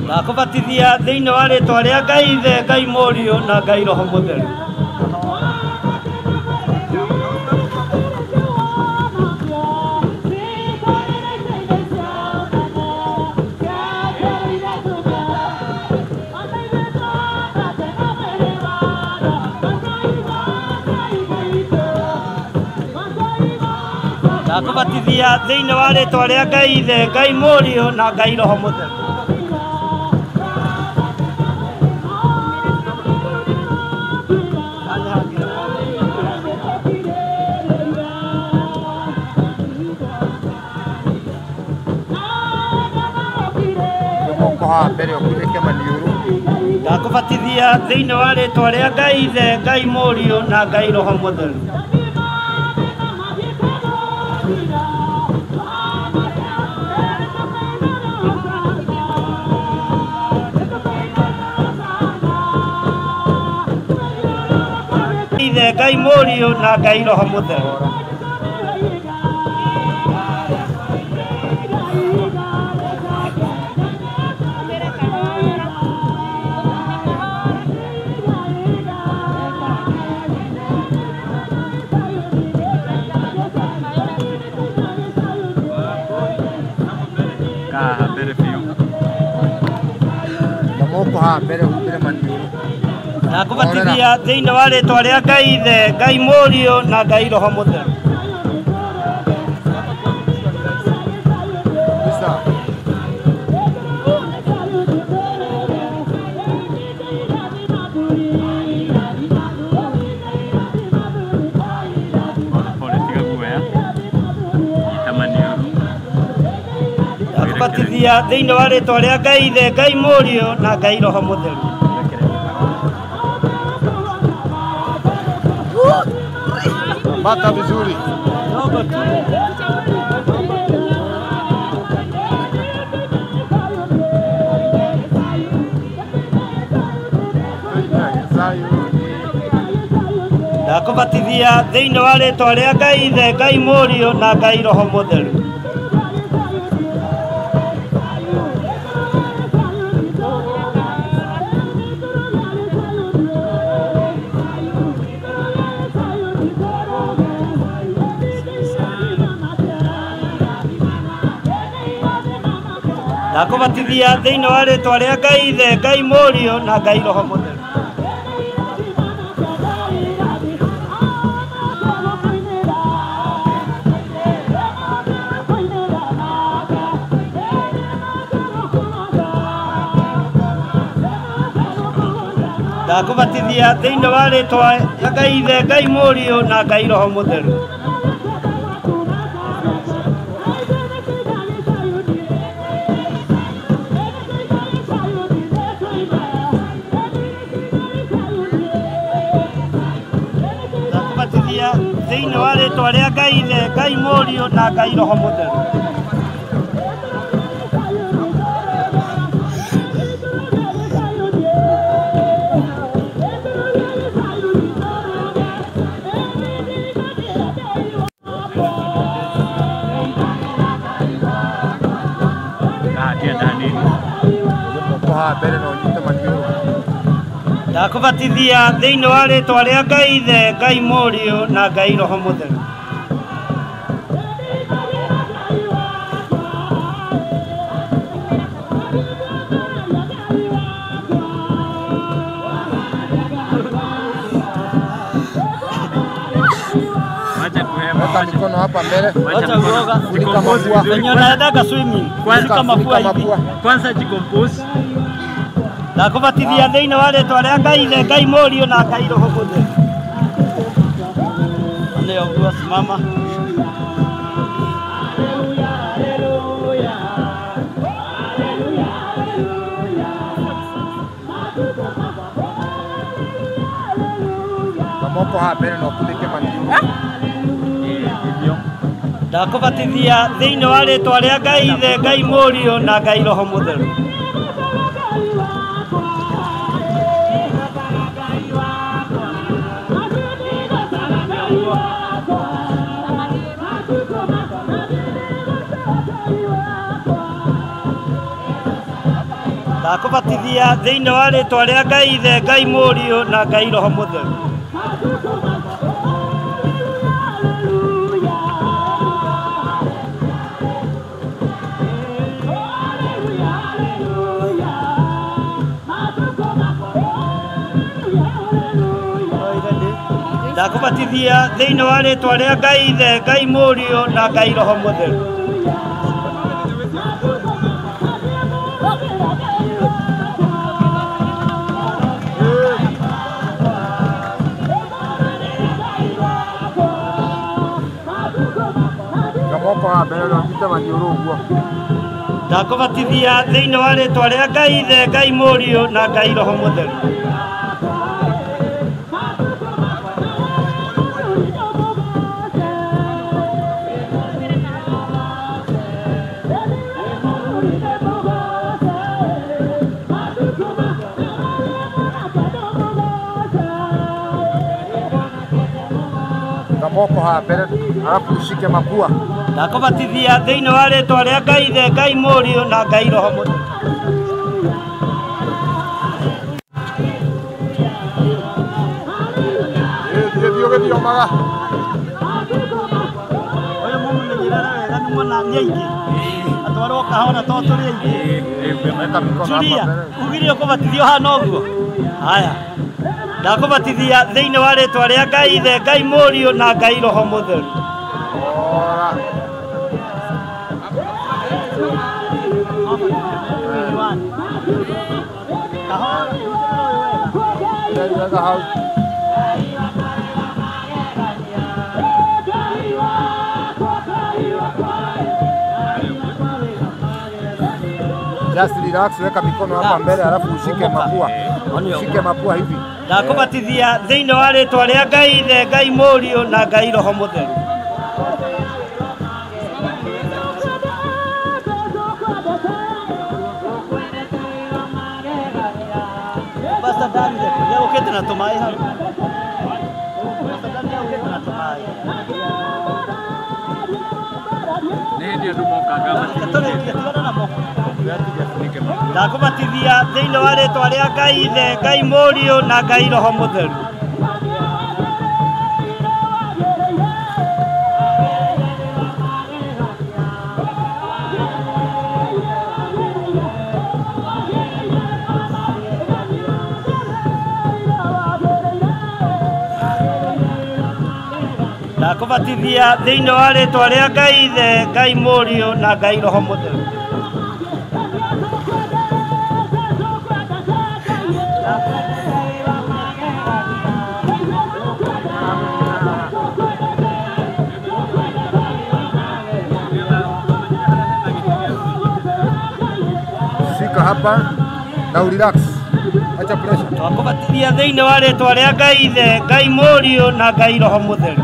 Ndakũbatithia thĩinĩ wa rĩtwa rĩa Ngai Ithe, Ngai Mũriũ na Ngai Roho Mũtheru. Ndakũbatithia thĩinĩ wa rĩtwa rĩa Ngai Ithe, Ngai Mũriũ na Ngai Roho Mũtheru. Moko haha mbere ũkunĩke maniũrũ. Ndakũbatithia thĩinĩ wa rĩtwa rĩa Ngai Ithe, Ngai Mũriũ na Ngai Roho Mũtheru. Ithe, Ngai Mũriũ na Ngai Roho Mũtheru. Na moko haha mbere humbĩre maniũrũ. Ndakũbatithia thĩinĩ wa rĩtwa rĩa Ngai Ithe, Ngai Mũriũ na Ngai Roho Mũtheru. Kabisa. Pole tiga guoya. Nyita maniũrũ. Ndakũbatithia thĩinĩ wa rĩtwa rĩa Ngai Ithe, Ngai Mũriũ na Ngai Roho Mũtheru. Bata vizuri. Ndakũbatithia thĩinĩ wa rĩtwa rĩa Ngai Ithe, Ngai Mũriũ na Ngai Roho Mũtheru. Ndakũbatithia thĩinĩ wa rĩtwa rĩa Ngai Ithe, Ngai Mũriũ na Ngai Roho Mũtheru. Ndakũbatithia thĩinĩ wa rĩtwa rĩa Ngai Ithe, Ngai Mũriũ na Ngai Roho Mũtheru. Ndakũbatithia thĩinĩ wa rĩtwa rĩa Ngai Ithe, Ngai Mũriũ na Ngai Roho Mũtheru. Ndakũbatithia thĩinĩ wa rĩtwa rĩa Ngai Ithe, Ngai Mũriũ na Ngai Roho Mũtheru. Weka mikono hapa mbele. Wacha uoga. Funika mapua. Wenye wanaendaga swimming. Funika mapua hivi. Kwanza jicompose. Ndakũbatithia thĩinĩ wa rĩtwa rĩa Ngai Ithe, Ngai Mũriũ na Ngai Roho Mũtheru. Nĩ ũguo, simama. Moko haha mbere na ũkunĩke maniũrũ. Ndakũbatithia thĩinĩ wa rĩtwa rĩa Ngai Ithe, Ngai Mũriũ na Ngai Roho Mũtheru. Ndakũbatithia thĩinĩ wa rĩtwa rĩa Ngai Ithe, Ngai Mũriũ na Ngai Roho Mũtheru. Ndakũbatithia thĩinĩ wa rĩtwa rĩa Ngai Ithe, Ngai Mũriũ na Ngai Roho Mũtheru. Moko haha mbere na ũnyite maniũrũ ũguo. Ndakũbatithia thĩinĩ wa rĩtwa rĩa Ngai Ithe, Ngai Mũriũ na Ngai Roho Mũtheru. Moko haha mbere alafu ushike mapua. Ndakũbatithia thĩinĩ wa rĩtwa rĩa Ngai Ithe, Ngai Mũriũ na Ngai Roho Mũtheru. Thiĩ thiĩ ũgĩthiomaga. Ũyũ mũmũmenyerere wega nĩ muona nĩ aingĩ. Atwarwo kahora to tũrĩ aingĩ. Weka mikono hapa Julia, mbere. ugire ũkũbatithio hana ũguo? Haya. Ndakũbatithia thĩinĩ wa rĩtwa rĩa Ngai Ithe, Ngai Mũriũ na Ngai Roho Mũtheru. Ora. Weka hau. Just relax, weka mikono hapa mbele alafu ushike mapua. Ushike mapua hivi. Ndakũbatithia thĩinĩ wa rĩtwa rĩa Ngai Ithe, Ngai Mũriũ na Ngai Roho Mũtheru. Pastor Daniel, nĩegũkĩte na tũmaĩ hau. Ndakũbatithia thĩinĩ wa rĩtwa rĩa Ngai Ithe, Ngai Mũriũ na Ngai Roho Mũtheru. Ndakũbatithia thĩinĩ wa rĩtwa rĩa Ngai Ithe, Ngai Mũriũ na Ngai Roho Mũtheru. Shika hapa na urelax. Acha pressure. Twakũbatithia thĩinĩ wa rĩtwa rĩa Ngai Ithe, Ngai Mũriũ na Ngai Roho Mũtheru.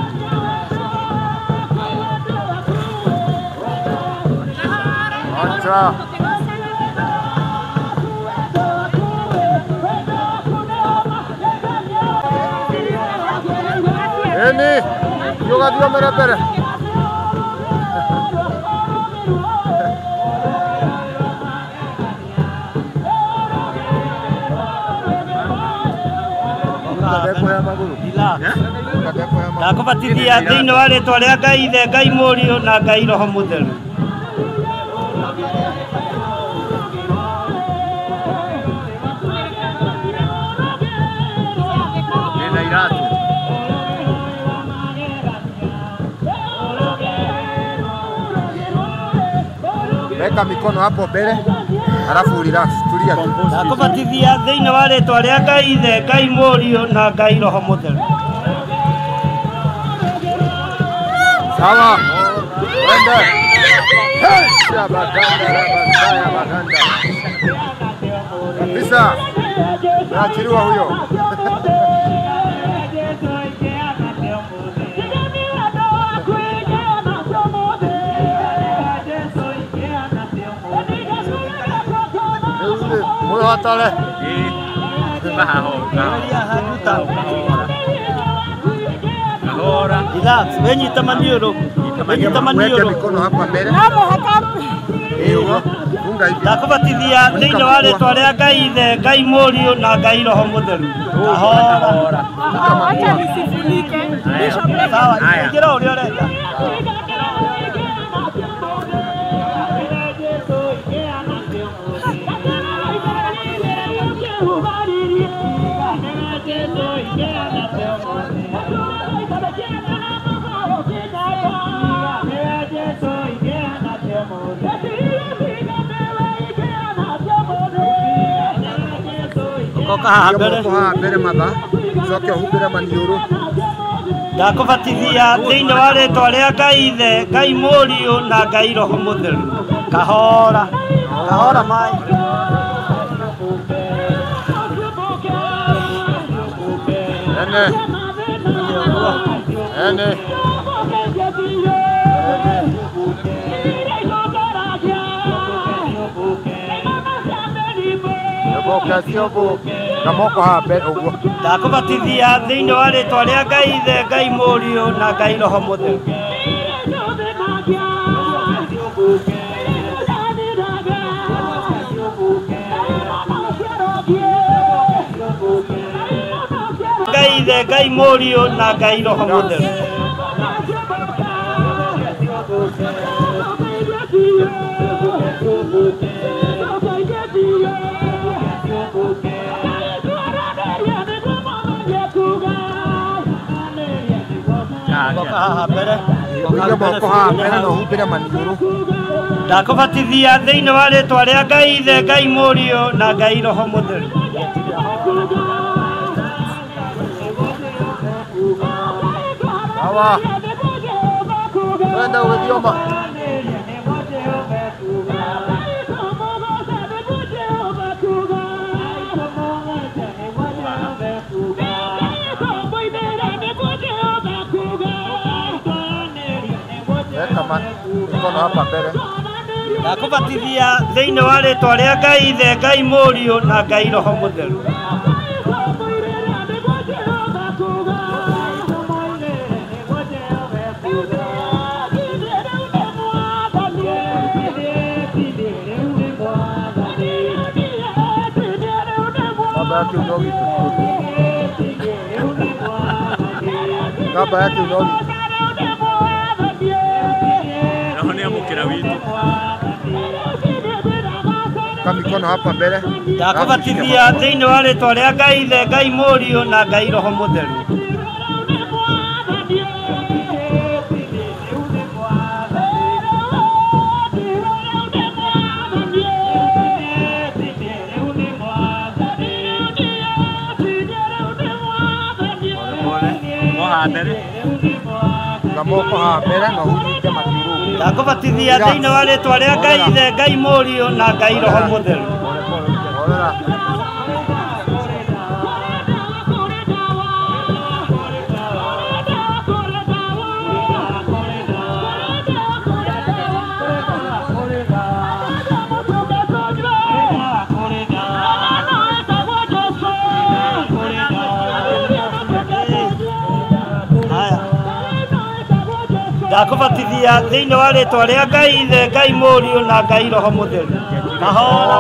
Acha. Eni, yoga dio mere mbere. Ndakũbatithia thĩinĩ wa rĩtwa rĩa Ngai Ithe, Ngai Mũriũ na Ngai Roho Mũtheru. Nina iratu. Weka mikono hapo mbele, halafu relax, tulia tu. Ndakũbatithia thĩinĩ wa rĩtwa rĩa Ngai Ithe, Ngai Mũriũ na Ngai Roho Mũtheru. Sawa. Wende. Hey, baganda, baganda, baganda. Kabisa. Naachiliwa huyo. Mulla hatale. Relax, wenyita maniũrũ. Wenyita maniũrũ. Weke mikono hapa mbele. Funga hivi. Ndakũbatithia thĩinĩ wa rĩtwa rĩa Ngai Ithe, Ngai Mũriũ na Ngai Roho Mũtheru. Kahora. Acha nisifunike. Bishop Sawa, ingĩra ũrĩa ũrenda. Ũgoka haha mbere. Moko haha mbere matha. Coke ũhumbĩre maniũrũ. Ndakũbatithia thĩinĩ wa rĩtwa rĩa Ngai Ithe, Ngai Mũriũ na Ngai Roho Mũtheru. Kahora. Kahora mai. Ene. Ene. Na moko haha mbere ũguo. Ndakũbatithia thĩinĩ wa rĩtwa rĩa Ngai Ithe, Ngai Mũriũ na Ngai Roho Mũtheru. Ngai Ithe, Ngai Mũriũ na Ngai Roho Mũtheru. Ũgoka haha mbere. Ũige moko haha mbere na ũhumbĩre maniũrũ. Ndakũbatithia thĩinĩ wa rĩtwa rĩa Ngai Ithe, Ngai Mũriũ na Ngai Roho Mũtheru. Sawa. Twende ũgĩthioma. Weka mikono hapa mbele. Ndakũbatithia thĩinĩ wa rĩtwa rĩa Ngai Ithe, Ngai Mũriũ na Ngai Roho Mũtheru. Gĩtambaya kĩu no gitũ. Gĩtambaya kĩu no gitũ. Roho nĩ amũkĩra witũ. Weka mikono hapa mbele. Ndakũbatithia thĩinĩ wa rĩtwa rĩa Ngai Ithe, Ngai Mũriũ na Ngai Roho Mũtheru. Iga moko haha mbere na ũhunyite maniũrũ. Ndakũbatithia thĩinĩ wa rĩtwa rĩa Ngai Ithe, Ngai Mũriũ na Ngai Roho Mũtheru. Horera. Ndakũbatithia thĩinĩ wa rĩtwa rĩa Ngai Ithe, Ngai Mũriũ na Ngai Roho Mũtheru. Kahora.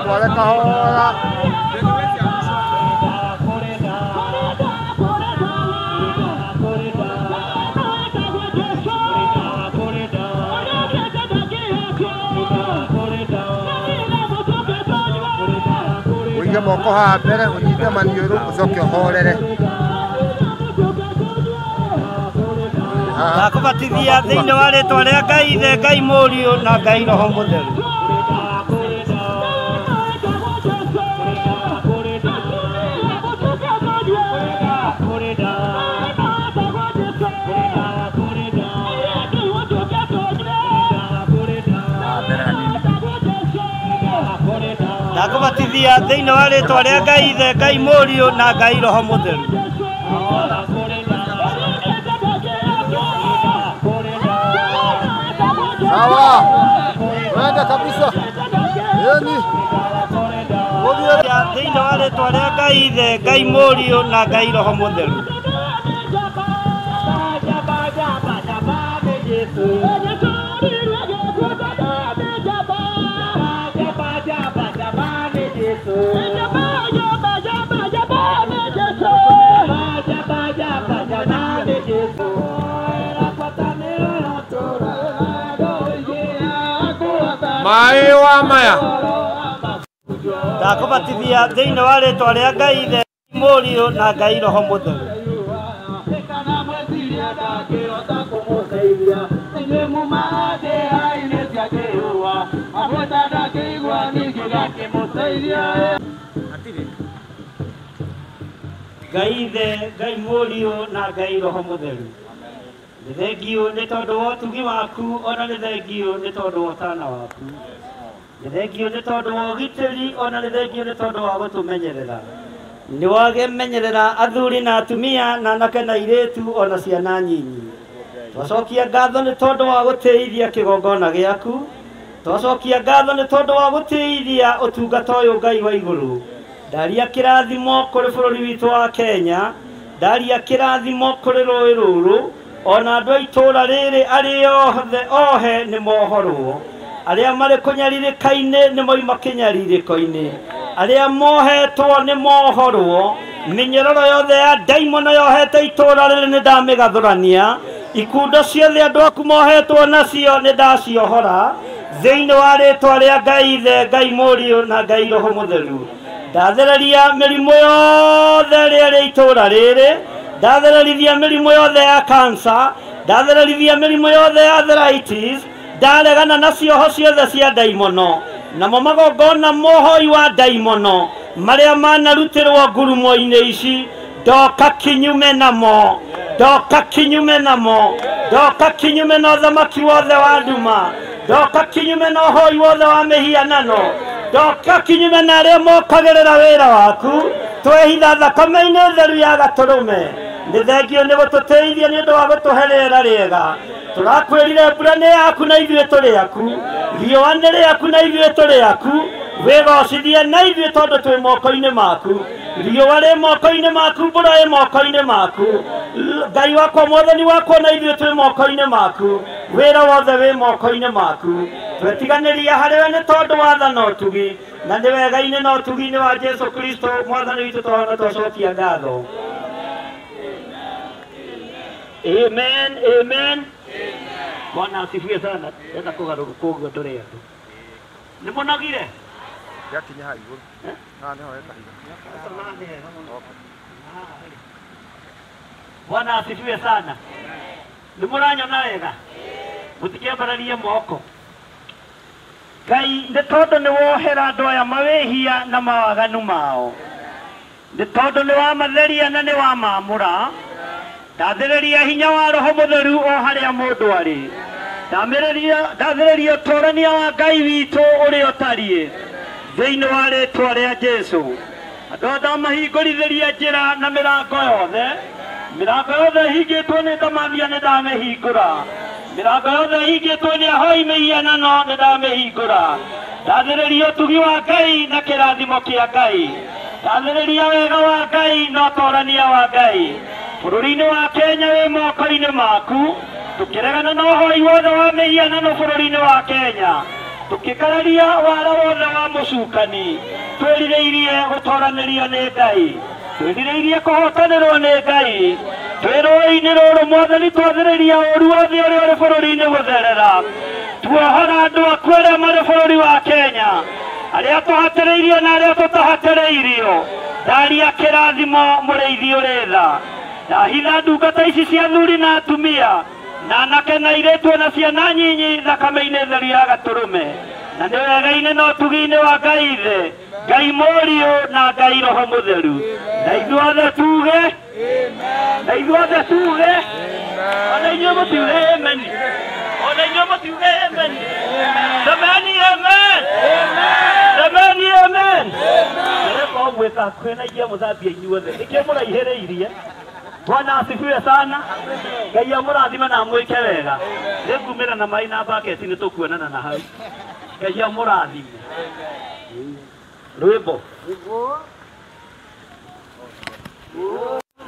Tware kahora. Ũige moko haha mbere ũnyite maniũrũ ũcoke ũhorere. Ndakũbatithia thĩinĩ wa rĩtwa rĩa Ngai Ithe, Ngai Mũriũ na Ngai Roho Mũtheru. Ndakũbatithia thĩinĩ wa rĩtwa rĩa Ngai Ithe, Ngai Mũriũ na Ngai Roho Mũtheru. Sawa. Wenda kabisa. Yeni. Thĩinĩ wa rĩtwa rĩa Ngai Ithe, Ngai Mũriũ na Ngai Roho Mũtheru. Maĩ wa maya. Ndakũbatithia thĩinĩ wa rĩtwa rĩa Ngai Ithe, Mũriũ na Ngai Roho Mũtheru. Ngai Ithe, Ngai Mũriũ na Ngai Roho Mũtheru. Nĩ thengiũ nĩ tondũ wa ũtugi waku, ona nĩ thengiũ nĩ tondũ wa ũtana waku. Nĩ thengiũ nĩ tondũ wa ũgitĩri, ona nĩ thengiũ nĩ tondũ wa gũtũmenyerera. Nĩ wagemenyerera athuri na atumia na anake na airĩtu ona ciana nyinyi. Twacokia ngatho nĩ tondũ wa gũtĩithia kĩgongona gĩaku. Twacokia ngatho nĩ tondũ wa gũtĩithia ũtungata ũyũ Ngai wa igũrũ. Ndaria kĩrathimo kũrĩ bũrũri witũ wa Kenya, ndaria kĩrathimo kũrĩ rũĩ rũrũ, ona andũ a itũũra rĩrĩ arĩa othe ohe nĩ mohorwo. Arĩa marĩ kũnyarirĩka-inĩ nĩ moima kĩnyarirĩko-inĩ. Arĩa mohetwo nĩ mohorwo. Mĩnyororo yothe ya ndaimono yohete itũũra rĩrĩ nĩ ndamĩgathũrania. Ikundo ciothe andũ aku mohetwo nacio nĩ ndaciohora. Thĩinĩ wa rĩtwa rĩa Ngai Ithe, Ngai Mũriũ na Ngai Roho Mũtheru. Ndathereria mĩrimũ yothe ĩrĩa ĩrĩ itũũra rĩrĩ. Ndathererithia mĩrimũ yothe ya cancer, ndathererithia mĩrimũ yothe ya arthritis, ndaregana na cioho ciothe cia ndaimono. Namo magongona mohoi wa ndaimono marĩa manarutĩrwo ngurumo-inĩ ici, ndoka kinyume namo, ndoka kinyume namo, ndoka kinyume na ũthamaki wothe wa nduma, ndoka kinyume na ũhoi wothe wa mĩhianano, ndoka kinyume na arĩa mokagĩrĩra wĩra waku. Twehitha thakame-inĩ theru ya gatũrũme. Nĩ thengiũ nĩ gũtũteithia nĩ ũndũ wa gũtũhe rĩera rĩega. Tũrakwĩrire mbura nĩ yaku na ithuĩ tũrĩ aku, riũa nĩ rĩaku na ithuĩ tũrĩ aku, wĩgocithie na ithuĩ tondũ twĩ moko-inĩ maku. Riũa rĩ moko-inĩ maku, mbura ĩ moko-inĩ maku. Ngai wakwa, mwathani wakwa, na ithuĩ twĩ moko-inĩ maku. Wĩra wothe wĩ moko-inĩ maku. Twetiganĩria harĩ we nĩ tondũ wa tha na ũtugi, na nĩ wega-inĩ na ũtugi-inĩ wa Jesu Kristo mwathani witũ twahona twacokia ngatho. Amen, amen. Bwana asifiwe sana. Ndenda kũgarũrũka ũguo ndore andũ. Nĩ mũnogire? Yakinya haha igũrũ. Haha nĩho he kahiga. Bwana asifiwe sana. Nĩ mũranyona wega? Mũtikĩambararie moko. Ngai nĩ tondũ nĩ wohera andũ aya mawĩhia na mawaganu mao. Nĩ tondũ nĩ wamatheria na nĩ wamamũra. Ndathĩrĩria hinya wa Roho Mũtheru o harĩa mũndũ arĩ. Ndathĩrĩria ũtũrania wa Ngai witũ ũrĩa ũtariĩ thĩinĩ wa rĩtwa rĩa Jesu. Andũ aya ndamahingũrithĩria njĩra na mĩrango yothe. Mĩrango yothe ĩhingĩtwo nĩ ndamathia nĩ ndamĩhingũra. Mĩrango yothe ĩhingĩtwo nĩ ahoi mĩhianano nĩ ndamĩhingũra. Ndathĩrĩria ũtugi wa Ngai na kĩrathimo kĩa Ngai. Ndathĩrĩria wega wa Ngai na ũtorania wa Ngai. Bũrũri-inĩ wa Kenya wĩ moko-inĩ maku. Tũkĩregana na ũhoi wothe wa mĩhianano bũrũri-inĩ wa Kenya. Tũkĩkararia wara wothe wa mũcukani. Twĩrirĩirie gũtoranĩrio nĩ Ngai. Twĩrirĩirie kũhotanĩrwo nĩ Ngai. Twĩ rũĩ-inĩ rũrũ mwathani twathĩrĩria ũru wothe ũrĩa ũrĩ bũrũri-inĩ gũtherera. Tuohora andũ aku arĩa marĩ bũrũri wa Kenya, arĩa tũhatĩrĩirio na arĩa tũtahatĩrĩirio. Ndaria kĩrathimo mũrĩithi ũrĩ tha. Ndahitha ndungata ici cia athuri na atumia, na anake na airĩtu na ciana nyinyi thakame-inĩ theru ya gatũrũme. Na nĩ wega-inĩ na ũtugi-inĩ wa Ngai Ithe, Ngai Mũriũ na Ngai Roho Mũtheru. Na ithuothe tuge, na ithuothe tuge, ona inyuĩ mũtiuge amen. Ona inyuĩ mũtiuge amen. Semeni amen. Semeni amen. Ndĩreka ũgwĩka hakuhĩ na inyuĩ mũthambie inyuothe. Nĩkĩo mũraihĩrĩirie. Bwana asifiwe sana. Ngai amũrathime na amwĩke wega. Nĩngumĩra na maĩ na baketi nĩ tũkuonana na hau. Ngai amũrathime. Rwĩmbo. Thank you.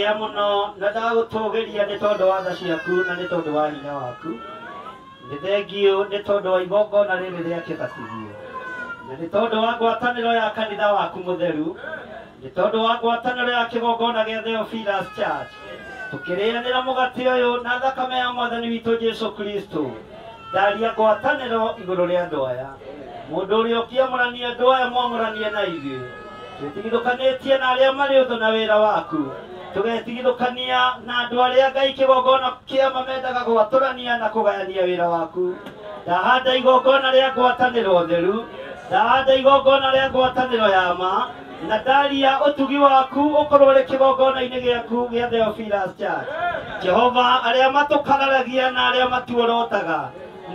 Ndagũtĩĩa mũno na ndagũtũgĩria nĩ tondũ wa tha ciaku na nĩ tondũ wa hinya waku. Nĩ thengiũ nĩ tondũ wa igongona rĩrĩ rĩa kĩbatithio, na nĩ tondũ wa ngwatanĩro ya kanitha waku mũtheru, nĩ tondũ wa ngwatanĩro ya kĩgongona gĩa Theophilus Church, tũkĩrĩanĩra mũgate ũyũ na thakame ya mwathani witũ Jesu Kristo. Ndaria ngwatanĩro igũrũ rĩa andũ aya, mũndũ ũrĩa ũkĩamũrania andũ aya mwamũranie na ithuĩ, twĩtigithũkanĩtie na arĩa marĩ ũthũ na wĩra waku, tũgetigithũkania na andũ arĩa Ngai kĩgongona kĩama mendaga gwatũrania na kũgayania wĩra waku. Ndahanda igongona rĩa ngwatanĩro theru, ndahanda igongona rĩa ngwatanĩro ya ma, na ndaria ũtugi waku ũkorwo ũrĩ kĩgongona-inĩ gĩaku gĩa Theophilus Church. Jehova, arĩa matũkararagia na arĩa matuorotaga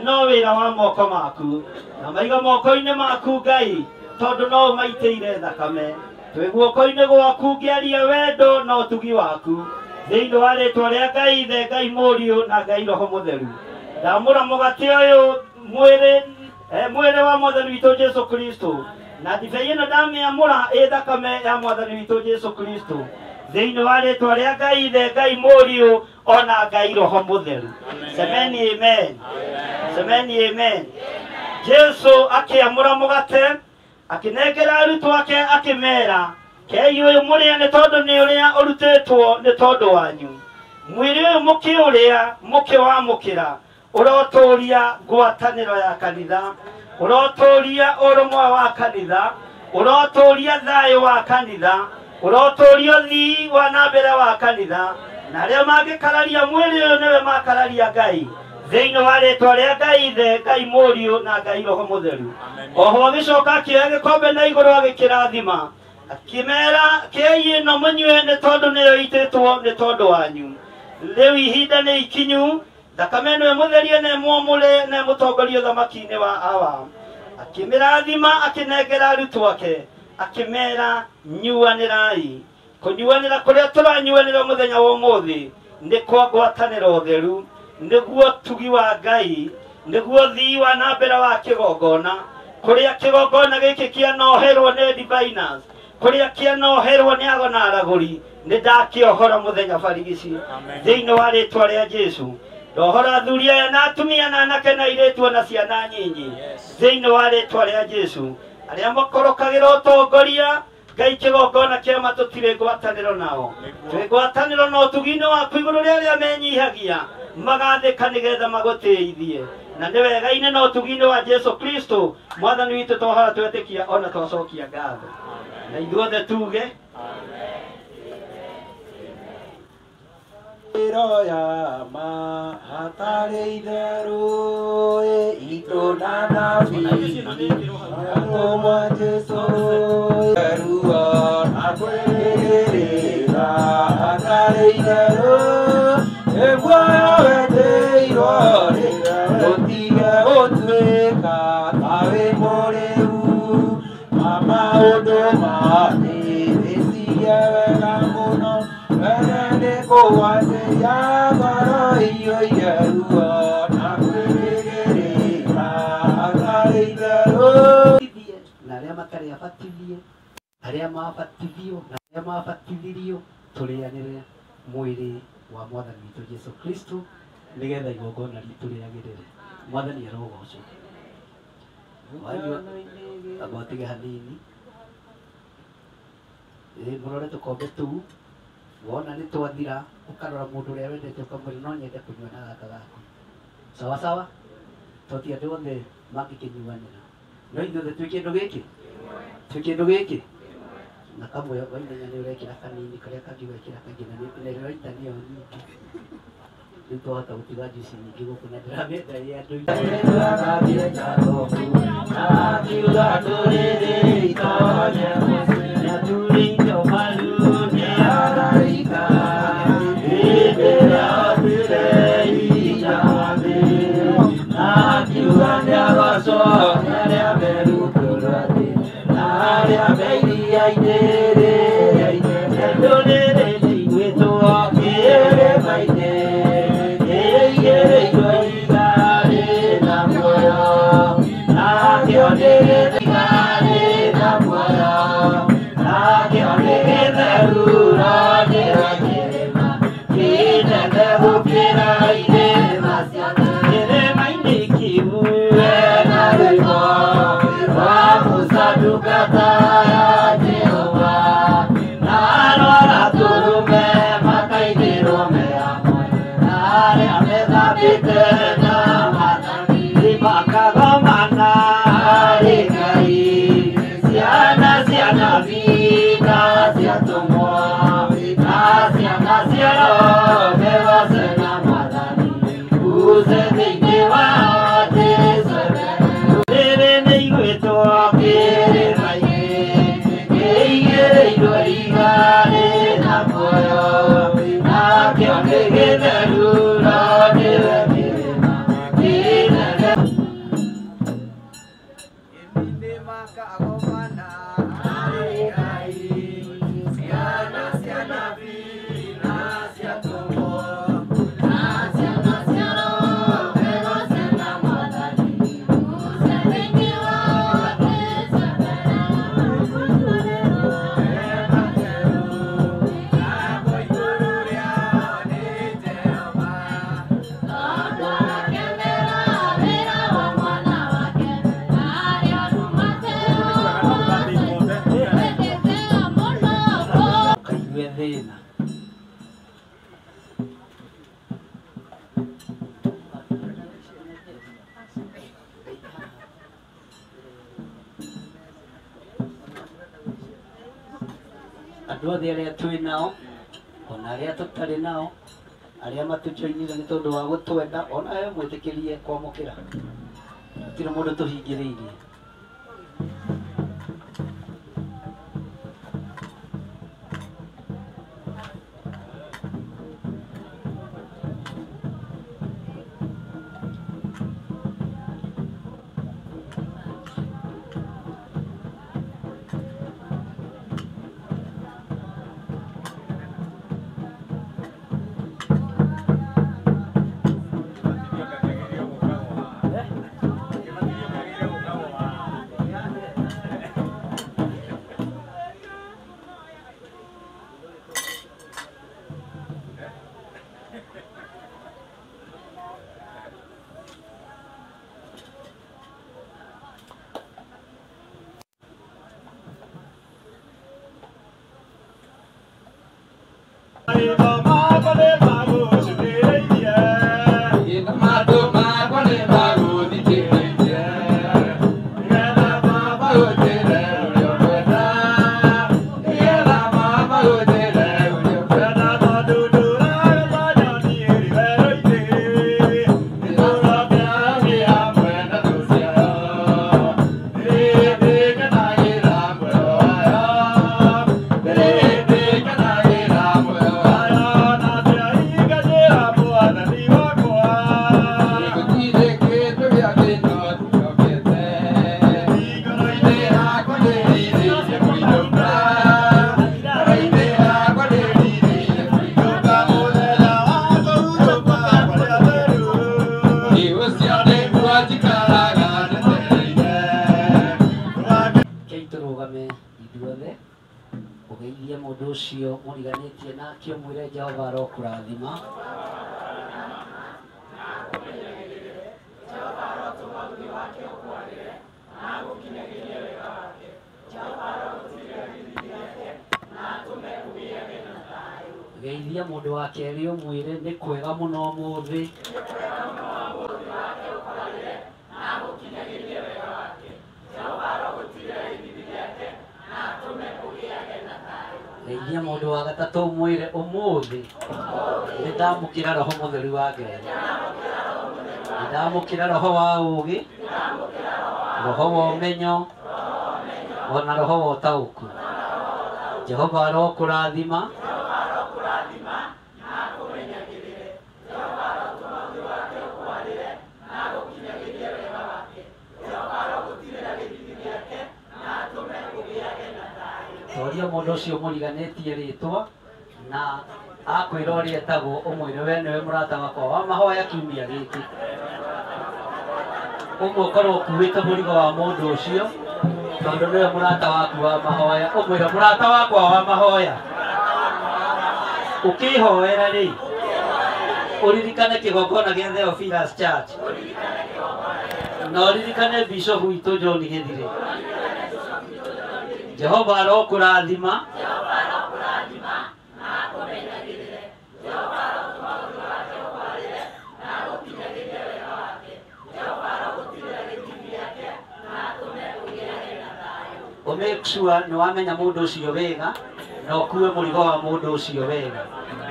no wĩra wa moko maku, na maiga moko-inĩ maku Ngai, tondũ no ũmaitĩire thakame. Twĩ guoko-inĩ gwaku ngĩaria wendo na ũtugi waku, thĩinĩ wa rĩtwa rĩa Ngai Ithe, Ngai Mũriũ na Ngai Roho Mũtheru. Ndamũra mũgate ũyũ mwĩrĩ wa mwathani witũ Jesu Kristo, na ndibei ĩno ndamĩamũra ĩ thakame ya mwathani witũ Jesu Kristo, thĩinĩ wa rĩtwa rĩa Ngai Ithe, Ngai Mũriũ ona Ngai Roho Mũtheru. Semeni amen. Semeni amen. Jesu akĩamũra mũgate, akĩnengera arutwo ake akĩmera, kei ũyũ mũrĩe nĩ tondũ nĩ ũrĩa ũrutĩtwo nĩ tondũ wanyu. Mwĩrĩ ũyũ mũkĩũrĩa mũkĩwamũkĩra, ũrotũria ngwatanĩro ya kanitha, ũrotũria ũrũmwe wa kanitha, ũrotũria thayũ wa kanitha, ũrotũria ũthii wa na mbere wa kanitha, na arĩa mangĩkararia mwĩrĩ ũyũ nĩwe makararia Ngai, thĩinĩ wa rĩtwa rĩa Ngai Ithe, Ngai Mũriũ na Ngai Roho Mũtheru. Oho agĩcoka akĩoya gĩkombe na igũrũ agĩkĩrathima, akĩmera, kĩei ĩno mũnyue nĩ tondũ nĩyo ĩitĩtwo nĩ tondũ wanyu. Rĩu ihinda nĩ ikinyu, thakame ĩno ĩmũtherie na ĩmwamũre na ĩmũtongorie ũthamaki-inĩ wa Awa. Akĩmĩrathima akĩnengera arutwo ake, akĩmera, nyuanĩrai. Kũnyuanĩra kũrĩa tũranyuanĩra mũthenya wa ũmũthĩ nĩ kwa ngwatanĩro theru, nĩguo tugi wa Ngai, nĩguo thii wa na mbere wa kĩgongona, kũrĩa kĩgongona gĩkĩ kĩanoherwo nĩ diviners, kũrĩa kĩanoherwo nĩ ago na aragũri, nĩ ndakĩohora mũthenya barigici thĩinĩ wa rĩtwa rĩa Jesu. Ndohora athuri aya na atumia na anake na airĩtu na ciana nyinyi thĩinĩ wa rĩtwa rĩa Jesu. Arĩa makorokagĩra ũtongoria Ngai kĩgongona kĩama tũtirĩ ngwatanĩro nao, twĩ ngwatanĩro na ũtugi-inĩ waku igũrũ rĩa arĩa menyihagia magathĩka nĩgetha magũtĩithie, na nĩ wega-inĩ na ũtugi-inĩ wa Jesu Kristo mwathani witũ twohora twetĩkia ona twacokia ngatho, na ithuothe tuge ya ma hatarĩ itherũ itũ na nabii atũmwa Jesu ruo na kwĩrĩra hatarĩ itherũ ĩmuoyo wetĩirwo rĩ gũtige gũtuĩka ta wĩ mũrĩu na maũndũ ma thĩ wĩcirie wega mũno wene nĩ kũgwatĩria ngoro iyũire ruo na kwĩrĩgĩrĩra hatarĩ itherũ. Na arĩa matarĩ abatithie, arĩa mabatithio na arĩa mabatithirio, tũrĩanĩre mwĩrĩ wa mwathani witũ Jesu Kristo nĩgetha igongona ritũ rĩagĩrĩre. Mwathani arogocwo. Wanyua amba ũtige hanini, mũrore tũkombe tũu, wona nĩ twathira ũkarora mũndũ ũrĩa wendete ũkamwĩra no nyende kũnyua na gaka gaku. Sawa sawa, to ti andũ othe mangĩkĩnyuanĩra, no ithuothe twĩ kĩndũ gĩkĩ, twĩ kĩndũ gĩkĩ, na kamwe waimenya nĩ ũrekĩra kanini, karĩa kangĩ ũgekĩra kangĩ, na nĩũraita nĩyo nyingĩ. Rĩu twahota gũtiga njuici nyingĩ gũkũ na ndĩramĩenda ĩ andũ Nĩ Makagomana harĩ Ngai ciana cia nabii na cia atũmwo na ciana cia Roho mĩgoce na Mwathani uce thĩinĩ wa Jesũ. Rĩrĩ nĩ igwĩtwo kĩrĩma-inĩ kĩigĩrĩirwo ihiga rĩna muoyo nakĩo nĩ gĩtheru no nĩwe kĩrĩma kĩnene. Makagomana harĩ Ngai ciana cia nabii na cia atũmwo na ciana cia Roho mĩgoce na Mwathani uce thĩinĩ wa Jesũ. Kaigue thĩna. Andũ othe arĩa twĩ nao ona arĩa tũtarĩ nao arĩa matũjoinire nĩ tondũ wa gũtwenda ona we mwĩtĩkĩrie kwamũkĩra gũtirĩ mũndũ tũhingĩrĩirie. Ũgeithie mũndũ ũcio mũriganĩtie nake ũmwĩre Jehova arokũrathima. Geithia mũndũ wa kerĩ ũmwĩre nĩ kwega mũno ũmũthĩ. Geithia mũndũ wa gatatũ ũmwĩre ũmũthĩ nĩ ndamũkĩra Roho Mũtheru wa Ngai, nĩ ndamũkĩra roho wa ũũgĩ, roho wa ũmenyo ona roho wa ũtaũku. Jehova arokũrathima. Toria mũndũ ũcio mũriganĩtie rĩtwa na akwĩra ũrĩa etagwo ũmwĩre we nĩwe mũrata wakwa wa mahoya kiumia gĩkĩ. Ũguo ũkorwo ũkuĩte mũrigo wa mũndũ ũcio tondũ nĩwe mũrata waku wa mahoya, ũmwĩre mũrata wakwa wa mahoya. Ũkĩhoera rĩ, ũririkane kĩgongona gĩa Theophilus Church na ũririkane Bishop witũ John Gĩthire. Jehova arokũrathima. Make sure nĩ wamenya mũndũ ũcio wega na ũkue mũrigo wa mũndũ ũcio wega.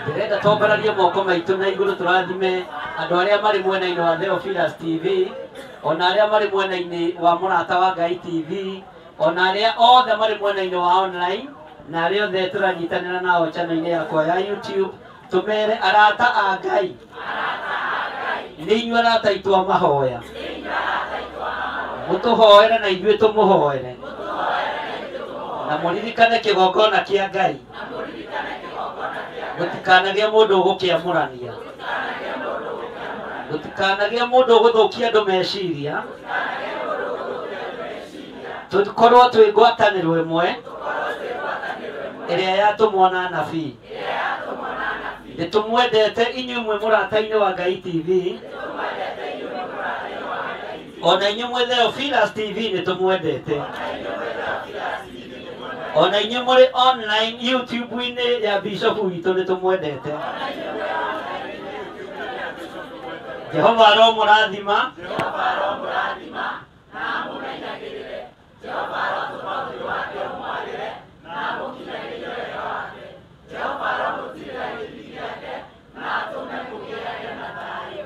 Ndĩrenda twambararie moko maitũ na igũrũ tũrathime andũ arĩa marĩ mwena-inĩ wa Theophilus TV, ona arĩa marĩ mwena-inĩ wa Mũrata wa Ngai TV, ona arĩa othe marĩ mwena-inĩ wa online, na arĩa othe tũranyitanĩra nao channel-inĩ yakwa ya YouTube, tũmere arata a Ngai nĩ inyuĩ arata aitũ a mahoya, mũtũhoere na ithuĩ tũmũhoere, na mũririkane kĩgongona kĩa Ngai, gũtikanagĩe mũndũ ũgũkĩamũrania, gũtikanagĩe mũndũ ũgũthũkia andũ meciria, tũkorwo twĩ ngwatanĩro ĩmwe ĩrĩa yatũmwo na anabii. Nĩtũmwendete inyuĩ mwĩ Mũrata-inĩ wa Ngai TV, ona inyuĩ mwĩ Theophilus TV nĩtũmwendete, ona inyuĩ mũrĩ online YouTube-inĩ ya Bishop witũ nĩtũmwendete. Jehova aromũrathima,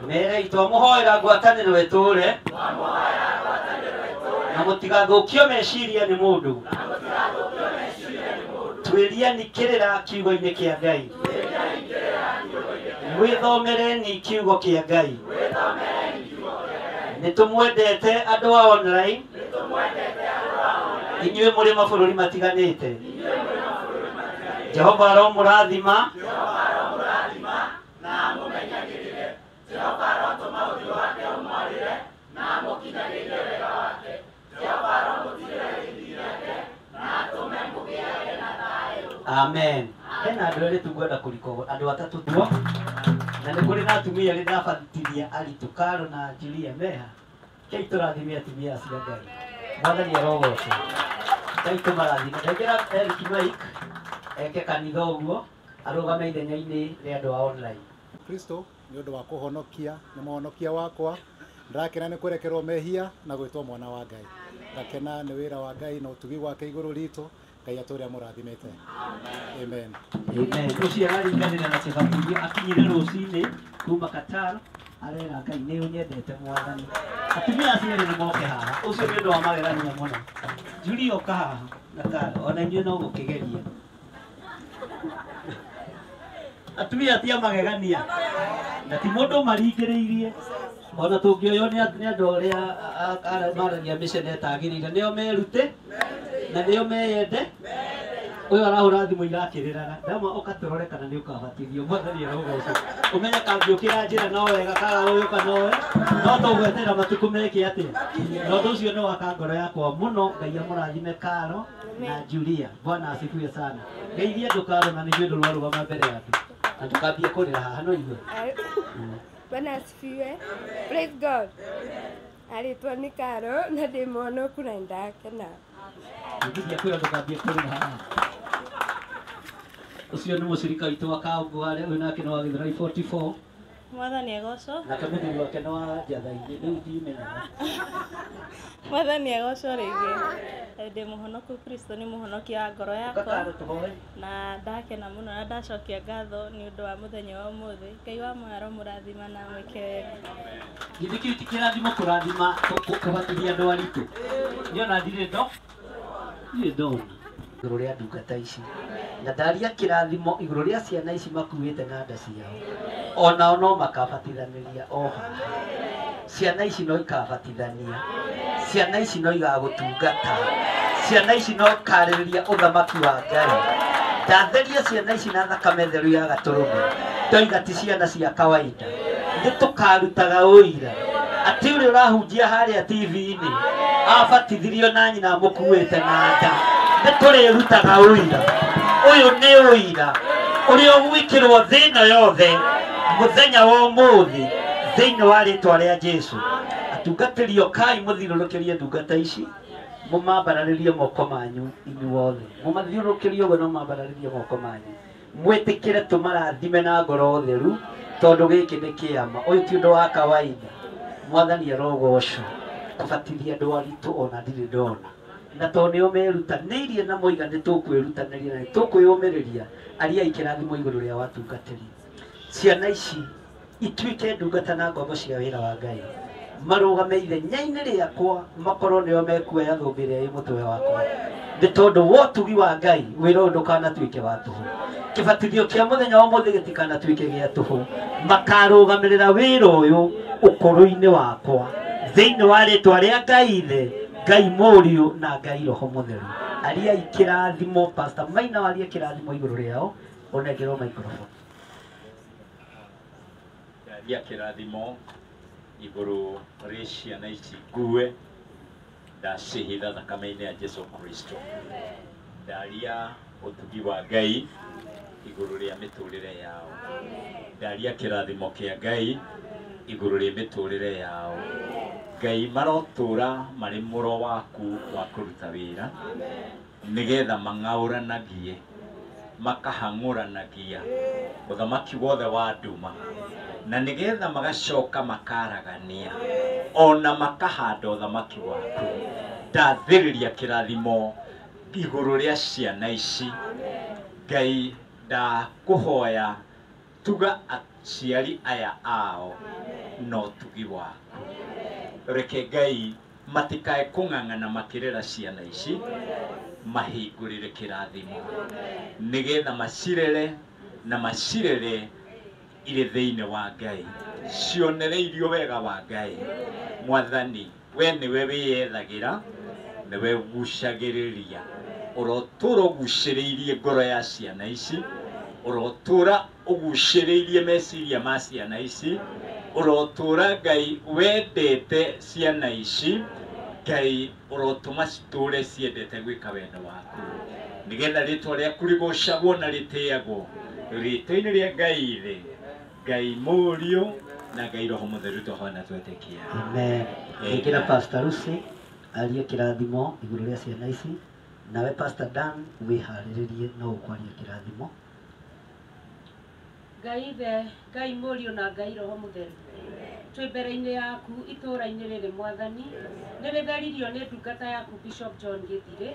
mere twamũhoera ngwatanĩro ĩtũre na mũtigathũkio meciria nĩ mũndũ. Twĩriani kĩrĩra kiugo-inĩ kĩa Ngai, mwĩthomereni kiugo kĩa Ngai. Nĩtũmwendete andũ a online, inyuĩ mũrĩ mabũrũri matiganĩte. Jehova aromũrathima, amen. Hena andũ erĩ tu ngwenda kũrikogo, andũ atatũ tuo, na nĩ kũrĩ na atumia erĩ ndabatithia aritũ, Karo na Julia meha. Kei tũrathime atumia acio a Ngai. Mwathani arogocwo. Ngai tũmarathime. Ndengera Eric Mike eke kanitha ũguo arũgame ithenya-inĩ rĩa andũ a online. Kristo nĩ ũndũ wa kũhonokia, nĩ mũhonokia wakwa. Ndĩrakena nĩ kũrekerwo mehia na gwĩtwo mwana wa Ngai. Ngakena nĩ wĩra wa Ngai na ũtugi wake igũrũ ritũ. Ngai atũre amũrathimĩte. Amen. Amen. Ũcio araringanĩra na kĩbatithio akinyire rũcinĩ kuma Qatar, arera Ngai nĩ ũnyendete Mwathani. Atumia acio erĩ nĩ moke haha, ũcio nĩ ũndũ wa magegania mũno. Julia ũka haha na Karo, ona inyuĩ no gũkĩgeria. Atumia ti a magegania na ti mũndũ maringĩrĩirie, ona tũngĩoywo nĩ andũ arĩa maragia mĩcene ĩtagĩrĩire, nĩo merute na nĩo meyende. Ũyũ arahũra thimũ irakĩrĩraga, ndama ũkatũrore kana nĩ ũkabatithio. Mwathani arogocwo. Ũmenye kangĩũkĩra njĩra no wega, kaga gũgĩũka no wega, no tũgweterera matukũ meke atĩa. Na ũndũ ũcio nĩ waka ngoro yakwa mũno. Ngai amũrathime Karo na Julia. Bwana asifiwe sana. Ngeithie andũ Karo, na nĩguo ndũrwarũgama mbere ya andũ na ndũkambie kũrĩra haha, no igue. Bwana asifiwe. Praise God. Arĩtwo nĩ Karo na ndĩ mwonoku na nĩndakena. Ngithia kwĩra ndũkambie kũrĩra haha. Ũcio nĩ mũcirika witũ wa Kaũngũ, ũyũ nake nĩ wa Gĩthũrai 44. Mwathani agocwo. Nake mũthuri wake nĩ wa Njatha-inĩ, rĩu ndimenyaga. Mwathani agocwo rĩngĩ. Ndĩ mũhonoku, Kristo nĩ mũhonokia wa ngoro yakwa. Na ndakena mũno na ndacokia ngatho nĩ ũndũ wa mũthenya wa ũmũthĩ. Ngai wa muoyo aromũrathima na amwĩke wega. Githĩ kĩu ti kĩrathimo kũrathima kũbatithia andũ aritũ? Niĩ ona ndirĩ ndona igũrũ rĩa ndungata ici, na ndaria kĩrathimo igũrũ rĩa ciana ici makuĩte na nda ciao, onao no makabatithanĩria o haha. Ciana ici no ikabatithania, ciana ici no igagũtungata, ciana ici no ikarĩrĩria ũthamaki wa Ngai. Ndatheria ciana ici na thakame theru ya gatũrũme, ndoiga ti ciana cia kawaida. Nĩ tũkarutaga ũira atĩ ũrĩa ũrahunjia harĩa TV-inĩ abatithirio na nyina amũkuĩte na nda. Nĩ tũrĩrutaga ũira. Ũyũ nĩ ũira ũrĩa ũgwĩkĩrwo thĩ ĩno yothe mũthenya wa ũmũthĩ thĩinĩ wa rĩtwa rĩa Jesũ. Atungatĩri ũkai mũthiũrũrũkĩrie ndungata ici, mũmambararĩrie moko manyu inyuothe, mũmathiũrũrũkĩrie ũguo na mũmambararĩrie moko manyu, mwĩtĩkĩre tũmarathime na ngoro theru, tondũ gĩkĩ nĩ kĩama. Ũyũ ti ũndũ wa kawaida. Mwathani arogocwo. Kũbatithia andũ aritũ ona ndirĩ ndona. Na tondũ nĩo merutanĩirie na moiga nĩ tũkwĩrutanĩria na nĩ tũkwĩyũmĩrĩria, ariai kĩrathimo igũrũ rĩa watungatĩri. Ciana ici ituĩke ndungata na ngombo cia wĩra wa Ngai, marũgame ithenya-inĩ rĩakwa, makorwo nĩo mekuoya thũmbĩ ĩrĩa ĩ mũtwe wakwa, nĩ tondũ wa ũtugi wa Ngai wĩra ũyũ ndũkanatuĩke wa tũhũ. Kĩbatithio kĩa mũthenya wa ũmũthĩ gĩtikanatuĩke gĩa tũhũ, makarũgamĩrĩra wĩra ũyũ ũkũrũ-inĩ wakwa, thĩinĩ wa rĩtwa rĩa Ngai Ithe, Ngai Mũriũ na Ngai Roho Mũtheru. Ariai kĩrathimo, Pastor Maina warie kĩrathimo igũrũ rĩao, ũnengerwo microphone. Ndaria kĩrathimo igũrũ rĩ ciana ici ngue, ndacihitha thakame-inĩ ya Jesu Kristo. Ndaria ũtugi wa Ngai igũrũ rĩa mĩtũrĩre yao. Ndaria kĩrathimo kĩa Ngai igũrũ rĩa mĩtũrĩre yao. Ngai marotũra marĩ mũro waku wa kũruta wĩra, nĩgetha mang'aũranagie, makahang'ũranagia ũthamaki wothe wa nduma, na nĩgetha magacoka makaragania ona makahanda ũthamaki waku. Ndathĩrĩria kĩrathimo igũrũ rĩa ciana ici. Ngai ndakũhoya tuga aciari aya ao na ũtugi waku. Reke Ngai matikae kũng'ang'ana makĩrera ciana ici, mahingũrĩre kĩrathimo nĩgetha macirere na macirere irĩ thĩinĩ wa Ngai, cionereirio wega wa Ngai. Mwathani, we nĩwe wĩyethagĩra, nĩwe ũgucagĩrĩria, ũrotũra ũgucĩrĩirie ngoro ya ciana ici, ũrotũra ũgucĩrĩirie meciria ma ciana ici, ũrotũra Ngai wendete ciana ici, Ngai ũrotũma citũre ciendete gwĩka wendo waku, nĩgetha rĩtwa rĩaku rĩgocagwo na rĩtĩagwo, rĩtwa-inĩ rĩa Ngai Ithe, Ngai Mũriũ na Ngai Roho Mũtheru, twahoya twetĩkia. Amen. Ĩkĩra Pastor Lucy arie kĩrathimo igũrũ rĩa ciana ici, nawe Pastor Dan wĩharĩrĩrie no ũkwaria kĩrathimo. Ngai Ithe, Ngai Mũriũ na Ngai Roho Mũtheru, twĩ mbere-inĩ yaku itũũra-inĩ rĩrĩ Mwathani, nĩ rĩtheririo nĩ ndungata yaku Bishop John Gĩthirĩ,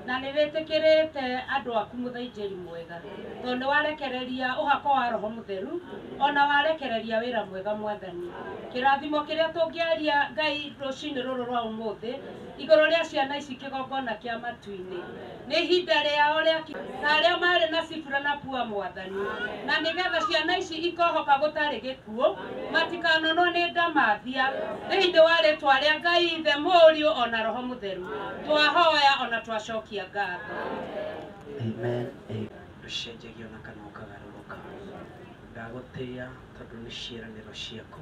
na nĩ rĩtĩkĩrĩte andũ aku mũthĩnjĩri mwega, tondũ nĩ warekereria ũhako wa Roho Mũtheru, ona warekereria wĩra mwega Mwathani. Kĩrathimo kĩrĩa tũngĩaria Ngai rũcinĩ rũrũ rwa ũmũthĩ igũrũ rĩa ciana ici kĩgongona kĩa matu-inĩ, nĩ ihinda rĩao rĩa na arĩa marĩ na Sifura na Pua Mwathani, na nĩgetha ciana ici ikohoka gũtarĩ gĩkuũ, matikanonwo nĩ ndamathia, thĩinĩ wa rĩtwa rĩa Ngai Ithe, Mũriũ ona Roho Mũtheru, twahoya ona twacokia ngatho. Amen. Ndũcenjagia ona kana ũkagarũrũka. Ndagũtĩĩa tondũ nĩ ciĩranĩro ciaku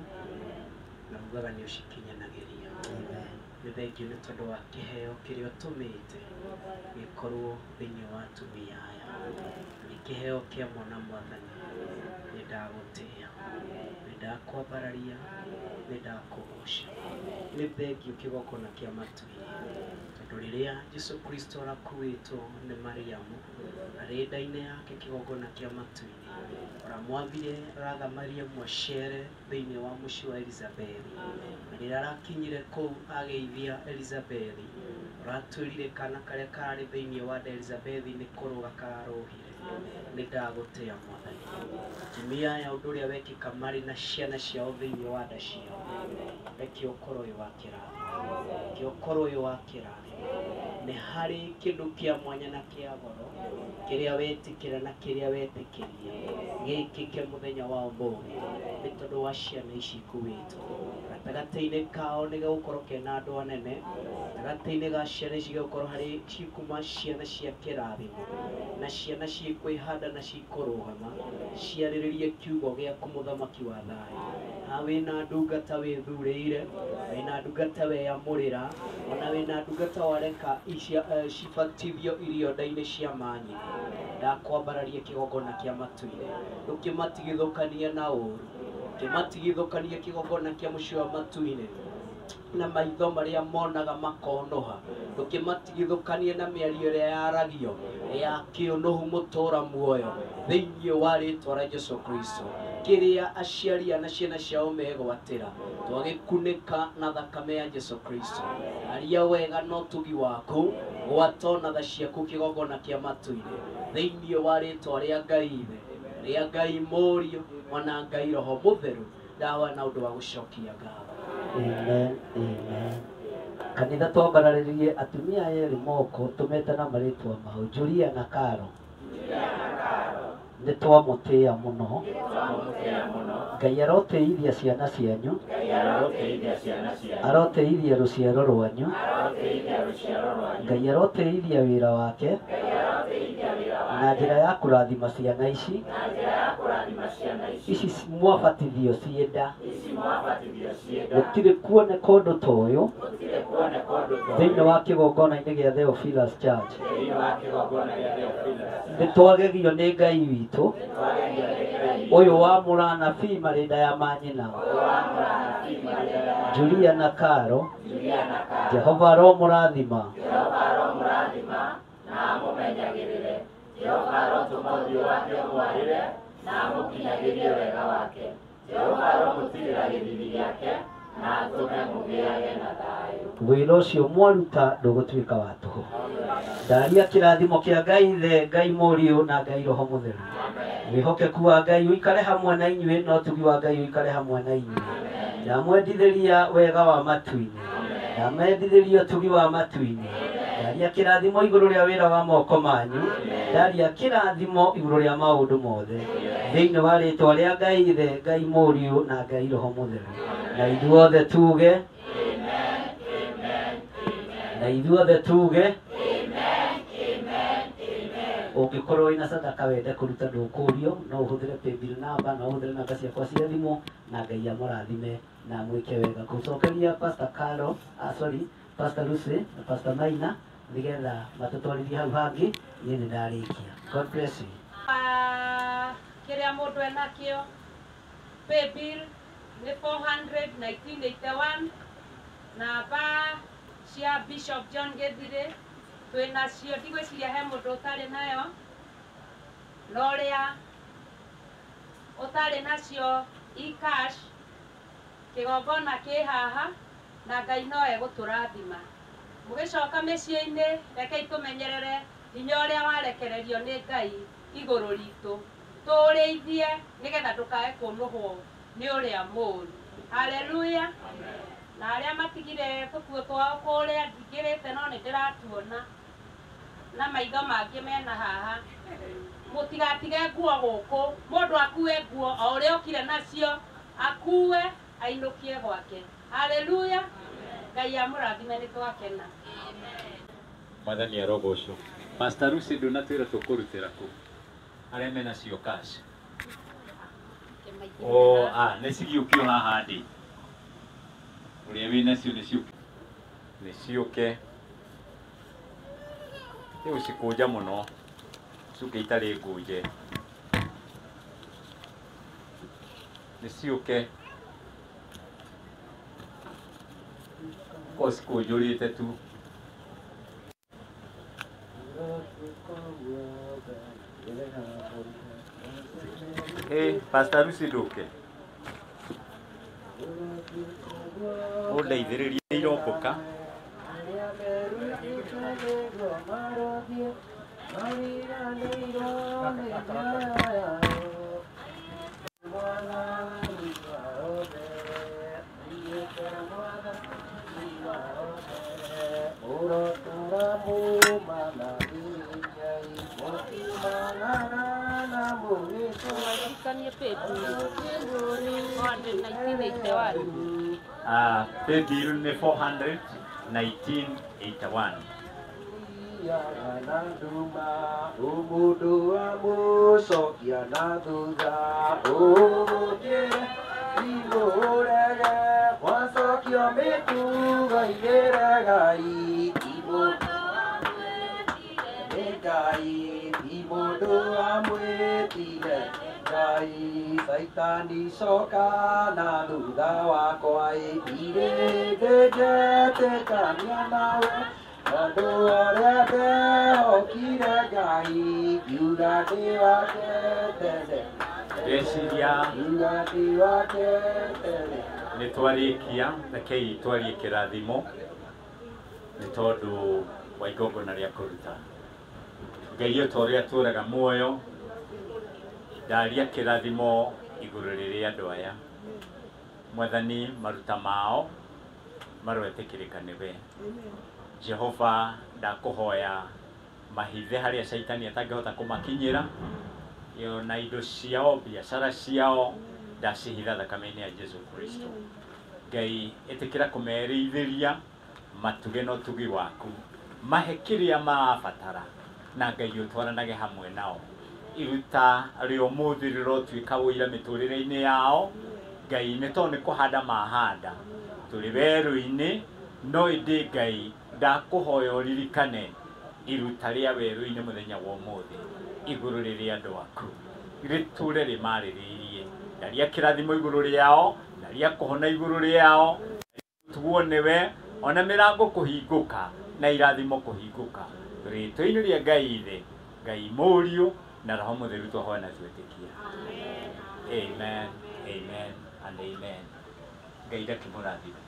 na ugaga nĩ ũcikinyanagĩria. Nĩ thengiũ nĩ tondũ wa kĩheo kĩrĩa ũtũmĩte gĩkorwo thĩinĩ wa atumia aya. Nĩ kĩheo kĩa mwana Mwathani, nĩ ndagũtĩĩa, nĩ ndakwambararia, nĩ ndakũgoca. Nĩ thengiũ kĩgongona kĩa matu-inĩ, tondũ rĩrĩa Jesu Kristo arakuĩtwo nĩ Mariamu arĩ nda-inĩ yake kĩgongona kĩa matu-inĩ, ũramwathire ratha Mariamu acere thĩinĩ wa mũciĩ wa Elizabethi, na rĩrĩa arakinyire kũu ageithia Elizabethi, ũratwĩrire kana karĩa kararĩ thĩinĩ wa nda Elizabethi nĩ kũrũga kararũgire. Nĩ ndagũtĩĩa Mwathani. Atumia aya ũndũ ũrĩa wekĩka marĩ na ciana ciao thĩinĩ wa nda ciao, reke ũkorwo wĩ wa kĩrathimo, reke ũkorwo wĩ wa kĩrathimo. Nĩ harĩ kĩndũ kĩa mwanya na kĩa goro kĩrĩa wetĩkĩra na kĩrĩa wetĩkĩria gĩkĩke mũthenya wa ũmũthĩ, nĩ tondũ wa ciana ici ikuĩtwo. Gatagatĩ-inĩ kao nĩ gũgũkorwo kena andũ anene, gatagatĩ-inĩ ga ciana ici gũgũkorwo harĩ cikuma ciana cia kĩrathimo, na ciana cikwĩhanda na cikũrũgama ciarĩrĩrie kiugo gĩaku mũthamaki wa thayũ. Ha wĩna ndungata wĩthurĩire, wĩna ndungata weyamũrĩra, ona wĩna ndungata wareka cibatithio irio nda-inĩ cia manyina, ndakwambararia kĩgongona kĩa matu-inĩ, ndũkĩmatigithũkanie na ũũru, ndũkĩmatigithũkanie kĩgongona kĩa mũciĩ wa matu-inĩ na maitho marĩa monaga makonoha, ndũkĩmatigithũkanie na mĩario ĩrĩa yaragio ya kĩũnũhu mũtũra muoyo, thĩinĩ wa rĩtwa rĩa Jesu Kristo. Kĩrĩa aciari na ciana ciao megwatĩra twagĩkunĩka na thakame ya Jesu Kristo. Aria wega na ũtugi waku, gwata na tha ciaku kĩgongona kĩa matu-inĩ, thĩinĩ wa rĩtwa rĩa Ngai Ithe, rĩa Ngai Mũriũ, ona Ngai Roho Mũtheru, ndawa na ũndũ wa gũcokia ngatho. Amen, amen. Kanitha twambararĩrie atumia erĩ moko tũmetana marĩtwa mao, Julia na Karo. Nĩ twamũtĩĩa mũno. Ngai arotĩithia ciana cianyu, arotĩithia rũciaro rwanyu, Ngai arotĩithia wĩra wake na njĩra ya kũrathima ciana ici, ici mwabatithio ciĩ nda, gũtirĩ kuoneka ũndũ ta ũyũ thĩinĩ wa kĩgongona-inĩ gĩa Theophilus Church. Nĩ twagegio nĩ Ngai witũ ũyũ wa mũranabii marĩnda ya manyina, Julia na Karo. Jehova aromũrathima, wĩra ũcio mwaruta ndũgũtuĩka wa tũhũ. Ndaria kĩrathimo kĩa Ngai Ithe, Ngai Mũriũ na Ngai Roho Mũtheru. Wĩhokeku wa Ngai ũikare hamwe na inyuĩ na ũtugi wa Ngai ũikare hamwe na inyuĩ. Ndamwendithĩria wega wa matu-inĩ, ndamendithĩria ũtugi wa matu-inĩ. Ndaria kĩrathimo igũrũ rĩa wĩra wa moko manyu, ndaria kĩrathimo igũrũ rĩa maũndũ mothe, thĩinĩ wa rĩtwa rĩa Ngai Ithe, Ngai Mũriũ na Ngai Roho Mũtheru. Na ithuothe tuge, na ithuothe tuge, ũngĩkorwo wĩna sadaka wende kũruta ndũkũrio, no ũhũthĩre paybill number, no ũhũthĩre namba ciakwa cia thimũ, na Ngai amũrathime na mwĩke wega. Gũcokeria Pastor Carlo, sorry, Pastor Lucy na Pastor Maina nĩgetha matũtwarithie hau hangĩ. Niĩ nĩ ndarĩkia. God bless you. Kĩrĩa mũndũ enakĩo, paybill nĩ 400 1981, namba cia Bishop John Gĩthirĩ twĩnacio, ndigwĩciria he mũndũ ũtarĩ nayo, na ũrĩa ũtarĩ nacio e-cash, kĩgongona kĩ haha na Ngai no egũtũrathima. Mũgĩcoka mĩciĩ-inĩ, rekei tũmenyerere hinya ũrĩa warekererio nĩ Ngai igũrũ ritũ, tũũrĩithie nĩgetha ndũkae kũnũhwo nĩ ũrĩa mũũru. Haleluya. Na arĩa matigire tũkuo twao kũrĩa ndingĩrĩte, no nĩ ndĩratuona na maitho mangĩ mena haha. Mũtigatige nguo gũkũ, mũndũ akue nguo o ũrĩa okire nacio, akue ainũkie gwake. Haleluya. Ngai amũrathime, nĩ twakena. Mwathani arogocwo. Pastor Lucy, ndũnatwĩra tũkũrutĩra kũ arĩa mena cio cash? O nĩ cigiũkio haha ndĩ ũrĩa wĩ nacio nĩ ciũke, nĩ ciũke rĩu cikũnja mũno, ciũke itarĩ ngũnje, nĩ ciũke ko cikũnjũrĩte tu. Hey, Pastor Lucy, ndũke ũndeithĩrĩrie irombũka. Maririkanie paybill 400 1981. Paybill nĩ 400 1981. Na nduma ũmũndũ amũcokia na thutha, ũkĩre imũrege mwacokio mĩtugo-inĩ, regai nĩ Ngai, ti mũndũ amwĩtire Ngai. Caitani coka na thutha wakwa, irĩ ndĩnjetĩkania nawe, tondũ ũrĩa ndehokire Ngai ngiuga ndĩ wake tene. Ndeciria nĩ twarĩkia, rekei twarie kĩrathimo nĩ tondũ wa igongona rĩa kũruta. Ngai o ta ũrĩa atũraga muoyo, ndaria kĩrathimo igũrũ rĩrĩ andũ aya. Mwathani, maruta mao maroetĩkĩrĩka nĩwe. Jehova, ndakũhoya mahithe harĩa caitani atangĩhota kũmakinyĩra, na indo ciao, biacara ciao, ndacihitha thakame-inĩ ya Jesu Kristo. Ngai, ĩtĩkĩra kũmerĩithĩria matuge na ũtugi waku, mahe kĩrĩa marabatara, na Ngai ũtwaranage hamwe nao. Iruta rĩa ũmũthĩ rĩrotuĩka ũira mĩtũrĩre-inĩ yao. Ngai, nĩ tondũ nĩ kũhanda mahanda, tũrĩ werũ-inĩ, no ĩndĩ Ngai ndakũhoya ũririkane iruta rĩa werũ-inĩ mũthenya wa ũmũthĩ igũrũ rĩrĩ andũ aku, rĩtũre rĩmarĩrĩirie. Ndaria kĩrathimo igũrũ rĩao, ndaria kũhona igũrũ rĩao, tuo nĩwe, ona mĩrango kũhingũka na irathimo kũhingũka. Rĩtwa-inĩ rĩa Ngai Ithe, Ngai Mũriũ na Roho Mũtheru twahoya na twetĩkia. Amen, amen and amen. Ngai ndakĩmũrathime.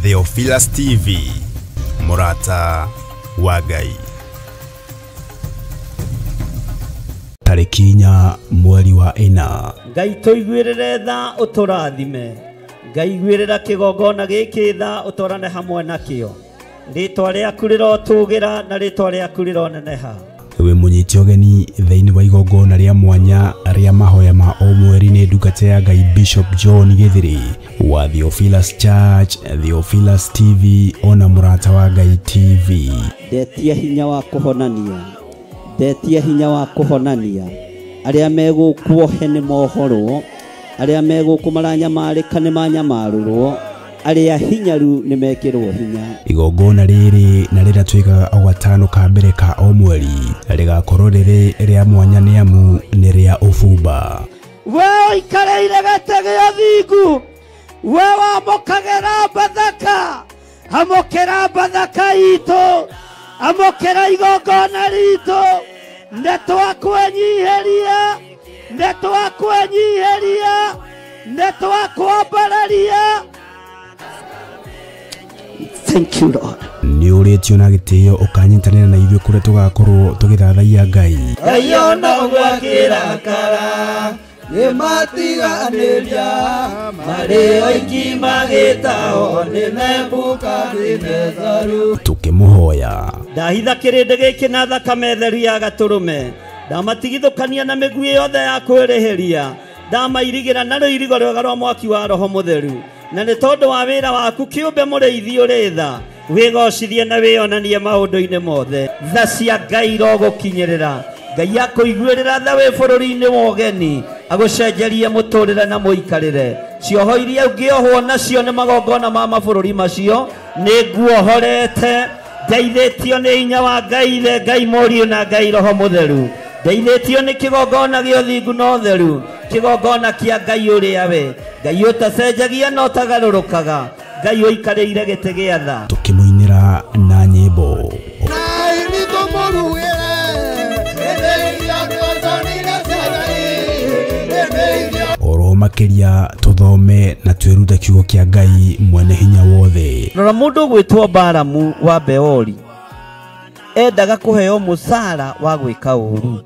Theophilus TV, Mũrata wa Ngai. Tarĩki 4 mweri wa 4. Ngai tũiguĩrĩre tha ũtũrathime. Ngai iguĩrĩra kĩgongona gĩkĩ tha ũtwarane hamwe nakĩo. Rĩtwa rĩaku rĩrotũgĩra na rĩtwa rĩaku rĩroneneha. Wĩ mũnyite ũgeni thĩinĩ wa igongona rĩa mwanya rĩa mahoya ma o mweri nĩ ndungata ya Ngai Bishop John Githiri wa Theophilus Church, Theophilus TV ona Mũrata wa Ngai TV. Ndetia hinya wa kũhonania, ndetia hinya wa kũhonania. Arĩa megũkuohe nĩ mohorwo, arĩa megũkũ maranyamarĩka nĩ manyamarũrwo, arĩa hinyaru nĩ mekĩrwo hinya. Igongona rĩrĩ na rĩrĩa twĩkaga o gatano ka mbere ka o mweri rĩgakorwo rĩrĩ rĩa mwanya nĩ amu nĩ rĩa ũbumba. We ũikarĩire gĩtĩ gĩa thingu, we wamũkagĩra Bathaka, amũkĩra Bathaka itũ, amũkĩra igongona ritũ, nĩ twakwenyiheria, nĩ twakwenyiheria, nĩ twakwambararia. Thank you, Lord. Nĩ ũrĩtio na gĩtĩo ũkanyitanĩra na ithuĩ kũrĩa tũgakorwo tũgĩthathaiya Ngai. Ngai ona ũguo akĩrakara, nĩ matiganĩria, marĩ oiki magĩtahwo nĩ Nebukadinezaru. Tũkĩmũhoya. Ndahitha kĩrĩndĩ gĩkĩ na thakame theru ya gatũrũme, ndamatigithũkania na mĩguĩ yothe ya kwĩrĩhĩria, ndamairigĩra na rũirigo rwega rwa mwaki wa Roho Mũtheru. Na nĩ tondũ wa wĩra waku kĩũmbe mũrĩithi ũrĩ tha, wĩgocithie na wĩonanie maũndũ-inĩ mothe. Tha cia Ngai irogũkinyĩrĩra. Ngai akũiguĩrĩra tha wĩ bũrũri-inĩ wa ũgeni, agũcenjerie mũtũrĩre na mũikarĩre. Cioho iria ũngĩohwo nacio nĩ magongona ma mabũrũri macio, nĩ nguohorete. Ndeithĩtio nĩ hinya wa Ngai Ithe, Ngai Mũriũ na Ngai Roho Mũtheru. Ndeithĩtio nĩ kĩgongona gĩa ũthingu na ũtheru, kĩgongona kĩa Ngai ũrĩa we Ngai ũtacenjagia na ũtagarũrũkaga, Ngai ũikarĩire gĩtĩ gĩa tha. Tũkĩmũinĩra na nyĩmbo. Nai nĩtũmũrugĩre Makiria tuthome na twirute kiugo kia Ngai mwene hinya wothe. Rora mundu gwitwo Balamu wa Beori endaga kuheo musara wa gwika uru.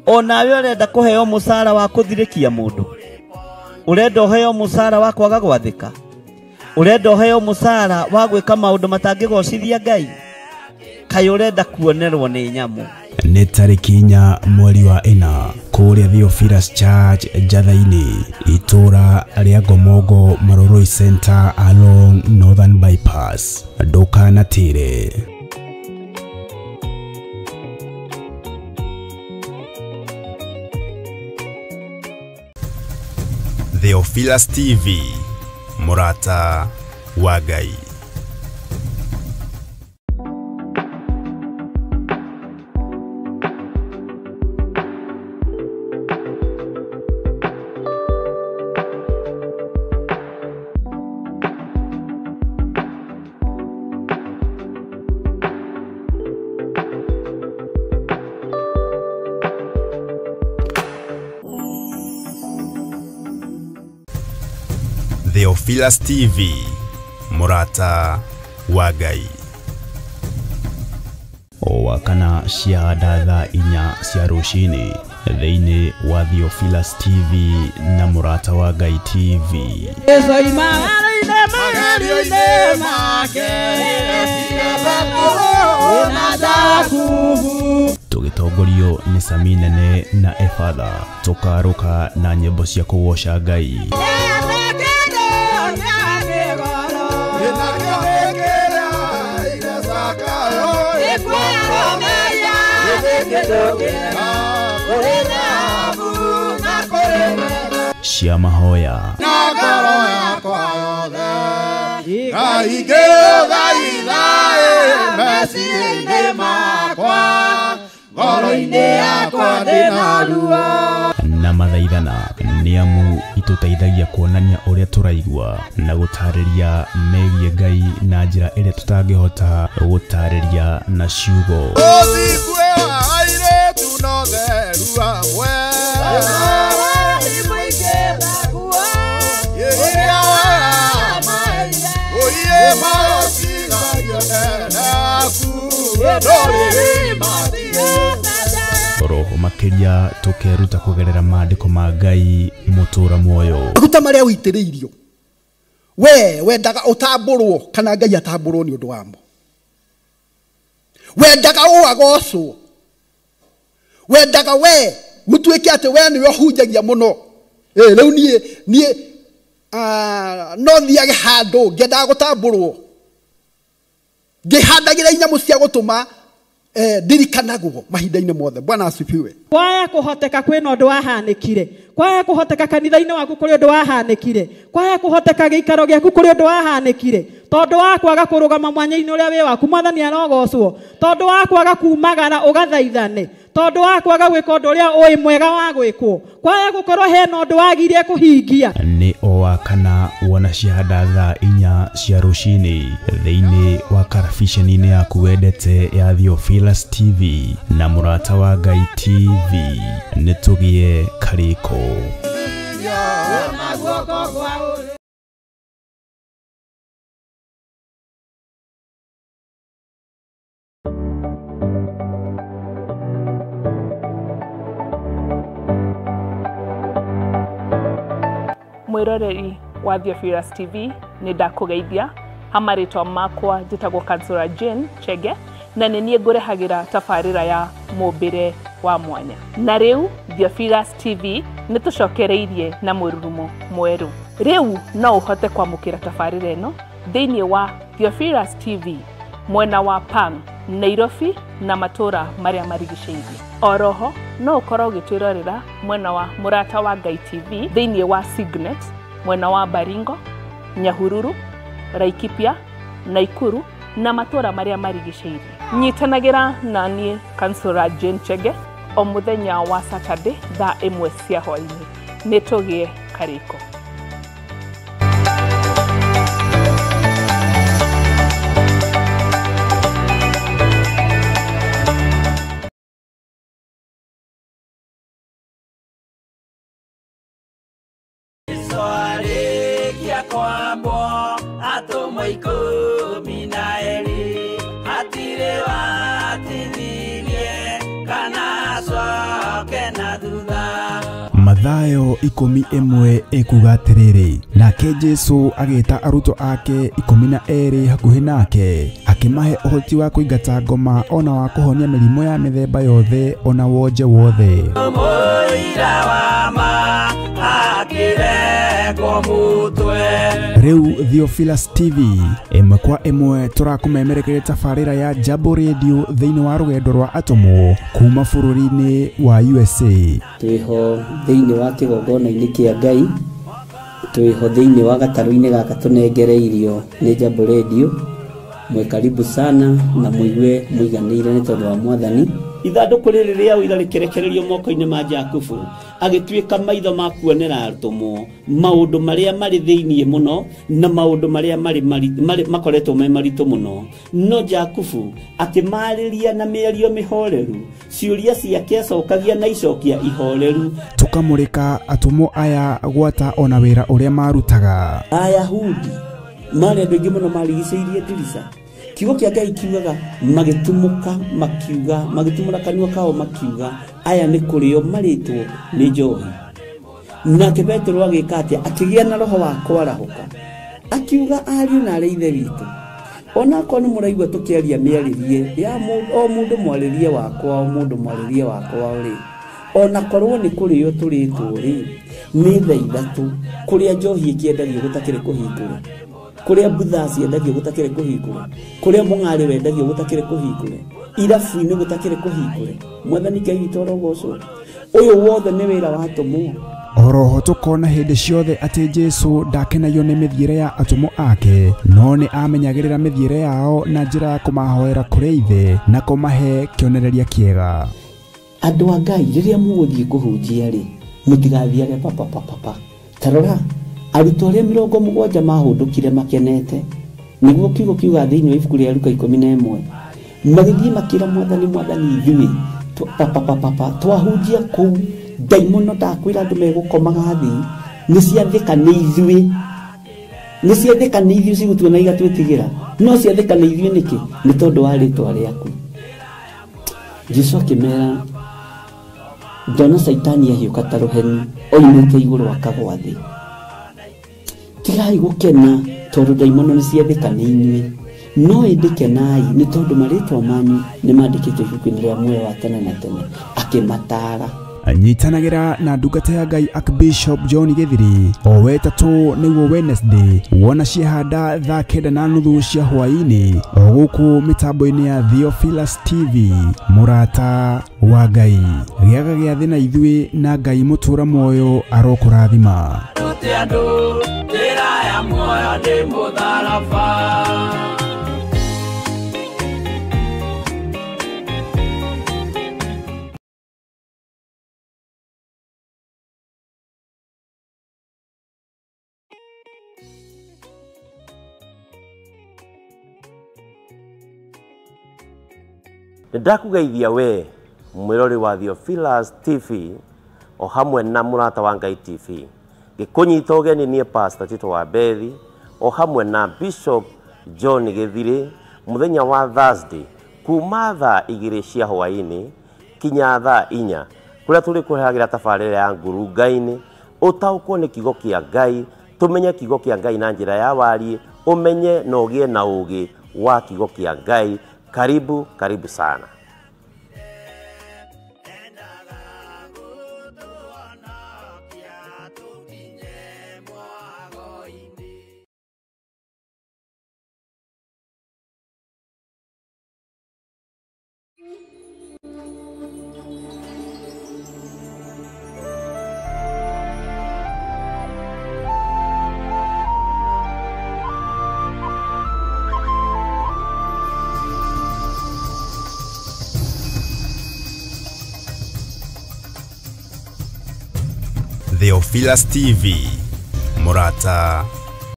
Onawe urenda kuheo musara wa kuthirikia mundu. Urenda uheo musara wa kwaga gwathika. Urenda uheo musara wa gwika maundu matangigocithia Ngai. Kai urenda kuonerwo ni nyamu. Nĩ tarĩki 4 mweri wa 4 kũrĩa Theophilus Church Njatha-inĩ, itũra rĩa Ngomongo Maroroi Center along Northern Bypass. Ndũkanatĩre. Theophilus TV, mũrata wa Ngai. Theophilus TV, mũrata wa Ngai. O wakana cia thaa 4 cia rũcinĩ thĩinĩ wa Theophilus TV na mũrata wa Ngai TV. Tũgĩtongorio nĩ Sami Nene na Efatha, tũkarũka na nyĩmbo cia kũgoca Ngai. Cia mahoya na mathaithana nĩ amu itũteithagia kuonania ũrĩa tũraigua na gũtarĩria megiĩ Ngai na njĩra ĩrĩa tũtangĩhota gũtarĩria na ciugo. Roho makiria tukeruta kugerera maandiko ma Ngai mutura muoyo. Maguta maria uitiriirio we wendaga utamburwo kana Ngai atamburwo ni undu wamo. Wendaga uagocwo. Wendaga we gutuike ati we niwe uhunjagia muno. Riu nie no thiage handu ngendaga gutamburwo ngihandagira inyamu cia gutuma ndirikanagwo mahinda-inĩ mothe. Bwana asifiwe. Kwaya kuhoteka kwina undu wahanĩkire, kwaya kuhoteka kanitha-inĩ waku kũrĩ ũndũ wahanĩkire, kwaya kuhoteka gĩikaro gĩaku kũrĩ ũndũ wahanĩkire, tondũ wa kwaga kũrũgama mwanya-inĩ ũrĩa wĩ waku mwathani arogocwo, tondũ wa kwaga kumagara ũgathaithane, tondũ wa kwaga gwĩka ũndũ ũrĩa ũĩ mwega wa gwĩkwo, kwaya gũkorwo hena ũndũ wagire kũhingia. Nĩ o wa kana wona ciahanda thaa 4 cia rũcinĩ thĩinĩ wa karabiceni-inĩ yaku wendete ya Theophilus TV na mũrata wa Ngai TV. Nĩ tũgĩe karĩko. Mwiroreri wa Theophilus TV nĩ ndakũgeithia hamarĩtwa makwa njĩtagwo Kansura Jane Chege na nĩ niĩ ngũrehagĩra tabarĩra ya mũmbĩre wa mwanya. Na rĩu Theophilus TV nĩ tũcokereirie na mũrurumo mwerũ. Rĩu no ũhote kwamũkĩra tabarĩra ĩno thĩinĩ wa Theophilus TV mwena wa Pang, Nairobi na matũra marĩa marigicĩirie. Oroho no ũkorwo ũgĩtwĩrorera mwena wa Mũrata wa Ngai TV thĩinĩ wa Signet mwena wa Baringo, Nyahururu, Laikipia, Naikuru na matũra marĩa marigicĩirie. Nyitanagĩra na niĩ Kansura Jane Chege o mũthenya wa Saturday thaa 1 cia hwaĩ-inĩ. Nĩ tũgĩe karĩko. Arĩkia kwambwo atũmwo 12 hatirĩ watithirie kana acoke na thutha. Mathayo 11 ekuga atĩrĩrĩ, nake Jesu agĩta arutwo ake 12 hakuhĩ nake, akĩmahe ũhoti wa kũingata ngoma ona wa kũhonia mĩrimũ ya mĩthemba yothe ona wonje wothe. Mũira wa ma akĩrengwo mũtwe. Rĩu Theophilus TV ĩmwe kwa ĩmwe tũrakũmemerekeria tabarĩra ya Jambo Radio thĩinĩ wa rũgendo rwa atũmwo kuma bũrũri-inĩ wa USA. Twĩho thĩinĩ wa kĩgongona-inĩ kĩa Ngai, twĩho thĩinĩ wa gatarũ-inĩ gaka tũnengereirio nĩ Jambo Radio. Mwe karibu sana na mũigue mũiganĩire nĩ tondũ wa Mwathani. Ithandũkũ rĩrĩ rĩa ũira rĩkĩrekererio moko-inĩ ma Jakubu, agĩtuĩka maitho ma kuonera atũmwo maũndũ marĩa marĩ thĩinĩ mũno na maũndũ marĩa marĩ makoretwo me maritũ mũno. No Jakubu akĩmarĩria na mĩario mĩhoreru, ciũria ciake acokagia na icokia ihoreru. Tũkamũrĩka atũmwo aya gwata ona wĩra ũrĩa marutaga. Ayahudi marĩ andũ aingĩ mũno marigicĩirie ndirica. Kiugo kĩa Ngai kiugaga magĩtumũka makiuga, magĩtumũra kanua kao makiuga, aya nĩ kũrĩo marĩtwo nĩ njohi. Nake Petero agĩka atĩa? Akĩgĩa na roho wa kwarahũka, akiuga ariũ na arĩ ithe witũ, onakorwo nĩ mũraigua tũkĩaria mĩarĩrie ya o mũndũ mwarĩrie wakwa, o mũndũ mwarĩrie wakwa rĩ, onakorwo nĩ kũrĩo tũrĩtwo rĩ, nĩ thaa 3 kũrĩa njohi ĩkĩendagio gũtakĩrĩ kũhingũre, kũrĩa mbutha ciendagio gũtakĩrĩ kũhingũre, kũrĩa mũng'arĩ wendagio gũtakĩrĩ kũhingũre, irabu-inĩ gũtakĩrĩ kũhingũre. Mwathani Ngai witũ arogocwo. Ũyũ wothe nĩ wĩra wa atũmwo. Oroho tũkona hĩndĩ ciothe atĩ Jesu ndakenagio nĩ mĩthiĩre ya atũmwo ake, no nĩ amenyagĩrĩra mĩthiĩre yao na njĩra ya kũmahoera kũrĩ Ithe na kũmahe kĩonereria kĩega. Andũ a Ngai, rĩrĩa mũgũthiĩ kũhunjia rĩ, mũtigathiage papapapapa. Ta rora arutwo arĩa 70 mahũndũkire makenete, nĩguo kiugo kiuga thĩinĩ wa ibuku rĩa Luka 11, magĩthiĩ makĩra Mwathani, Mwathani ithuĩ papapapapa twahunjia kũu ndaimono ndakwĩra andũ megũkomaga thĩ, nĩ ciathĩka nĩ ithuĩ, nĩ ciathĩka nĩ ithuĩ cigũtuona igatwĩtigĩra, no ciathĩka nĩ ithuĩ nĩkĩ? Nĩ tondũ wa rĩtwa rĩaku. Jesu akĩmera, ndona Caitani ahiũka ta rũheni oimĩte igũrũ akagwa thĩ. Tigai gũkena tondũ ndaimono nĩ ciathĩka nĩ inyuĩ, no ĩndĩ kenai nĩ tondũ marĩtwa manyu nĩ mandĩkĩtwo ibuku-inĩ rĩa muoyo wa tene na tene. Akĩmataara. Nyitanagĩra na ndungata ya Ngai Archbishop John Gĩthiri o wetatũ nĩguo Wednesday wona ciehanda thaa 9:30 cia hwaĩ-inĩ o gũkũ mĩtambo-inĩ ya Theophilus TV. Mũrata wa Ngai, gĩaga gĩathĩ na ithuĩ na Ngai mũtũra muoyo arokũrathima. Andũ njĩra ya muoyo nĩ mũtharaba. Nĩndakũgeithia we mwĩrori wa Theophilus TV o hamwe na mũrata wa Ngai TV, ngĩkũnyita ũgeni niĩ Pastor Tito wa Bethi o hamwe na Bishop John Gĩthiri mũthenya wa Thursday kuma thaa 2 cia hwaĩ-inĩ kinya thaa 4, kũrĩa tũrĩkũrehagĩra tabarĩra ya ngurunga-inĩ ũtaũkwo nĩ kiugo kĩa Ngai, tũmenye kiugo kĩa Ngai na njĩra ya wariĩ, ũmenye na ũgĩe na ũũgĩ wa kiugo kĩa Ngai. Karibu, karibu sana. Theophilus TV, Murata